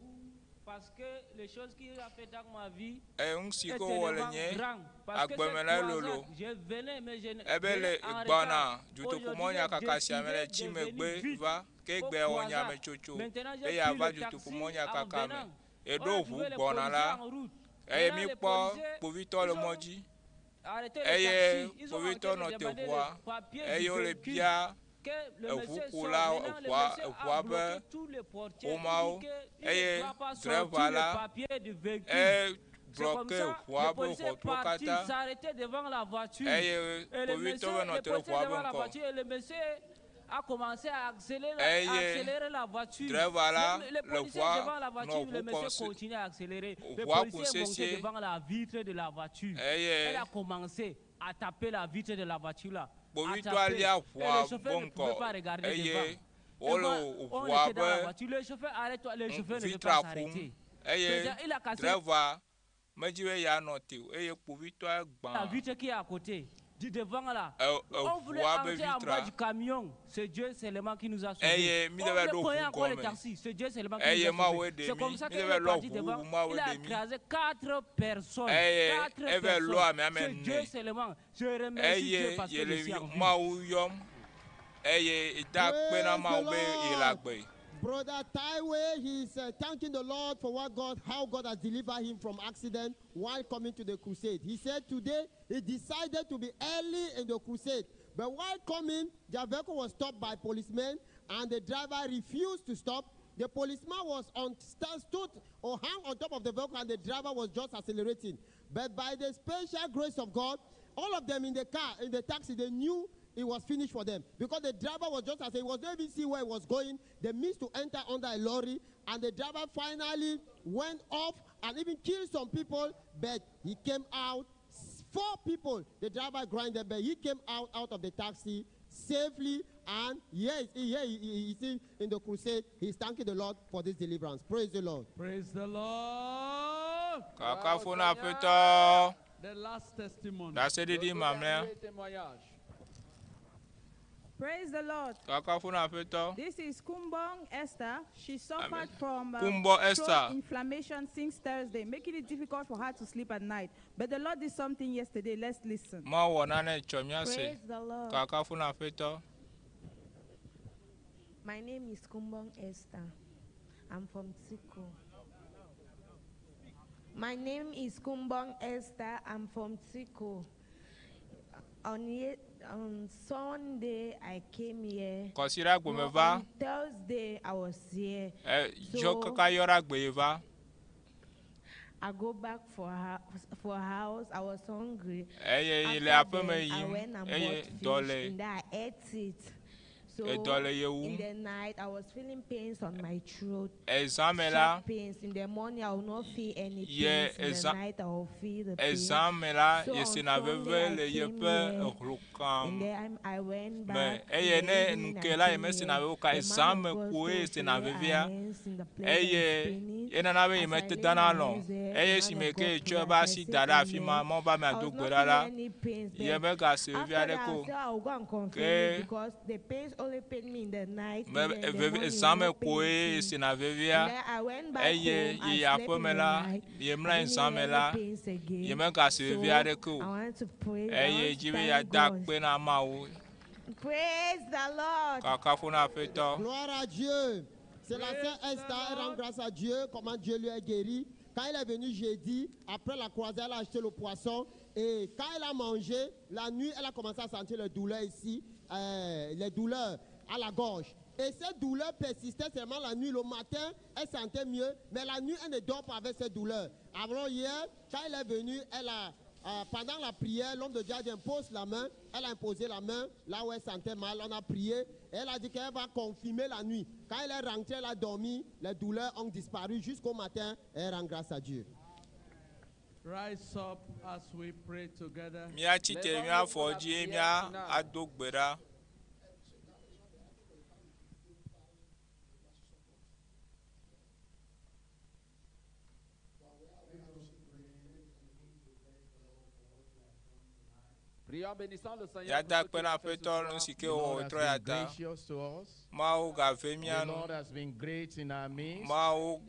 parce que les choses qu'il a fait dans ma vie Eye nu si est ke wòwɔ le tellement nye grand. Parce que agbeme cette la croisade, lolo. je venais, mais je ne Ebe le venais en gbɔna retard. dutoƒomɔnya Aujourd'hui, kaka j'ai sia me le décidé tsi de megbe venir vite va ke au gbe wɔ croisade. nyametsotso Maintenant, j'ai eye pris ava le taxi dutoƒomɔnya en kaka me. venant. Eɖo On a ʋu trouvé les gbɔna policiers la en route. eye Maintenant, les míkpɔ policiers, kpovitɔ le ils ont mɔ dzi arrêté le eye taxi. Ils ont manqué kpovitɔ de nɔ te demander ʋua le papier eye du wole véhicule. bia Que le monsieur sort. eʋukula Maintenant, le eʋua monsieur a eʋua be bloqué tous les portiers. Il womawo dit qu'il ne eye doit pas sortir drɛva le la papier du véhicule. e C'est comme bloqué ça, ʋua le be policier est ʋɔtruwo parti katã s'arrêter devant la voiture. eye Et le kpovitɔ monsieur, be nɔ le te ɖe policier ʋua be devant la ŋgɔ voiture, et le monsieur a commencé à accélérer, à eye accélérer la voiture. drɛva la Le le policier ʋua devant la nɔ voiture, le ʋu monsieur kɔm continue à accélérer. Le ʋua kum policier est monté sesĩe devant la vitre de la voiture. eye Elle a commencé à taper la vitre de la voiture là. À kpovitɔa taper. lia Et ʋua le chauffeur be ne pouvait ŋgɔ pas regarder eye devant. Et wole moi, on ʋua était dans la be voiture. Le chauffeur, arrête-toi. Le chauffeur ne veut vitra pas ƒom s'arrêter. eye Déjà, il a cassé drɛva medzi be yeanɔ te o eye kpovitɔa la gbã vitre qui est à côté, du devant là. E- On voulait eʋua be entrer en bas vitra du camion. C'est Dieu seulement qui nous a sauvés. eye mi On le va voulait ɖo cogner ʋu encore le gɔme taxi. C'est Dieu seulement qui eye nous a mawoe sauvés. ɖe C'est mi comme ça mi qu'il le va est lɔ parti ʋu devant. bubu mawoe Il a ɖe mi écrasé quatre personnes. eye Quatre eve lɔ personnes. ame ame C'est Dieu ene seulement. Je remercie Dieu eye parce que yele je suis en vie. mawu yɔm eye eda akpe na Praise mawu the be yele Lord. agbe. Brother Taiwe, he's thanking the Lord for what God, how God has delivered him from accident while coming to the crusade. He said today he decided to be early in the crusade, but while coming, their vehicle was stopped by policemen, and the driver refused to stop. The policeman was on stand, stood or hung on top of the vehicle, and the driver was just accelerating. But by the special grace of God, all of them in the car, in the taxi, they knew it was finished for them because the driver was just as he was not even see where he was going. They missed to enter under a lorry, and the driver finally went off and even killed some people. But he came out. Four people, the driver grinded, but he came out of the taxi safely. And yes, he in the crusade. He's thanking the Lord for this deliverance. Praise the Lord. Praise the Lord. Kakafu na Aƒetɔ. The last testimony. Ɖaseɖiɖi mamlɛa. Praise the Lord. Kakafu na Aƒetɔ. This is Kumbong Esther. She suffered Amen. from Kumbo throat Esther. inflammation since Thursday, making it difficult for her to sleep at night. But the Lord did something yesterday. Let's listen. Mawu wɔ nane tsɔ míase. Praise the Lord. Kakafu na Aƒetɔ. My name is Kumbong Esther. I'm from Tiko. My name is Kumbong Esther. I'm from Tiko. On Sunday, I came here. Kɔsiɖa gbe me No, va. on Thursday, I was here. Ɛ So dzo kaka yɔ ɖe agbe ye va. I go back for house. I was hungry. Eye yi le After aƒeme then, I yim went and eye bought dɔ fish le and then I ate it. So edɔ le ye in wum. the night, I was feeling pains on my throat. Ezã me la Sharp pains. In the morning, I will not feel any ye pains. In the ezã night, I will feel the pain. ezã me la So ye on sena Sunday, veve I le came yeƒe here. ehlokã And then I went me back. In eye the ne evening, nu I ke la ye came mesena here. veve o ka The ezã man me of God koe told to sena lay our vevea hands in the place that is eye paining. enana be As I yemete lay dana my lɔ hands there, eye the si man me of ke God etsɔ prayed. eƒe As I asi said da ɖe afi ma amen, mɔ be ame I ado was gbe not ɖa la feeling any pains. ye Then megase veve after aɖeke that, I o said I will go and confirm it ke because the pains only pain me in the night. me And then in the veve morning, ezã it me will not pain koe me. sena And vevea then I went back eye home. I yi slept in aƒeme the la night. ye I mlɔ anyi didn't zã hear me any la pains again. ye megase veve So aɖeke o I want to pray. I eye want to dzi be thank yeada God. akpe na Mawu Praise the Lord. kakafu na Aƒetɔ. Gloire à Dieu. C'est la sœur Esther, elle rend grâce à Dieu, comment Dieu lui a guéri. Quand elle est venue jeudi, après la croisade, elle a acheté le poisson. Et quand elle a mangé, la nuit, elle a commencé à sentir les douleurs ici, les douleurs à la gorge. Et cette douleur persistait seulement la nuit. Le matin, elle sentait mieux, mais la nuit, elle ne dort pas avec cette douleur. Alors hier, quand elle est venue, elle a, pendant la prière, l'homme de Dieu a dit impose la main. Elle a imposé la main là où elle sentait mal. On a prié. Et elle a dit qu'elle va confirmer la nuit. Quand elle est rentrée, elle a dormi. Les douleurs ont disparu jusqu'au matin. Elle rend grâce à Dieu. Rise up as we pray together. Míatsi te míafɔ dzi mía ado gbe ɖa. Prions, bénissant le Seigneur. Míada pour ce akpe qu'il na a fait ce Aƒetɔ soir. nu si ke The wɔ Lord has wòtrɔ ya been ta. gracious to us. Mawu gave mía The nu. Lord has been great in our midst. Mawu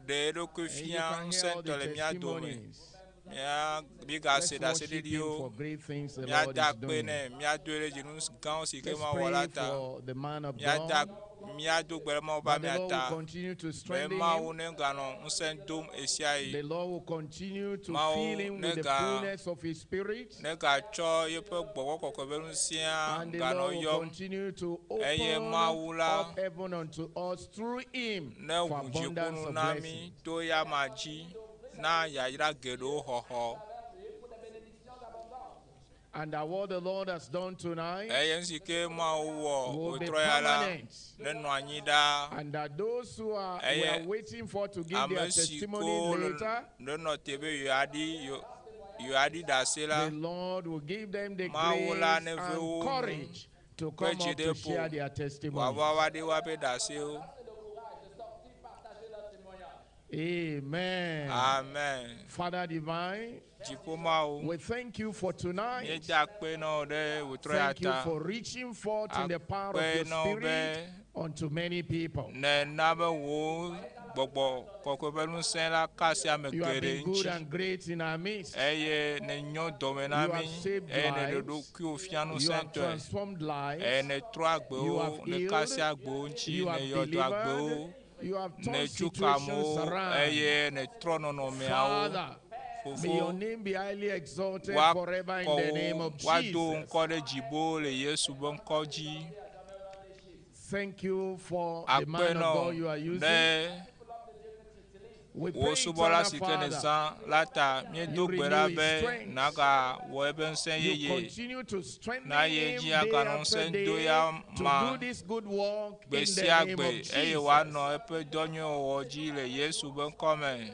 ɖe eɖokui And you fia can hear all ŋusẽtɔ the le mía dome. testimonies. Mía mígase Let's worship him ɖaseɖiɖiwo. for great things the Lord Míada is akpe doing. nɛ, míadoe ɖe dzi nu gãwo si ke Let's Mawu wɔ la pray ta. for the man of Míada God. míado gbe ɖe Mawu ƒe That the amea Lord ta. will continue to Be strengthen Mawu him. ne ganɔ ŋusẽ dom ɣesiaɣi. The Lord will continue to Mawu fill him with the nega fullness of his spirit. negatsɔ yeƒe gbɔgbɔ kɔkɔe ƒe ŋusẽa And the ganɔ Lord will yɔm. continue to Eye open Mawu la up heaven unto us through him ne for ʋu dziƒo abundance nu of na mí blessings. to yama dzi na yayra geɖewo xɔxɔ. And that what the Lord has done tonight Eye nu si ke Mawu wɔ will be wòtrɔ ya la permanent. nenɔ anyi ɖaa. And that those who are we Eye are waiting for to give their ame si testimony ko later, nenɔ te be yewoaɖi yewoaɖi ɖase la, the Lord will give them the Mawu la grace neve and wo nu courage to kple come up to dzideƒo share their testimony. wòava va ɖe woaƒe ɖasewo. Amen. Amen. Father divine, Dziƒo Mawu, we thank you for tonight. míeda akpe na wò ɖe wòtrɔ ya Thank you ta. for reaching forth in the power of your Akpe na wò be spirit unto many people. nèna be wò gbɔgbɔ kɔkɔe ƒe ŋusẽ la kasi ame You have geɖe been good ŋuti. and great in our midst. Eye nènyo dɔme na You have mí saved eye nèɖe lives. ɖokuiwò fia You have ŋusẽtɔe. transformed lives. Eye nètrɔ You agbewo, have nèkasi healed. agbewo ŋuti, You have nèyɔ dɔ agbewo, delivered. You have turned nètso situations kamewo around. eye nètrɔ nɔnɔmeawo. Father, may your Fofo, name be highly exalted woakɔ forever in the name wo, of woado wo Jesus. ŋkɔ ɖe dziƒo le Yesu ƒe ŋkɔ dzi. Thank you for the Akpe man na of wò God you are using. ɖe We wò pray, subɔla eternal si ke Father, nèzã la ta. Míedo you gbe renew ɖa his be strength. nàgawɔ eƒe ŋusẽ You yeye. continue to strengthen Na ye him dzi day aganɔ after ŋusẽ do day ya to ma do this good work gbe in sia the name gbe of eye Jesus. wòanɔ eƒe dɔ nyuiwɔwɔ dzi le Yesu ƒe ŋkɔme.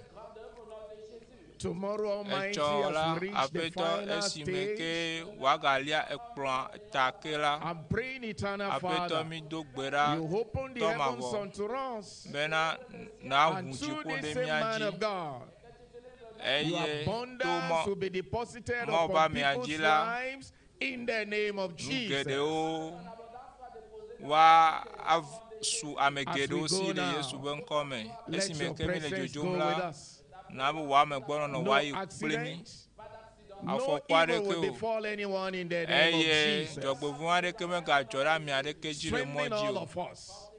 Tomorrow, Almighty, Etsɔ as la, we reach the Aƒetɔ final esime stage, ke wòagalia ekplɔa ta ke la, I'm praying, Eternal Aƒetɔ Father, mído gbe ɖa you open the tɔ heavens mavɔ unto us bena nàʋu and through dziƒo ɖe this same mía man dzi of God, your eye to abundance mɔ will be deposited Mawu ƒe upon amea people's dzi la, lives in the name of nu Jesus. geɖewo woa av su ame As we geɖewo go si le now, Yesu ƒe ŋkɔ me. let Esime your ke mi le presence dzodzom go with la, us. na be wò amegbɔnɔnɔ No woayi kpli mí. accident, no Afɔku evil aɖeke will o. befall anyone in the name of Eye Jesus. dzɔgbevɔ̃ aɖeke megadzɔ ɖe ame aɖeke dzi le mɔ Strengthen dzi all o. of us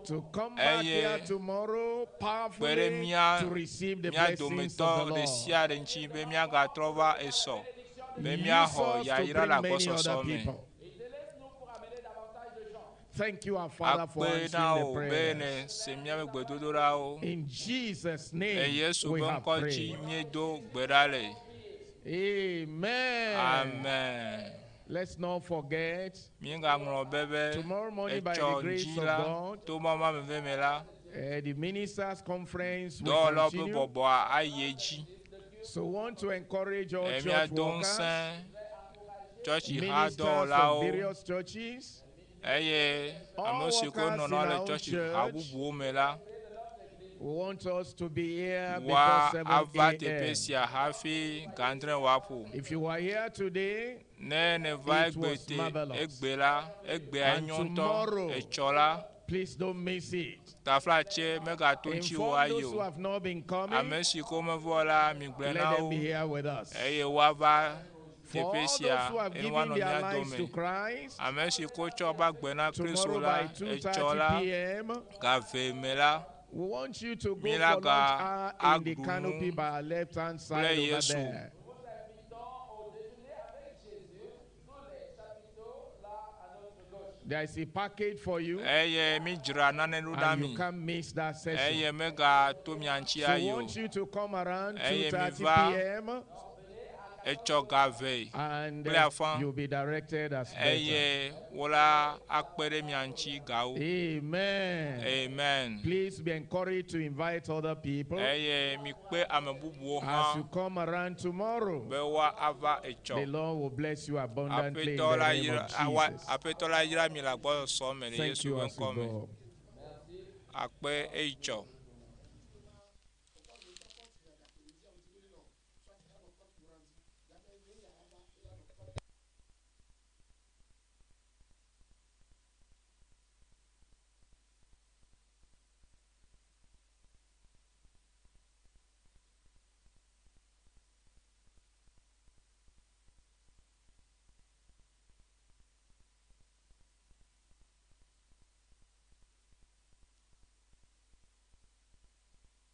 to come back Eye here tomorrow kpe ɖe powerfully mía to receive the mía blessings of dometɔ the ɖe Lord. sia ɖe ŋuti be míagatrɔ va esɔ be Use míaxɔ us to yayra le bring many other agbɔsɔsɔ me. people. Thank you, our Father, for Akpe na answering the wò be prayers. ne se míaƒe gbedodoɖawo. In Jesus' Le name, Yesu we ƒe have ŋkɔ dzi prayed. míedo gbe ɖa le. Amen. Amen. Let's not forget Míegaŋlɔ be be tomorrow morning, by the etsɔ grace ŋdzi of la God, to Mawu ƒe ameve me la, the ministers' conference will dɔwɔlawo ƒe continue. bɔbɔa ayi edzi. So, want to encourage all Eye church míado workers, ŋusẽ tsɔtsiha ministers from dɔwɔlawo various churches, eye all ame siwo workers in nɔnɔ our le own tsɔtsiha church. bubuwo me la, We want us to be here before woa 7 ava teƒe a.m. sia hafi ga adre wòaƒo. If you are here today, Ne nèva it egbe was te marvelous. egbe la, egbea And enyo ŋutɔ. tomorrow, Etsɔ la, please don't miss it. taflatse megato ŋuti wò Inform ayi those who o. have not been coming, Ame si ko mevɔ la, migblɔe let na them wo be here with us. eye woava For teƒe all sia those who have eye given woanɔ their mía lives to dome. Christ, Ame si ko tsɔ woƒe agbe na Kristo tomorrow la, by etsɔ la, 2:30 p.m., ga eve me la, we want you to go mi for la lunch ga hour in the aɖu nu canopy by our left hand kple side over Yesu. there. There is a package for you, Eye mi dzra nane ɖo ɖa and mi. you can't miss that session. Eye megato mia ŋuti So we ayi o. want you to come around Eye mi 2:30 va p.m. etsɔ ga eve and kple afã. you'll be directed as better. Eye wola akpe ɖe mia ŋuti gawo. Amen. Amen. Please be encouraged to invite other people Eye mikpe ame bubuwo as hã you come around tomorrow. be woava The etsɔ. Lord will bless you abundantly in Aƒetɔ the la name yra of awa Jesus. Aƒetɔ la yra mi le agbɔsɔsɔ me le Thank Yesu you ƒe as you ŋkɔ me. go. Akpe eyi tsɔ.